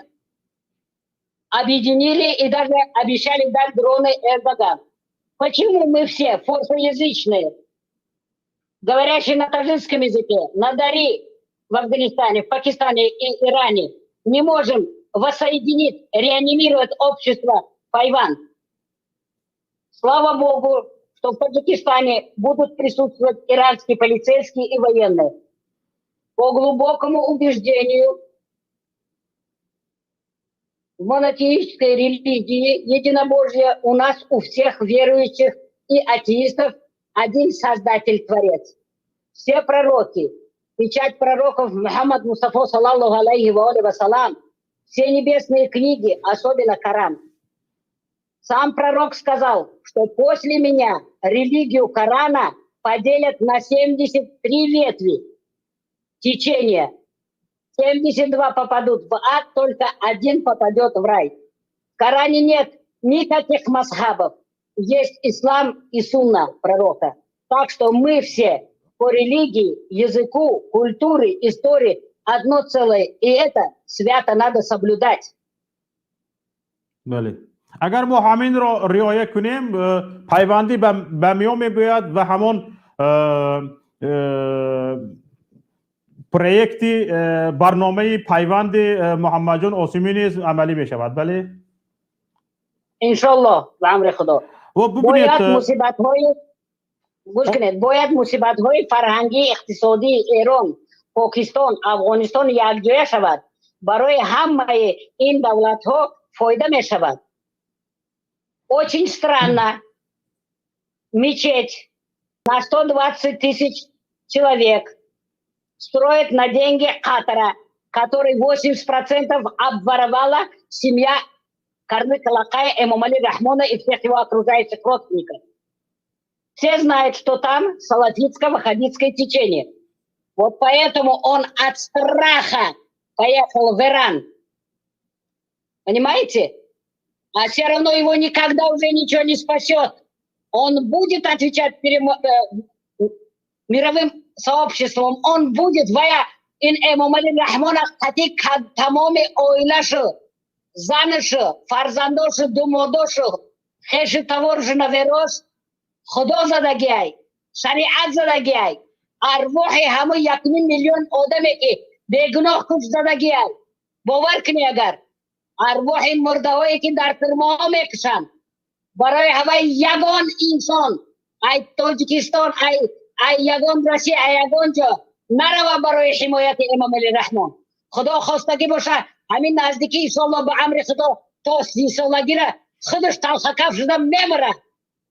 объединили и даже обещали дать дроны Эрдоган. Почему мы все форсоязычные, говорящие на таджикском языке, на дари в Афганистане, в Пакистане и Иране, не можем воссоединить, реанимировать общество Пайванд? Слава Богу, что в Таджикистане будут присутствовать иранские полицейские и военные. По глубокому убеждению, в монотеистской религии единобожия у нас у всех верующих и атеистов один Создатель-Творец. Все пророки, печать пророков Мухаммад Мустафа, саллаллаху алейхи ва салам, все небесные книги, особенно Коран. Сам пророк сказал, что после меня религию Корана поделят на 73 ветви течения. 72 попадут в ад, только один попадет в рай. В Коране нет никаких мазхабов. Есть ислам и сунна пророка. Так что мы все по религии, языку, культуре, истории одно целое. И это свято надо соблюдать. Бале, агар мо ҳаминро риоя кунем, пайвандӣ ба миён мебояд ва ҳамон проекти барномаи пайванди Муҳаммадҷон Осимӣ низ амалӣ мешавад, бале. Иншоллоҳ, ба амри Худо. Бояд мусибатҳои, гӯш кунед, бояд мусибатҳои фарҳангии, иқтисодии Эрон, Покистон, Афғонистон якҷоя шавад. Барои ҳамаи ин давлатҳо фоида мешавад. Очень странно, мечеть на 120 тысяч человек строит на деньги Катара, который 80% обворовала семья Карлыка Лакая, Эмомали Рахмона и всех его окружающих родственников. Все знают, что там салафитско-ваххабитское течение. Вот поэтому он от страха поехал в Иран. Понимаете? А все равно его никогда уже ничего не спасет. Он будет отвечать перед мировым сообществом. Он будет вая ин Эмомали Рахмона қати тамоми оилашу, занашу, фарзандошу, думодошу, хешу таворшу, наверош Худо задагиай, шариат задагиай, арвоҳи ҳамун 1,5 миллион одаме ки бегуноҳ куш задагиай. Бовар кунӣ, агар арвоҳи мурдаҳое ки дар тирмоҳо мекушанд, барои ҳаваи ягон инсон ай Тоҷикистон, ай ягон Россия, ай ягон ҷо нарава барои ҳимояти Эмомали Раҳмон. Худо хостагӣ боша, ҳамин наздикӣ, иншолло, ба амри Худо, то 30 солагира худаш талхакаф шуда мемирад,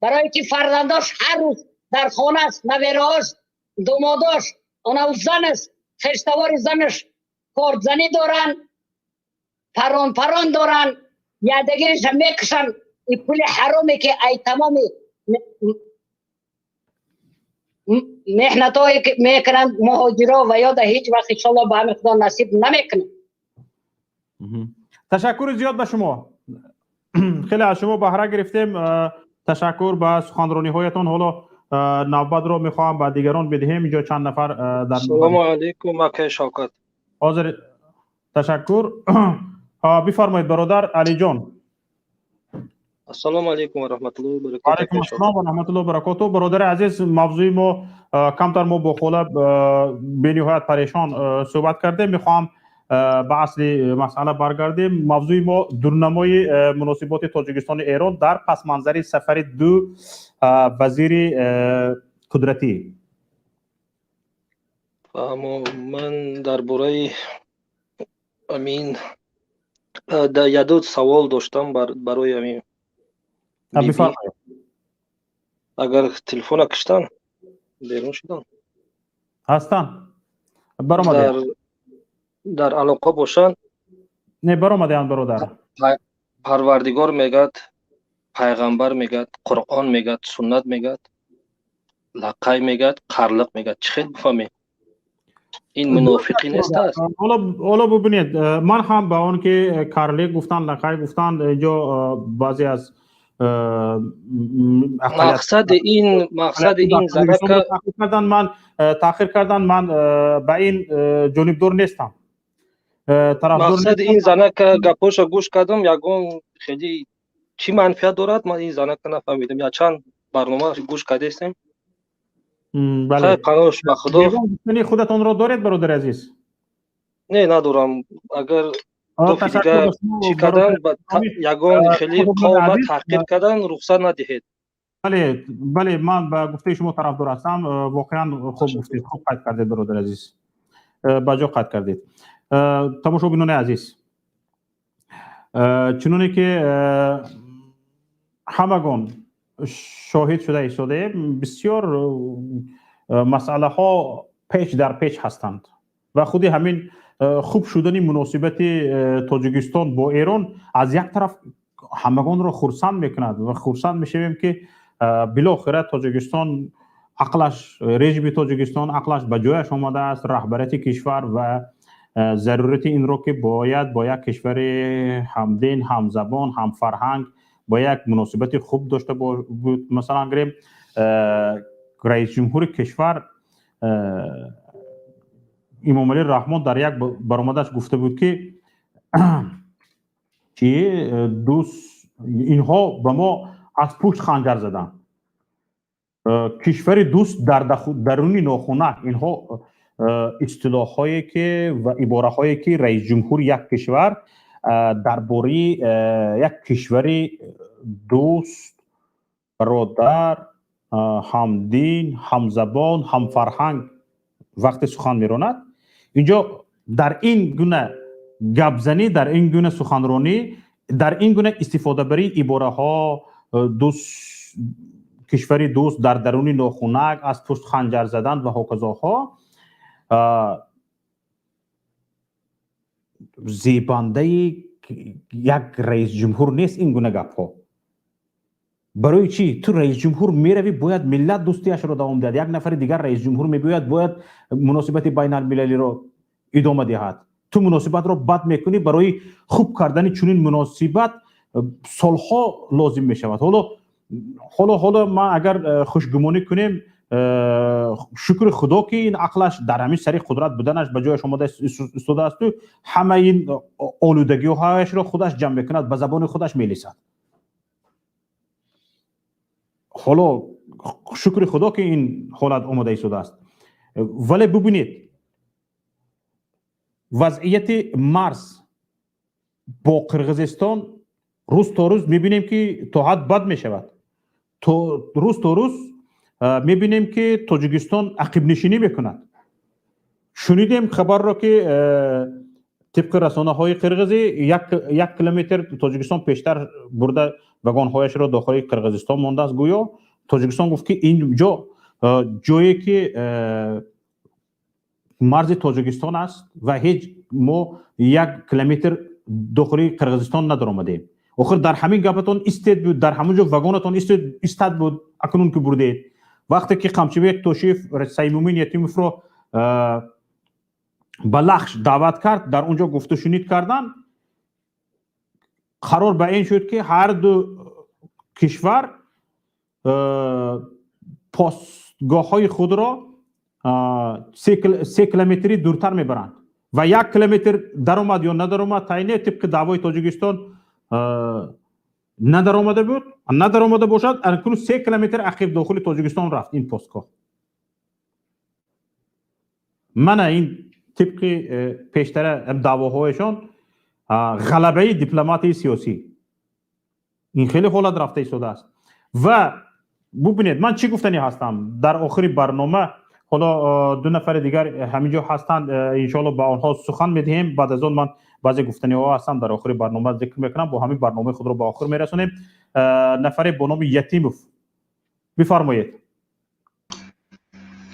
барое ки фарзандош ҳар рӯз дар хонааст, навераош, думодош, онав занаш, хештавори занаш кордзанӣ доранд, парон парон доранд, якдигариша мекушанд. И пули ҳароме ки ай тамоми меҳнатҳое ки мекунанд муҳоҷиро ва ё да ҳеҷ вақт, иншолло, ба амри Худо насиб намекунад. Ташаккури зиёд ба шумо, хеле аз шумо баҳра гирифтем. Ташаккур ба суханрониҳоятон. Ҳоло навбатро мехоҳам ба дигарон бидиҳем. Инҷо чанд нафар дар Салому алайкум, акай Шавкат. Ҳозир, ташаккур. Бифармоед, бародар Алиҷон. Ассалому алайкум ва раҳматуллоҳи ва баракатуҳ. Алайкум ассалом ва раҳматуллоҳи ва баракатуҳ. Бародари азиз, мавзӯи мо камтар мо бо хола бениҳоят парешон суҳбат кардем. Мехоҳам ба асли масъала баргардем. Мавзӯи мо дурнамои муносиботи Тоҷикистону Эрон дар пасманзари сафари ду вазири қудратӣ. Аммо ман дар бораи амин яду савол доштам барои амин. Бифармоед. Агар телефона киштан, берун шудан. Ҳастанд, баромадед. Дар алоқа бошанд. Не, баромадеанд, бародар. Парвардигор мегӯяд, пайғамбар мегӯяд, Қуръон мегӯяд, суннат мегӯяд, лақай мегӯяд, қарлиқ мегӯяд. Чӣ хел бифаҳмем, ин мунофиқӣ нест аст? Ҳоло бубинед, ман ҳам ба он ки карлик гуфтанд, лақай гуфтанд, инҷо баъзе аз Мақсади ин занака кардан, ман таъхир кардан, ман ба ин ҷонибдор нестам. Мақсади ин занака, гапоша гӯш кардам, ягон хеле чӣ манфиат дорад, ман ин занака нафаҳмидам. Якчанд барнома гӯш кардастем. Панош ба Худо. Худатонро доред, бародари азиз? Не, надорам. Агар дигар чӣ кардан, ягон хеле қавма таҳқир кардан рухсат надиҳед. Бале, ман ба гуфтаи шумо тарафдор ҳастам. Воқеан хуб гуфтед, хуб қайд кардед, бародари азиз, ба ҷо қайд кардед. Тамошобинони азиз, чуноне ки ҳамагон шоҳид шуда истодаем, бисёр масъалаҳо печ дар печ ҳастанд ва худи ҳамин хуб шудани муносибати Тоҷикистон бо Эрон аз як тараф ҳамагонро хурсанд мекунад ва хурсанд мешавем, ки билохира Тоҷикистон ақлаш, режими Тоҷикистон ақлаш ба ҷояш омадааст, раҳбарияти кишвар ва зарурати инро, ки бояд бо як кишвари ҳамдин, ҳамзабон, ҳамфарҳанг бо як муносибати хуб дошта буд. Масалан гирем, раисҷумҳури кишвар Имомалӣ Раҳмон дар як баромадаш гуфта буд, ки чи дӯст инҳо ба мо аз пушт ханҷар заданд, кишвари дӯст дар даруни нохунак. Инҳо истилоҳҳое ки ва ибораҳое ки раисҷумҳури як кишвар дар бораи як кишвари дӯст, бародар, ҳамдин, ҳамзабон, ҳамфарҳанг вақте сухан меронад, инҷо дар ин гуна гапзанӣ, дар ин гуна суханронӣ, дар ин гуна истифодабарии ибораҳо, дӯст, кишвари дӯст дар даруни нохунак, аз пушт ханҷар задан ва ҳоказоҳо, зебандаи як раисҷумҳур нест ин гуна гапҳо. Барои чӣ? Ту раисҷумҳур меравӣ, бояд миллат дӯстиашро давом диҳад. Як нафари дигар раисҷумҳур мебиёяд, бояд муносибати байналмилалиро идома диҳад. Ту муносибатро бад мекунӣ, барои хуб кардани чунин муносибат солҳо лозим мешавад. Ҳоло ман агар хушгумонӣ кунем, шукри Худо, ки ин ақлаш дар ҳамин сари қудрат буданаш ба ҷояш омода истодаасту ҳамаи ин олудагиҳояшро худаш ҷамъ мекунад, ба забони худаш мелисад. Ҳоло шукри Худо, ки ин ҳолат омода истодааст, вале бубинед, вазъияти марз бо Қирғизистон рӯз то рӯз мебинем, ки то ҳад бад мешавад. То рӯз то рӯз мебинем, ки Тоҷикистон ақибнишинӣ мекунад. Шунидем хабарро, ки тибқи расонаҳои қирғизӣ 1 километр Тоҷикистон пештар бурда вагонҳояшро дохили Қирғизистон мондааст. Гӯё Тоҷикистон гуфт, ки ин ҷо ҷое ки марзи Тоҷикистон аст ва ҳеҷ мо 1 километр дохили Қирғизистон надаромадем. Охир дар ҳамин гапатон истед буд, дар ҳамон ҷо вагонатон истад буд. Акнун ки бурдед, вақте ки Қамчибек Тошиев Саймумин Ятимовро ба Лахш даъват кард, дар он ҷо гуфтушунид карданд, қарор ба ин шуд, ки ҳар ду кишвар постгоҳҳои худро 3 километри дуртар мебаранд ва 1 километр даромад ё надаромад тайне. Тибқи даъвои Тоҷикистон надаромада буд. Надаромада бошад, акнун 3 километр ақиб дохили Тоҷикистон рафт ин постгоҳ. Мана ин тибқи пештара даъвоҳояшон ғалабаи дипломатияи сиёсӣ. Ин хеле ҳолат рафта истодааст. Ва бубинед, ман чӣ гуфтанӣ ҳастам дар охири барнома. Ҳоло ду нафари дигар ҳамин ҷо ҳастанд, иншоалло ба онҳо сухан медиҳем. Баъд аз он ман баъзе гуфтаниҳо ҳастам, дар охири барнома зикр мекунам, бо ҳамин барномаи худро ба охир мерасонем. Нафаре бо номи Ятимов, бифармоед,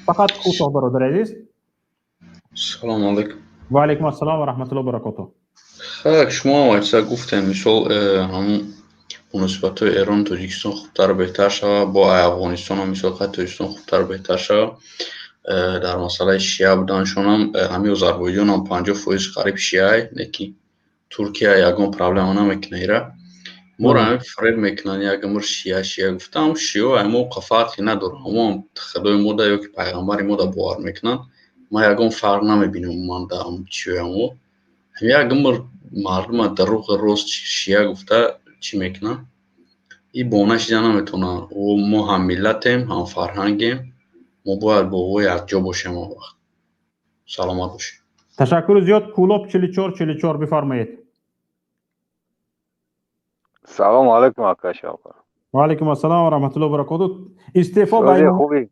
фақат кӯтоҳ, бародари азиз. Салому алайкум. Ва алайкум ассалом ва раҳматуллоҳи баракотуҳ. Хак, шумо ҳам чиза гуфтем, мисол, ҳамун муносибатҳои Эрону Тоҷикистон хубтару беҳтар шава, бо Афғонистонам, мисол, хай, Тоҷикистон хубтару беҳтар шава. Дар масъалаи шиа буданшонам, ҳамин Озарбойҷонам 50% қариб шиай, лекин Туркия ягон проблема намекуна. Ира моро ҳамин фиреб мекунанд, як умр шиа, шиа гуфтам. Шио мо фарқе надорам, ҳамон худои мода ё ки пайғамбари мода бовар мекунанд. Ман ягон фарқ намебинам ман дар чиёямо. Як умр мардума дурӯғи рост шиа гуфта чӣ мекунанд, и бона шида наметавонад. Мо ҳам миллатем, ҳам фарҳангем, мо бояд бо ӯ якҷо бошем он вақт. Саломат бошед. Ташаккури зиёд. Кӯлоб, 4444, бифармоед. Салому алайкум, ака Шавқар. Ва алайкум ассалом ва раҳматуллоҳи ва баракотуҳ. Истеъфо хуби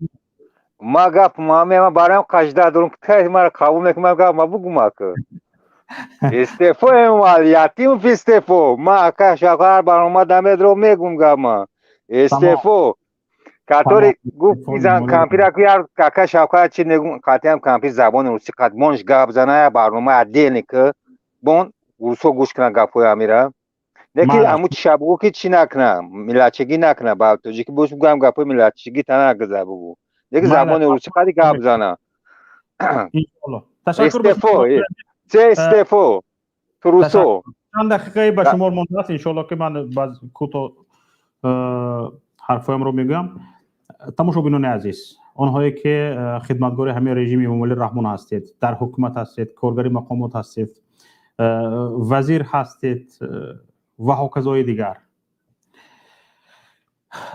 ма гап ма бароям қажда дорум, ки мара қабул мекунам, гап ма бугум, ака. Истеъфо Эмомалӣ, Ятимов истеъфо. Ма, ака Шавқар, баромад намедро, мегум гап ма. Истеъфо который гуфт изан кампира ку яр, ака Шавқар, чи негум, қатъиам кампир забони русӣ қат монш гап зана, барнома отдельный ки бон русо гӯш кунан гапҳои амира. Лекин аму чиша бугу, ки чӣ накуна, миллатчигӣ накуна, ба тоҷикӣ бош бугӯям, гапҳои миллатчигӣ та нагуза бугу, лекин забони русӣ қади гап зана. Истеъфо, се истеъфо трусо. Чанд дақиқае ба шумор мондааст, иншоалло, ки ман баъз кӯтоҳ ҳарфҳоямро мегӯям. Тамошобинони азиз, онҳое ки хидматгори ҳамин режими Эмомалӣ Раҳмон ҳастед, дар ҳукумат ҳастед, коргари мақомот ҳастед, вазир ҳастед ва ҳоказои дигар,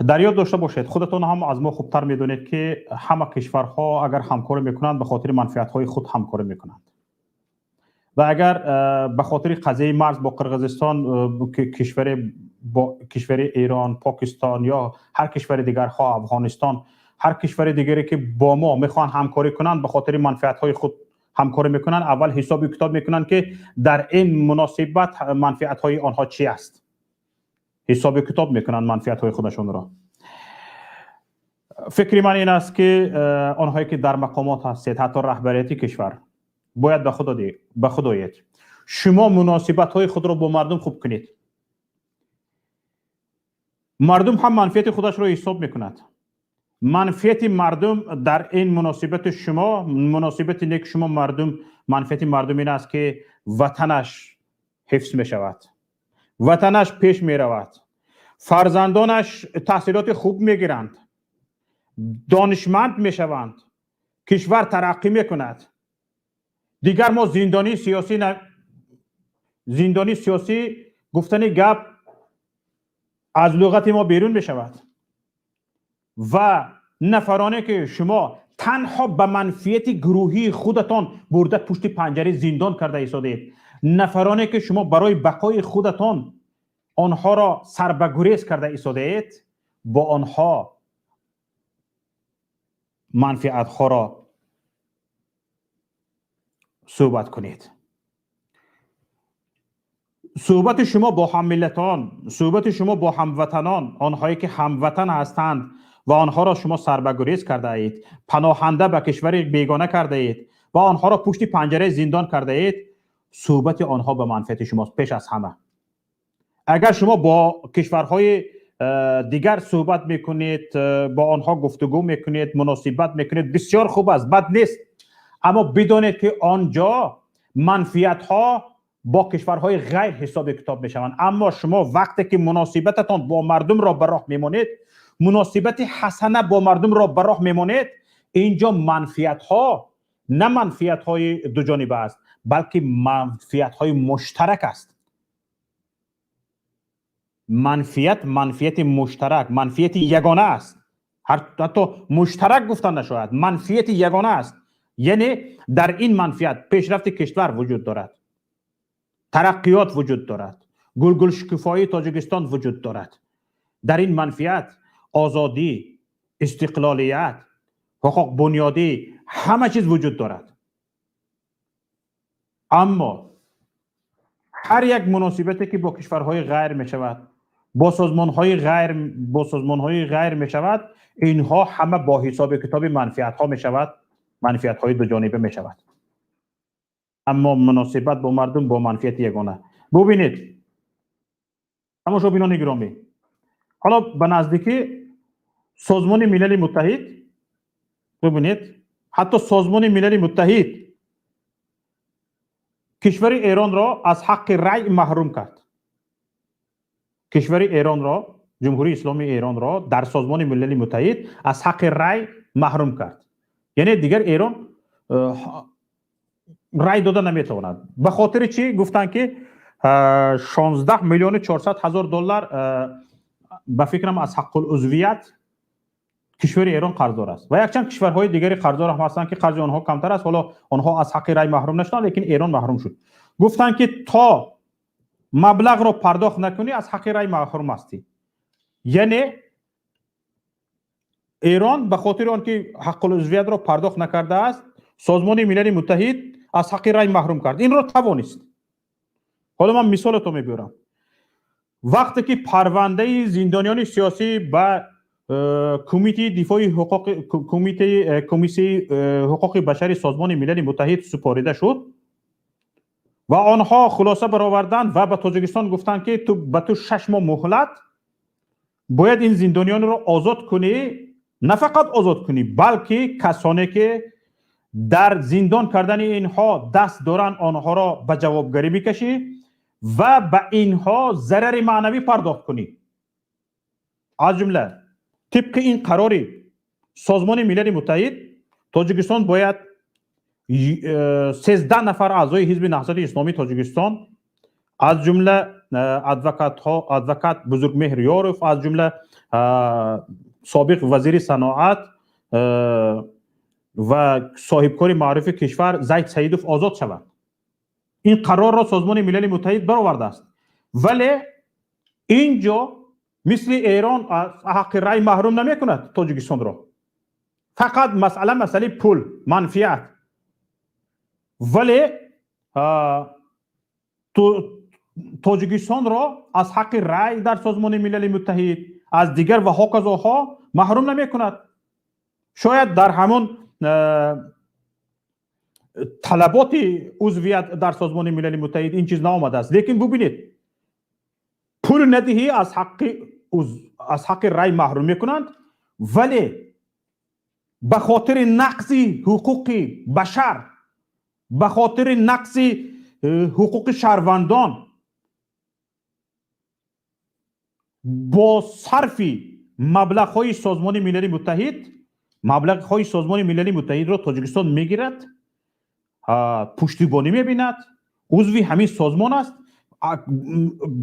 дар ёд дошта бошед, худатон ҳам аз мо хубтар медонед, ки ҳама кишварҳо агар ҳамкорӣ мекунанд, ба хотири манфиатҳои худ ҳамкорӣ мекунанд. Ва агар ба хотири қазияи марз бо Қирғизистон, кишваре бо кишвари Эрон, Покистон ё ҳар кишвари дигар, хоҳ Афғонистон, ҳар кишвари дигаре ки бо мо мехоҳанд ҳамкорӣ кунанд, ба хотири манфиатҳои худ ҳамкорӣ мекунанд, аввал ҳисоби китоб мекунанд, ки дар ин муносибат манфиатҳои онҳо чӣ аст. Ҳисоби китоб мекунанд манфиатҳои худашонро. Фикри ман ин аст, ки онҳое ки дар мақомот ҳастед, ҳатто раҳбарияти кишвар, бояд ба худ оед. Шумо муносибатҳои худро бо мардум хуб кунед. Мардум ҳам манфиати худашро ҳисоб мекунад. Манфиати мардум дар ин муносибати шумо, муносибати неки шумо мардум, манфиати мардум ин аст, ки ватанаш ҳифз мешавад, ватанаш пеш меравад, фарзандонаш таҳсилоти хуб мегиранд, донишманд мешаванд, кишвар тараққӣ мекунад. Дигар мо зиндонии сиёсӣ, зиндонии сиёсӣ гуфтани гап аз луғати мо берун мешавад. Ва нафароне ки шумо танҳо ба манфиати гурӯҳии худатон бурда пушти панҷараи зиндон карда истодед, нафароне ки шумо барои бақои худатон онҳоро сарбагурез карда истодаед, бо онҳо манфиатҳоро суҳбат кунед. Суҳбати шумо бо ҳаммиллатон, суҳбати шумо бо ҳамватанон, онҳое ки ҳамватан ҳастанд ва онҳоро шумо сарбагурез кардаед, паноҳанда ба кишвари бегона кардаед ва онҳоро пушти панҷараи зиндон кардаед, суҳбати онҳо ба манфиати шумост пеш аз ҳама. Агар шумо бо кишварҳои дигар суҳбат мекунед, бо онҳо гуфтугӯ мекунед, муносибат мекунед, бисёр хуб аст, бад нест, аммо бидонед, ки он ҷо манфиатҳо бо кишварҳои ғайр ҳисоби китоб мешаванд. Аммо шумо вақте ки муносибататон бо мардумро ба роҳ мемонед, муносибати ҳасана бо мардумро ба роҳ мемонед, ин ҷо манфиатҳо на манфиатҳои дуҷониба аст, балки манфиатҳои муштарак аст. Манфиат, манфиати муштарак, манфиати ягона аст, ҳатто муштарак гуфта нашояд, манфиати ягона аст. Яъне дар ин манфиат пешрафти кишвар вуҷуд дорад, тараққиёт вуҷуд дорад, гулгулшукуфоии Тоҷикистон вуҷуд дорад. Дар ин манфиат озодӣ, истиқлолият, ҳуқуқбунёдӣ, ҳама чиз вуҷуд дорад. Аммо ҳар як муносибате ки бо кишварҳои ғайр мешавад, бо созмонҳои ғайр мешавад, инҳо ҳама бо ҳисоби китоби манфиатҳо мешавад, манфиатҳои дуҷониба мешавад. Аммо муносибат бо мардум бо манфиати ягона. Бубинед, тамошобинони гиромӣ, ҳоло ба наздикӣ Созмони Милали Муттаҳид, бубинед, ҳатто Созмони Милали Муттаҳид кишвари Эронро аз ҳаққи рай маҳрум кард. Кишвари Эронро, Ҷумҳурии Исломии Эронро дар Созмони Милали Муттаҳид аз ҳаққи рай маҳрум кард. Яъне дигар Эрон рай дода наметавонад. Ба хотири чӣ? Гуфтанд, ки 16 миллиону 400 ҳазор доллар, ба фикрам, аз ҳаққулузвият кишвари Эрон қарздор аст ва якчанд кишварҳои дигари қарздор ҳам ҳастанд, ки қарзи онҳо камтар аст. Ҳоло онҳо аз ҳаққи рай маҳрум нашуданд, лекин Эрон маҳрум шуд. Гуфтанд, ки то маблағро пардохт накунӣ, аз ҳаққи рай маҳрум ҳастӣ. Яъне Эрон ба хотири он ки ҳаққулузвиятро пардохт накардааст, Созмони Милали Муттаҳид аз ҳаққи рай маҳрум кард. Инро тавонист. Ҳоло ман мисолето мебиёрам. Вақте ки парвандаи зиндониёни сиёсӣ ба кумитаи дифои ҳуқуқи кумитаи комиссияи ҳуқуқи башари Созмони Милали Муттаҳид супорида шуд ва онҳо хулоса бароварданд ва ба Тоҷикистон гуфтанд, ки ба ту 6 моҳ муҳлат, бояд ин зиндониёнро озод кунӣ, на фақат озод кунӣ, балки касоне ки дар зиндон кардани инҳо даст доранд, онҳоро ба ҷавобгарӣ бикашӣ ва ба инҳо зарари маънавӣ пардохт кунӣ. Аз ҷумла тибқи ин қарори Созмони Милали Муттаҳид Тоҷикистон бояд 13 нафар аъзои Ҳизби Наҳзати Исломии Тоҷикистон, аз ҷумла адвокатҳо, адвокат Бузургмеҳр Ёров, аз ҷумла собиқ вазири саноат ва соҳибкори маъруфи кишвар Зайд Саидов озод шавад. Ин қарорро Созмони Милали Муттаҳид баровардааст, вале ин ҷо мисли Эрон аз ҳаққи рай маҳрум намекунад Тоҷикистонро. Фақат масъала масъалаи пул, манфиат. Вале Тоҷикистонро аз ҳаққи рай дар Созмони Милали Муттаҳид, аз дигар ва ҳоказоҳо маҳрум намекунад. Шояд дар ҳамон талаботи узвият дар Созмони Милали Муттаҳид ин чиз наомадааст, лекин бубинед, пул надиҳӣ, аз ҳаққи рай маҳрум мекунанд, вале ба хотири нақзи ҳуқуқи башар, ба хотири нақзи ҳуқуқи шаҳрвандон бо сарфи маблағҳои Созмони Милали Муттаҳид, маблағҳои Созмони Милали Муттаҳидро Тоҷикистон мегирад, пуштибонӣ мебинад, узви ҳамин созмон аст,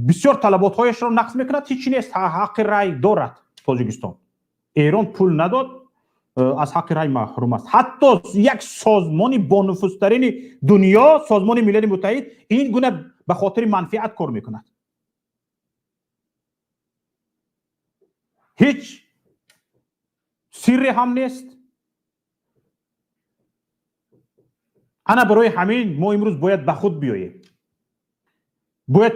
бисёр талаботҳояшро нақз мекунад, ҳеҷ нест, ҳаққи рай дорад Тоҷикистон. Эрон пул надод, аз ҳаққи рай маҳрум аст. Ҳатто як созмони бонуфузтарини дунё, Созмони Милали Муттаҳид, ин гуна ба хотири манфиат кор мекунад. Ҳеҷ сирре ҳам нест. Ана барои ҳамин мо имрӯз бояд ба худ биёем, бояд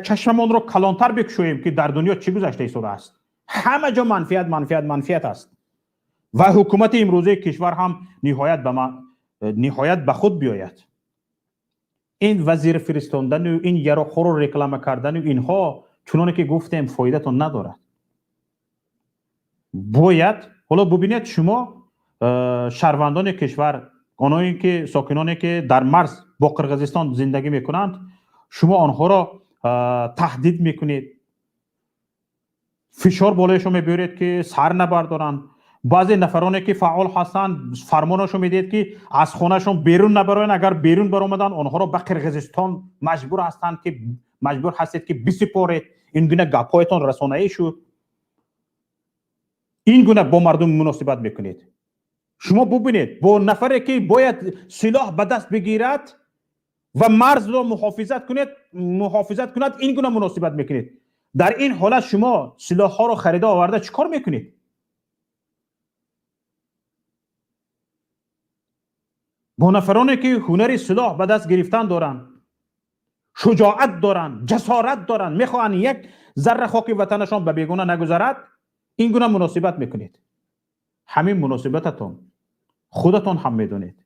чашмамонро калонтар бикушоем, ки дар дунё чӣ гузашта истодааст. Ҳама ҷо манфиат, манфиат, манфиат аст ва ҳукумати имрӯзаи кишвар ҳам ниҳоят ба худ биёяд. Ин вазир фиристондану ин яроқҳоро реклама кардану инҳо, чуноне ки гуфтем, фоидатон надорад. Бояд ҳоло бубинед, шумо шаҳрвандони кишвар, оное ки сокиноне ки дар марз бо Қирғизистон зиндагӣ мекунанд, шумо онҳоро таҳдид мекунед, фишор болояшон мебиёред, ки сар набардоранд. Баъзе нафароне ки фаъол ҳастанд, фармонашон медиҳед, ки аз хонаашон берун набароянд, агар берун баромаданд, онҳоро ба Қирғизистон маҷбур ҳастед, ки бисипоред. Ин гуна гапҳоятон расонаӣ шуд. Ин гуна бо мардум муносибат мекунед. Шумо бубинед, бо нафаре ки бояд силоҳ ба даст бигирад ва марзро муҳофизат кунад, ин гуна муносибат мекунед. Дар ин ҳолат шумо силоҳҳоро харида оварда чӣ кор мекунед? Бо нафароне ки ҳунари силоҳ ба даст гирифтан доранд, шуҷоат доранд, ҷасорат доранд, мехоҳанд як зарра хоки ватанашон ба бегона нагузарад, ин гуна муносибат мекунед. Ҳамин муносибататон, худатон ҳам медонед,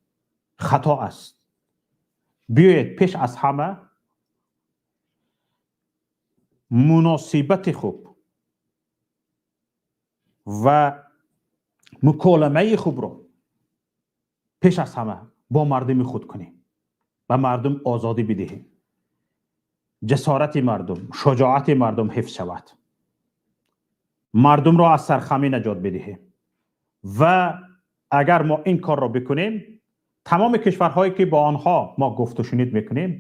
хато аст. Биёед, пеш аз ҳама муносибати хуб ва муколамаи хубро пеш аз ҳама бо мардуми худ кунем, ба мардум озодӣ бидиҳем, ҷасорати мардум, шуҷоати мардум ҳифз шавад, мардумро аз сархамӣ наҷот бидиҳем. Ва агар мо ин корро бикунем, тамоми кишварҳое ки бо онҳо мо гуфтушунид мекунем,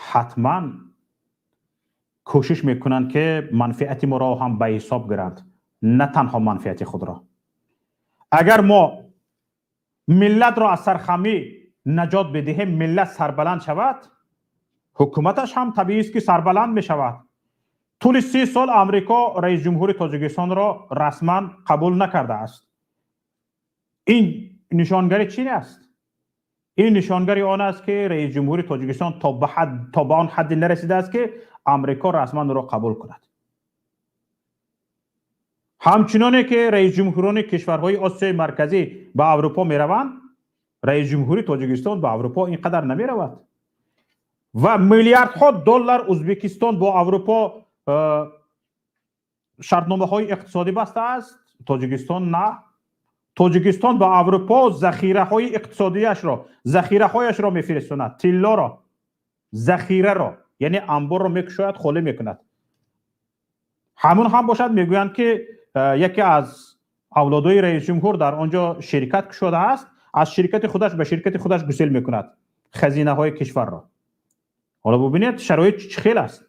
ҳатман кӯшиш мекунанд, ки манфиати моро ҳам ба ҳисоб гиранд, на танҳо манфиати худро. Агар мо миллатро аз сархамӣ наҷот бидиҳем, миллат сарбаланд шавад, ҳукуматаш ҳам табиист, ки сарбаланд мешавад. Тӯли 30 сол Амрико раис ҷумҳури Тоҷикистонро расман қабул накардааст. Ин нишонгари чӣ аст? Ин нишонгари он аст, ки раис ҷумҳури Тоҷикистон то ба он ҳадде нарасидааст, ки Амрико расман ӯро қабул кунад. Ҳамчуноне ки раис ҷумҳурони кишварҳои Осиёи Марказӣ ба Аврупо мераванд, раис ҷумҳури Тоҷикистон ба Аврупо ин қадар намеравад. Ва миллиардҳо доллар Ӯзбекистон бо Аврупо шартномаҳои иқтисодӣ бастааст, Тоҷикистон на. Тоҷикистон ба Аврупо захираҳои иқтисодияшро, захираҳояшро мефиристонад, тиллоро, захираро, яъне амборро мекушояд, холӣ мекунад. Ҳамун ҳам бошад, мегӯянд, ки яке аз авлодои раисҷумҳур дар он ҷо ширкат кушодааст, аз ширкати худаш ба ширкати худаш гусел мекунад хазинаҳои кишварро. Ҳоло бубинед, шароит чӣ хел аст.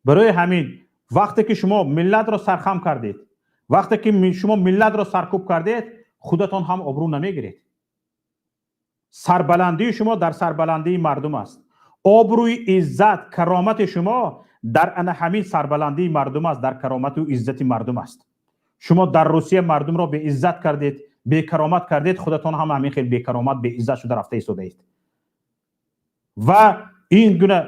Барои ҳамин, вақте ки шумо миллатро сархам кардед, вақте ки шумо миллатро саркӯб кардед, худатон ҳам обрӯ намегиред. Сарбаландии шумо дар сарбаландии мардум аст. Обрӯи, иззат, каромати шумо дар ана ҳамин сарбаландии мардум аст, дар каромату иззати мардум аст. Шумо дар Русия мардумро беиззат кардед, бекаромат кардед, худатон ҳам ҳамин хел бекаромат, беиззат шуда рафта истодаед. Ва ин гуна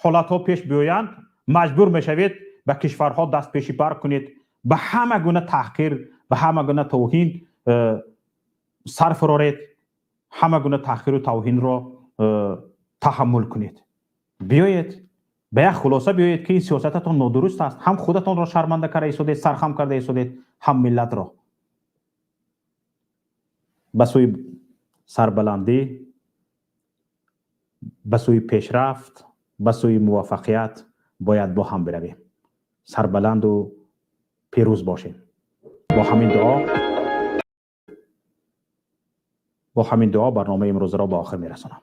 ҳолатҳо пеш биёянд, маҷбур мешавед ба кишварҳо даст пеши бар кунед, ба ҳама гуна таҳқир, ба ҳама гуна тавҳин сар фуроред, ҳама гуна таҳқиру тавҳинро таҳаммул кунед. Биёед, ба як хулоса биёед, ки ин сиёсататон нодуруст аст. Ҳам худатонро шарманда карда истодед, сархам карда истодед, ҳам миллатро. Ба сӯи сарбаландӣ, ба сӯи пешрафт, ба сӯи муваффақият бояд бо ҳам биравем. Сарбаланду пирӯз бошем. Бо ҳамин дуо барномаи имрӯзаро ба охир мерасонам.